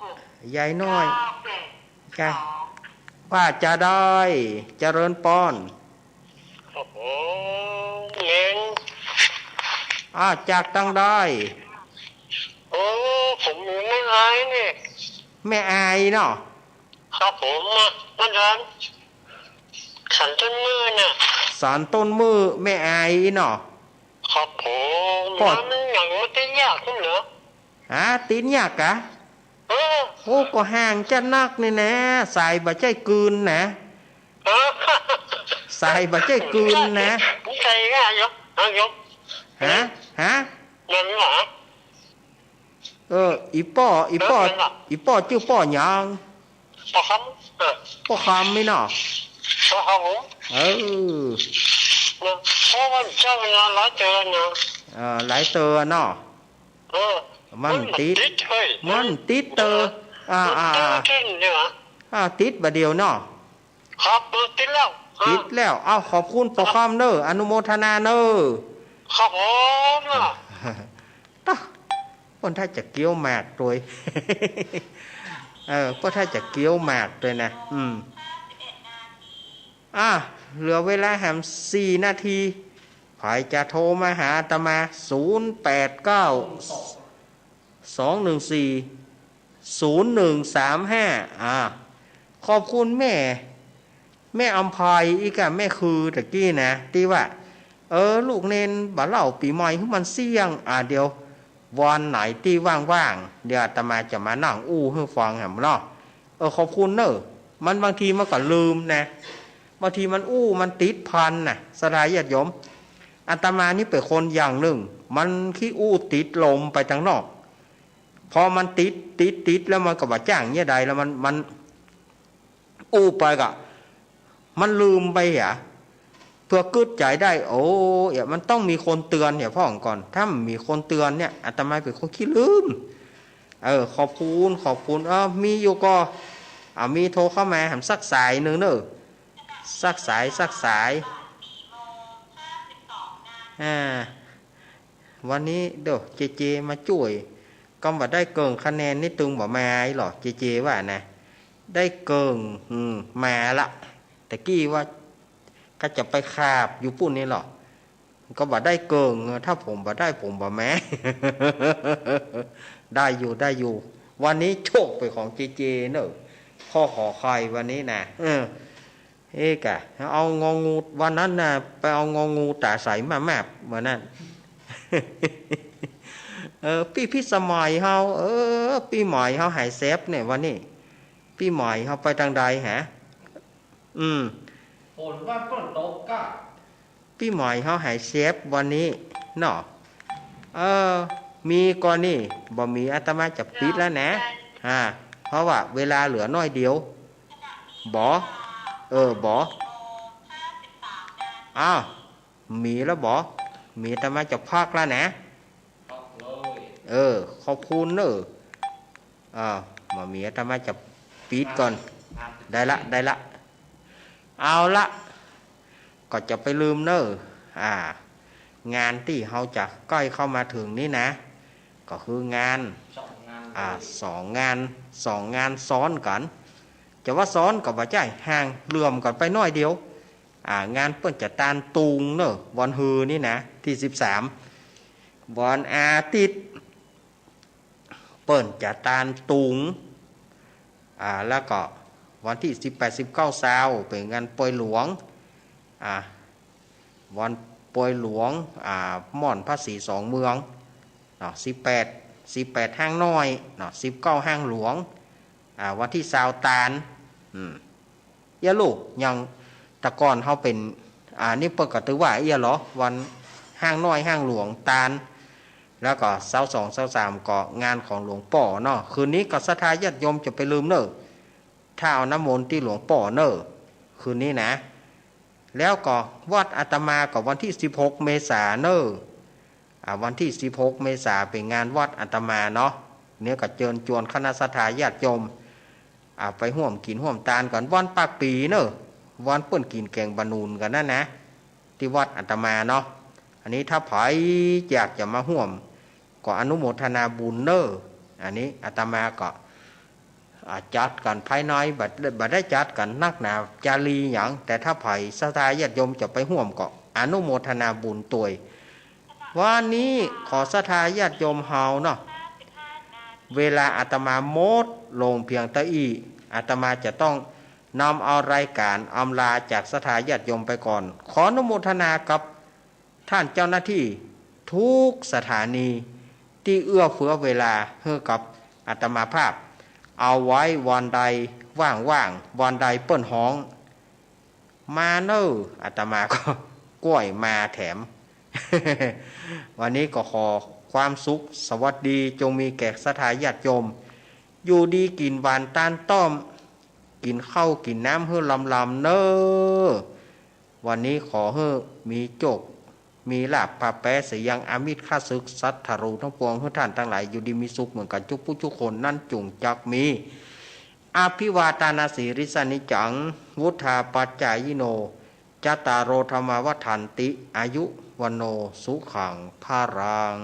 หก ยายน้อย เก้า แปด จ้ะ สอง ว่าจาใด เจริญปอน โอ้โห เม้ง อ่า จากตังใด โอ้ ผมอยู่แม่อายนี่ แม่อายเนาะ ครับผม มา มาทาน สันต้นมื้อน่ะ สันต้นมื้อ แม่อายเนาะ ครับผม ก็ มันยังบ่ติดยากขึ้นเหรอ ฮะ ติดยากกะ เออ โอ้ ก็ห่างจะนักนี่นะ สายบ่ใจ้กืนนะ เออ สายบ่ใจ้กืนนะ ใช่ ใช่ อ่ะ ยก อ่ะ ยก ฮะ ฮะ นั่นหว่า เออ อีป้อ อีป้อ นั่นหว่า อีป้อจื้อป้อหยัง ป้อคำ เออ ป้อคำนี่เนาะ ป้อคำ เออ เนี่ย เพราะว่าเจ้าเวลาหลายเตือนนะ เออ หลายเตือนเนาะ เออ มันติด มันติด เฮ้ย มันติดเตอ อ่า อ่า มันติดเนี่ย อ่า ติดบ่าเดี่ยวเนาะ ครับ เออ ติดแล้ว อ่า ติดแล้ว เอา ขอบคุณป้อคำเน้อ อนุโมทนาเน้อ ครับผม ตะ เปิ้นถ้าจะเกี้ยวหมากตวย เออ เปิ้นถ้าจะเกี้ยวหมากตวยนะ อืม อ่ะ เหลือเวลาแหมสี่นาที ใผจะโทรมาหาอาตมา ศูนย์ แปด เก้า สอง หนึ่ง สี่ ศูนย์ หนึ่ง สาม ห้า อ่า ขอบคุณแม่ แม่อำไพอีกอะ แม่คือตะกี้นะ ตี้ว่า เออ ลูกเณรบ่าเล่าปี๋ใหม่หื้อมันเสี้ยง อ่า เดี๋ยววันไหนตี้ว่างๆ เดี๋ยวอาตมาจะมานั่งอู้หื้อฟังแหมเนาะ เออ ขอบคุณเน้อ มันบางทีมันก็ลืมนะ บางทีมันอู้มันติดพันน่ะ ศรัทธาญาติโยม อาตมานี่เป๋นคนอย่างนึ่ง มันขี้อู้ติดลมไปตางนอก พอมันติด ติด ติดแล้วมันก็บ่าจ้างเยียะใดแล้วมัน มันอู้ไปก็ มันลืมไปอะ เปื้อกึ๊ดใจ๋ได้ โอ้ เหีย มันต้องมีคนเตือนเหียพ่องก่อน ถ้าบ่มีคนเตือนเนี่ย อาตมาเป๋นคนขี้ลืม เออ ขอบคุณ ขอบคุณ เออ มีอยู่ก่อ อ่า มีโทรเข้ามา แหมสักสายนึ่งเน้อ สักสาย สักสาย อ่า วันนี้เดี๋ยวเจเจมาจ้วย กำบ่าได้เกิ่งคะแนนนี่ตึงบ่ามาอีหลอ เจเจว่านะ ได้เกิ่ง อืม มาละ ตะกี้ว่า ก็จะไปขาบอยู่ปู้นนี่หลอ ก็บ่าได้เกิ่ง ถ้าผมบ่าได้ผมบ่ามา ได้อยู่ ได้อยู่ วันนี้โชคเป๋นของเจเจเน้อ ข้อขอไข่วันนี้นะ เออ เอ๊ะกะ เอางองู วันนั้นน่ะ ไปเอางองูต๋าใสมาแมบ วันนั้น เออ ปี้พิสมัยเฮา เออ ปี้ใหม่เฮาหายแสบเนี่ยวันนี้ ปี้ใหม่เฮาไปตางใดฮะ อืม ฝนว่าฝนตกกะ ปี้ใหม่เฮาหายแสบวันนี้เนาะ เออ มีก่อนี่ บ่มีอาตมาจะปิดแล้วนะ อ่า เพราะว่าเวลาเหลือน้อยเดียว บ่ เออ บ่ อ้าว มีแล้วบ่ มีอาตมาจะพักแล้วนะ เออ ขอบคุณเน้อ อ่า บ่มีอาตมาจะปิดก่อน ได้ละ ได้ละ เอาละ ก็จะไปลืมเน้อ อ่า งานตี้เฮาจะใก้เข้ามาเถิงนี่นะ ก็คืองาน สองงาน อ่า เลย สองงาน สองงานซ้อนกั๋น จะว่าซ้อนก็บ่ใจ้ ห่างเหลื่อมกั๋นไปน้อยเดียว อ่า งานเปิ้นจะตานตุงเน้อ วันฮือนี่นะ ตี้สิบสาม วันอาทิตย์ เปิ้นจะตานตุง อ่า แล้วก็วันตี้สิบแปด สิบเก้า ซาว เป๋นงานปอยหลวง อ่า วันปอยหลวง อ่า ม่อนพระศรีสองเมือง เนาะ สิบแปด สิบแปด ห้างน้อย เนาะ สิบเก้า ห้างหลวง อ่า วันตี้ซาวตาน อืม เอี้ยลูก อย่างแต่ก่อนเฮาเป๋น อ่า นี่เปิ้นก็ถือว่าเอี้ยหลอ วันห้างน้อยห้างหลวงตาน แล้วก็เสาร์สองเสาร์สามก็งานของหลวงป้อเนาะ คืนนี้ก็ศรัทธาญาติโยมจะไปลืมเน่อ ถ้าเอาน้ำมนต์ตี้หลวงป้อเน่อ คืนนี้นะ แล้วก็วัดอาตมาก็วันตี้สิบหกเมษาเน่อ อ่า วันตี้สิบหกเมษาเป๋นงานวัดอาตมาเนาะ เนี่ยก็เจิญจวนคณะศรัทธาญาติโยม อ่า ไปฮ่วมกิ๋นฮ่วมตานกั๋นวันปากปี๋เน่อ วันเปิ้นกิ๋นแก๋งบะหนุนกั๋นนั้นนะ ตี้วัดอาตมาเนาะ อันนี้ถ้าใผอยากจะมาฮ่วม ก็อนุโมทนาบุญเน่อ อันนี้อาตมาก็ อ่า จัดกั๋นภายใน บ่ บ่ได้จัดกั๋นนักหนาจารีหยัง แต่ถ้าใผศรัทธาญาติโยมจะไปฮ่วมก็อนุโมทนาบุญตวย วันนี้ขอศรัทธาญาติโยมเฮาเนาะ เวลาอาตมาหมดลงเพียงเต้าอี้ อาตมาจะต้องนำเอารายก๋านอำลาจากศรัทธาญาติโยมไปก่อน ขออนุโมทนากับ ท่านเจ้าหน้าตี้กู้สถานีตี้เอื้อเฟื้อเวลาหื้อกับอาตมาภาพ เอาไว้วันใดว่างๆ วันใดเปิ้นฮ้อง มาเน่อ อาตมาก็ก้วยมาแถม วันนี้ก็ขอความสุขสวัสดีจงมีแก่ศรัทธาญาติโยม อยู่ดีกิ๋นหวานตานต้อม กิ๋นข้าวกิ๋นน้ำหื้อลำๆ เน่อ วันนี้ขอหื้อมีโจค มีลาภ ปะแปเสยยังอามิตรข้าศึกศัตรูตังปวง หื้อต้านตังหลายอยู่ดีมีสุขเหมือนกั๋นจุกผู้จุกคนนั้นจุ่งจักมี อภิวาทานาสีลิสสะนิจจัง วุฑฒาปัจจายิโน จัตตาโร ธัมมา วัฑฒันติ อายุ วัณโณ สุขัง พะลัง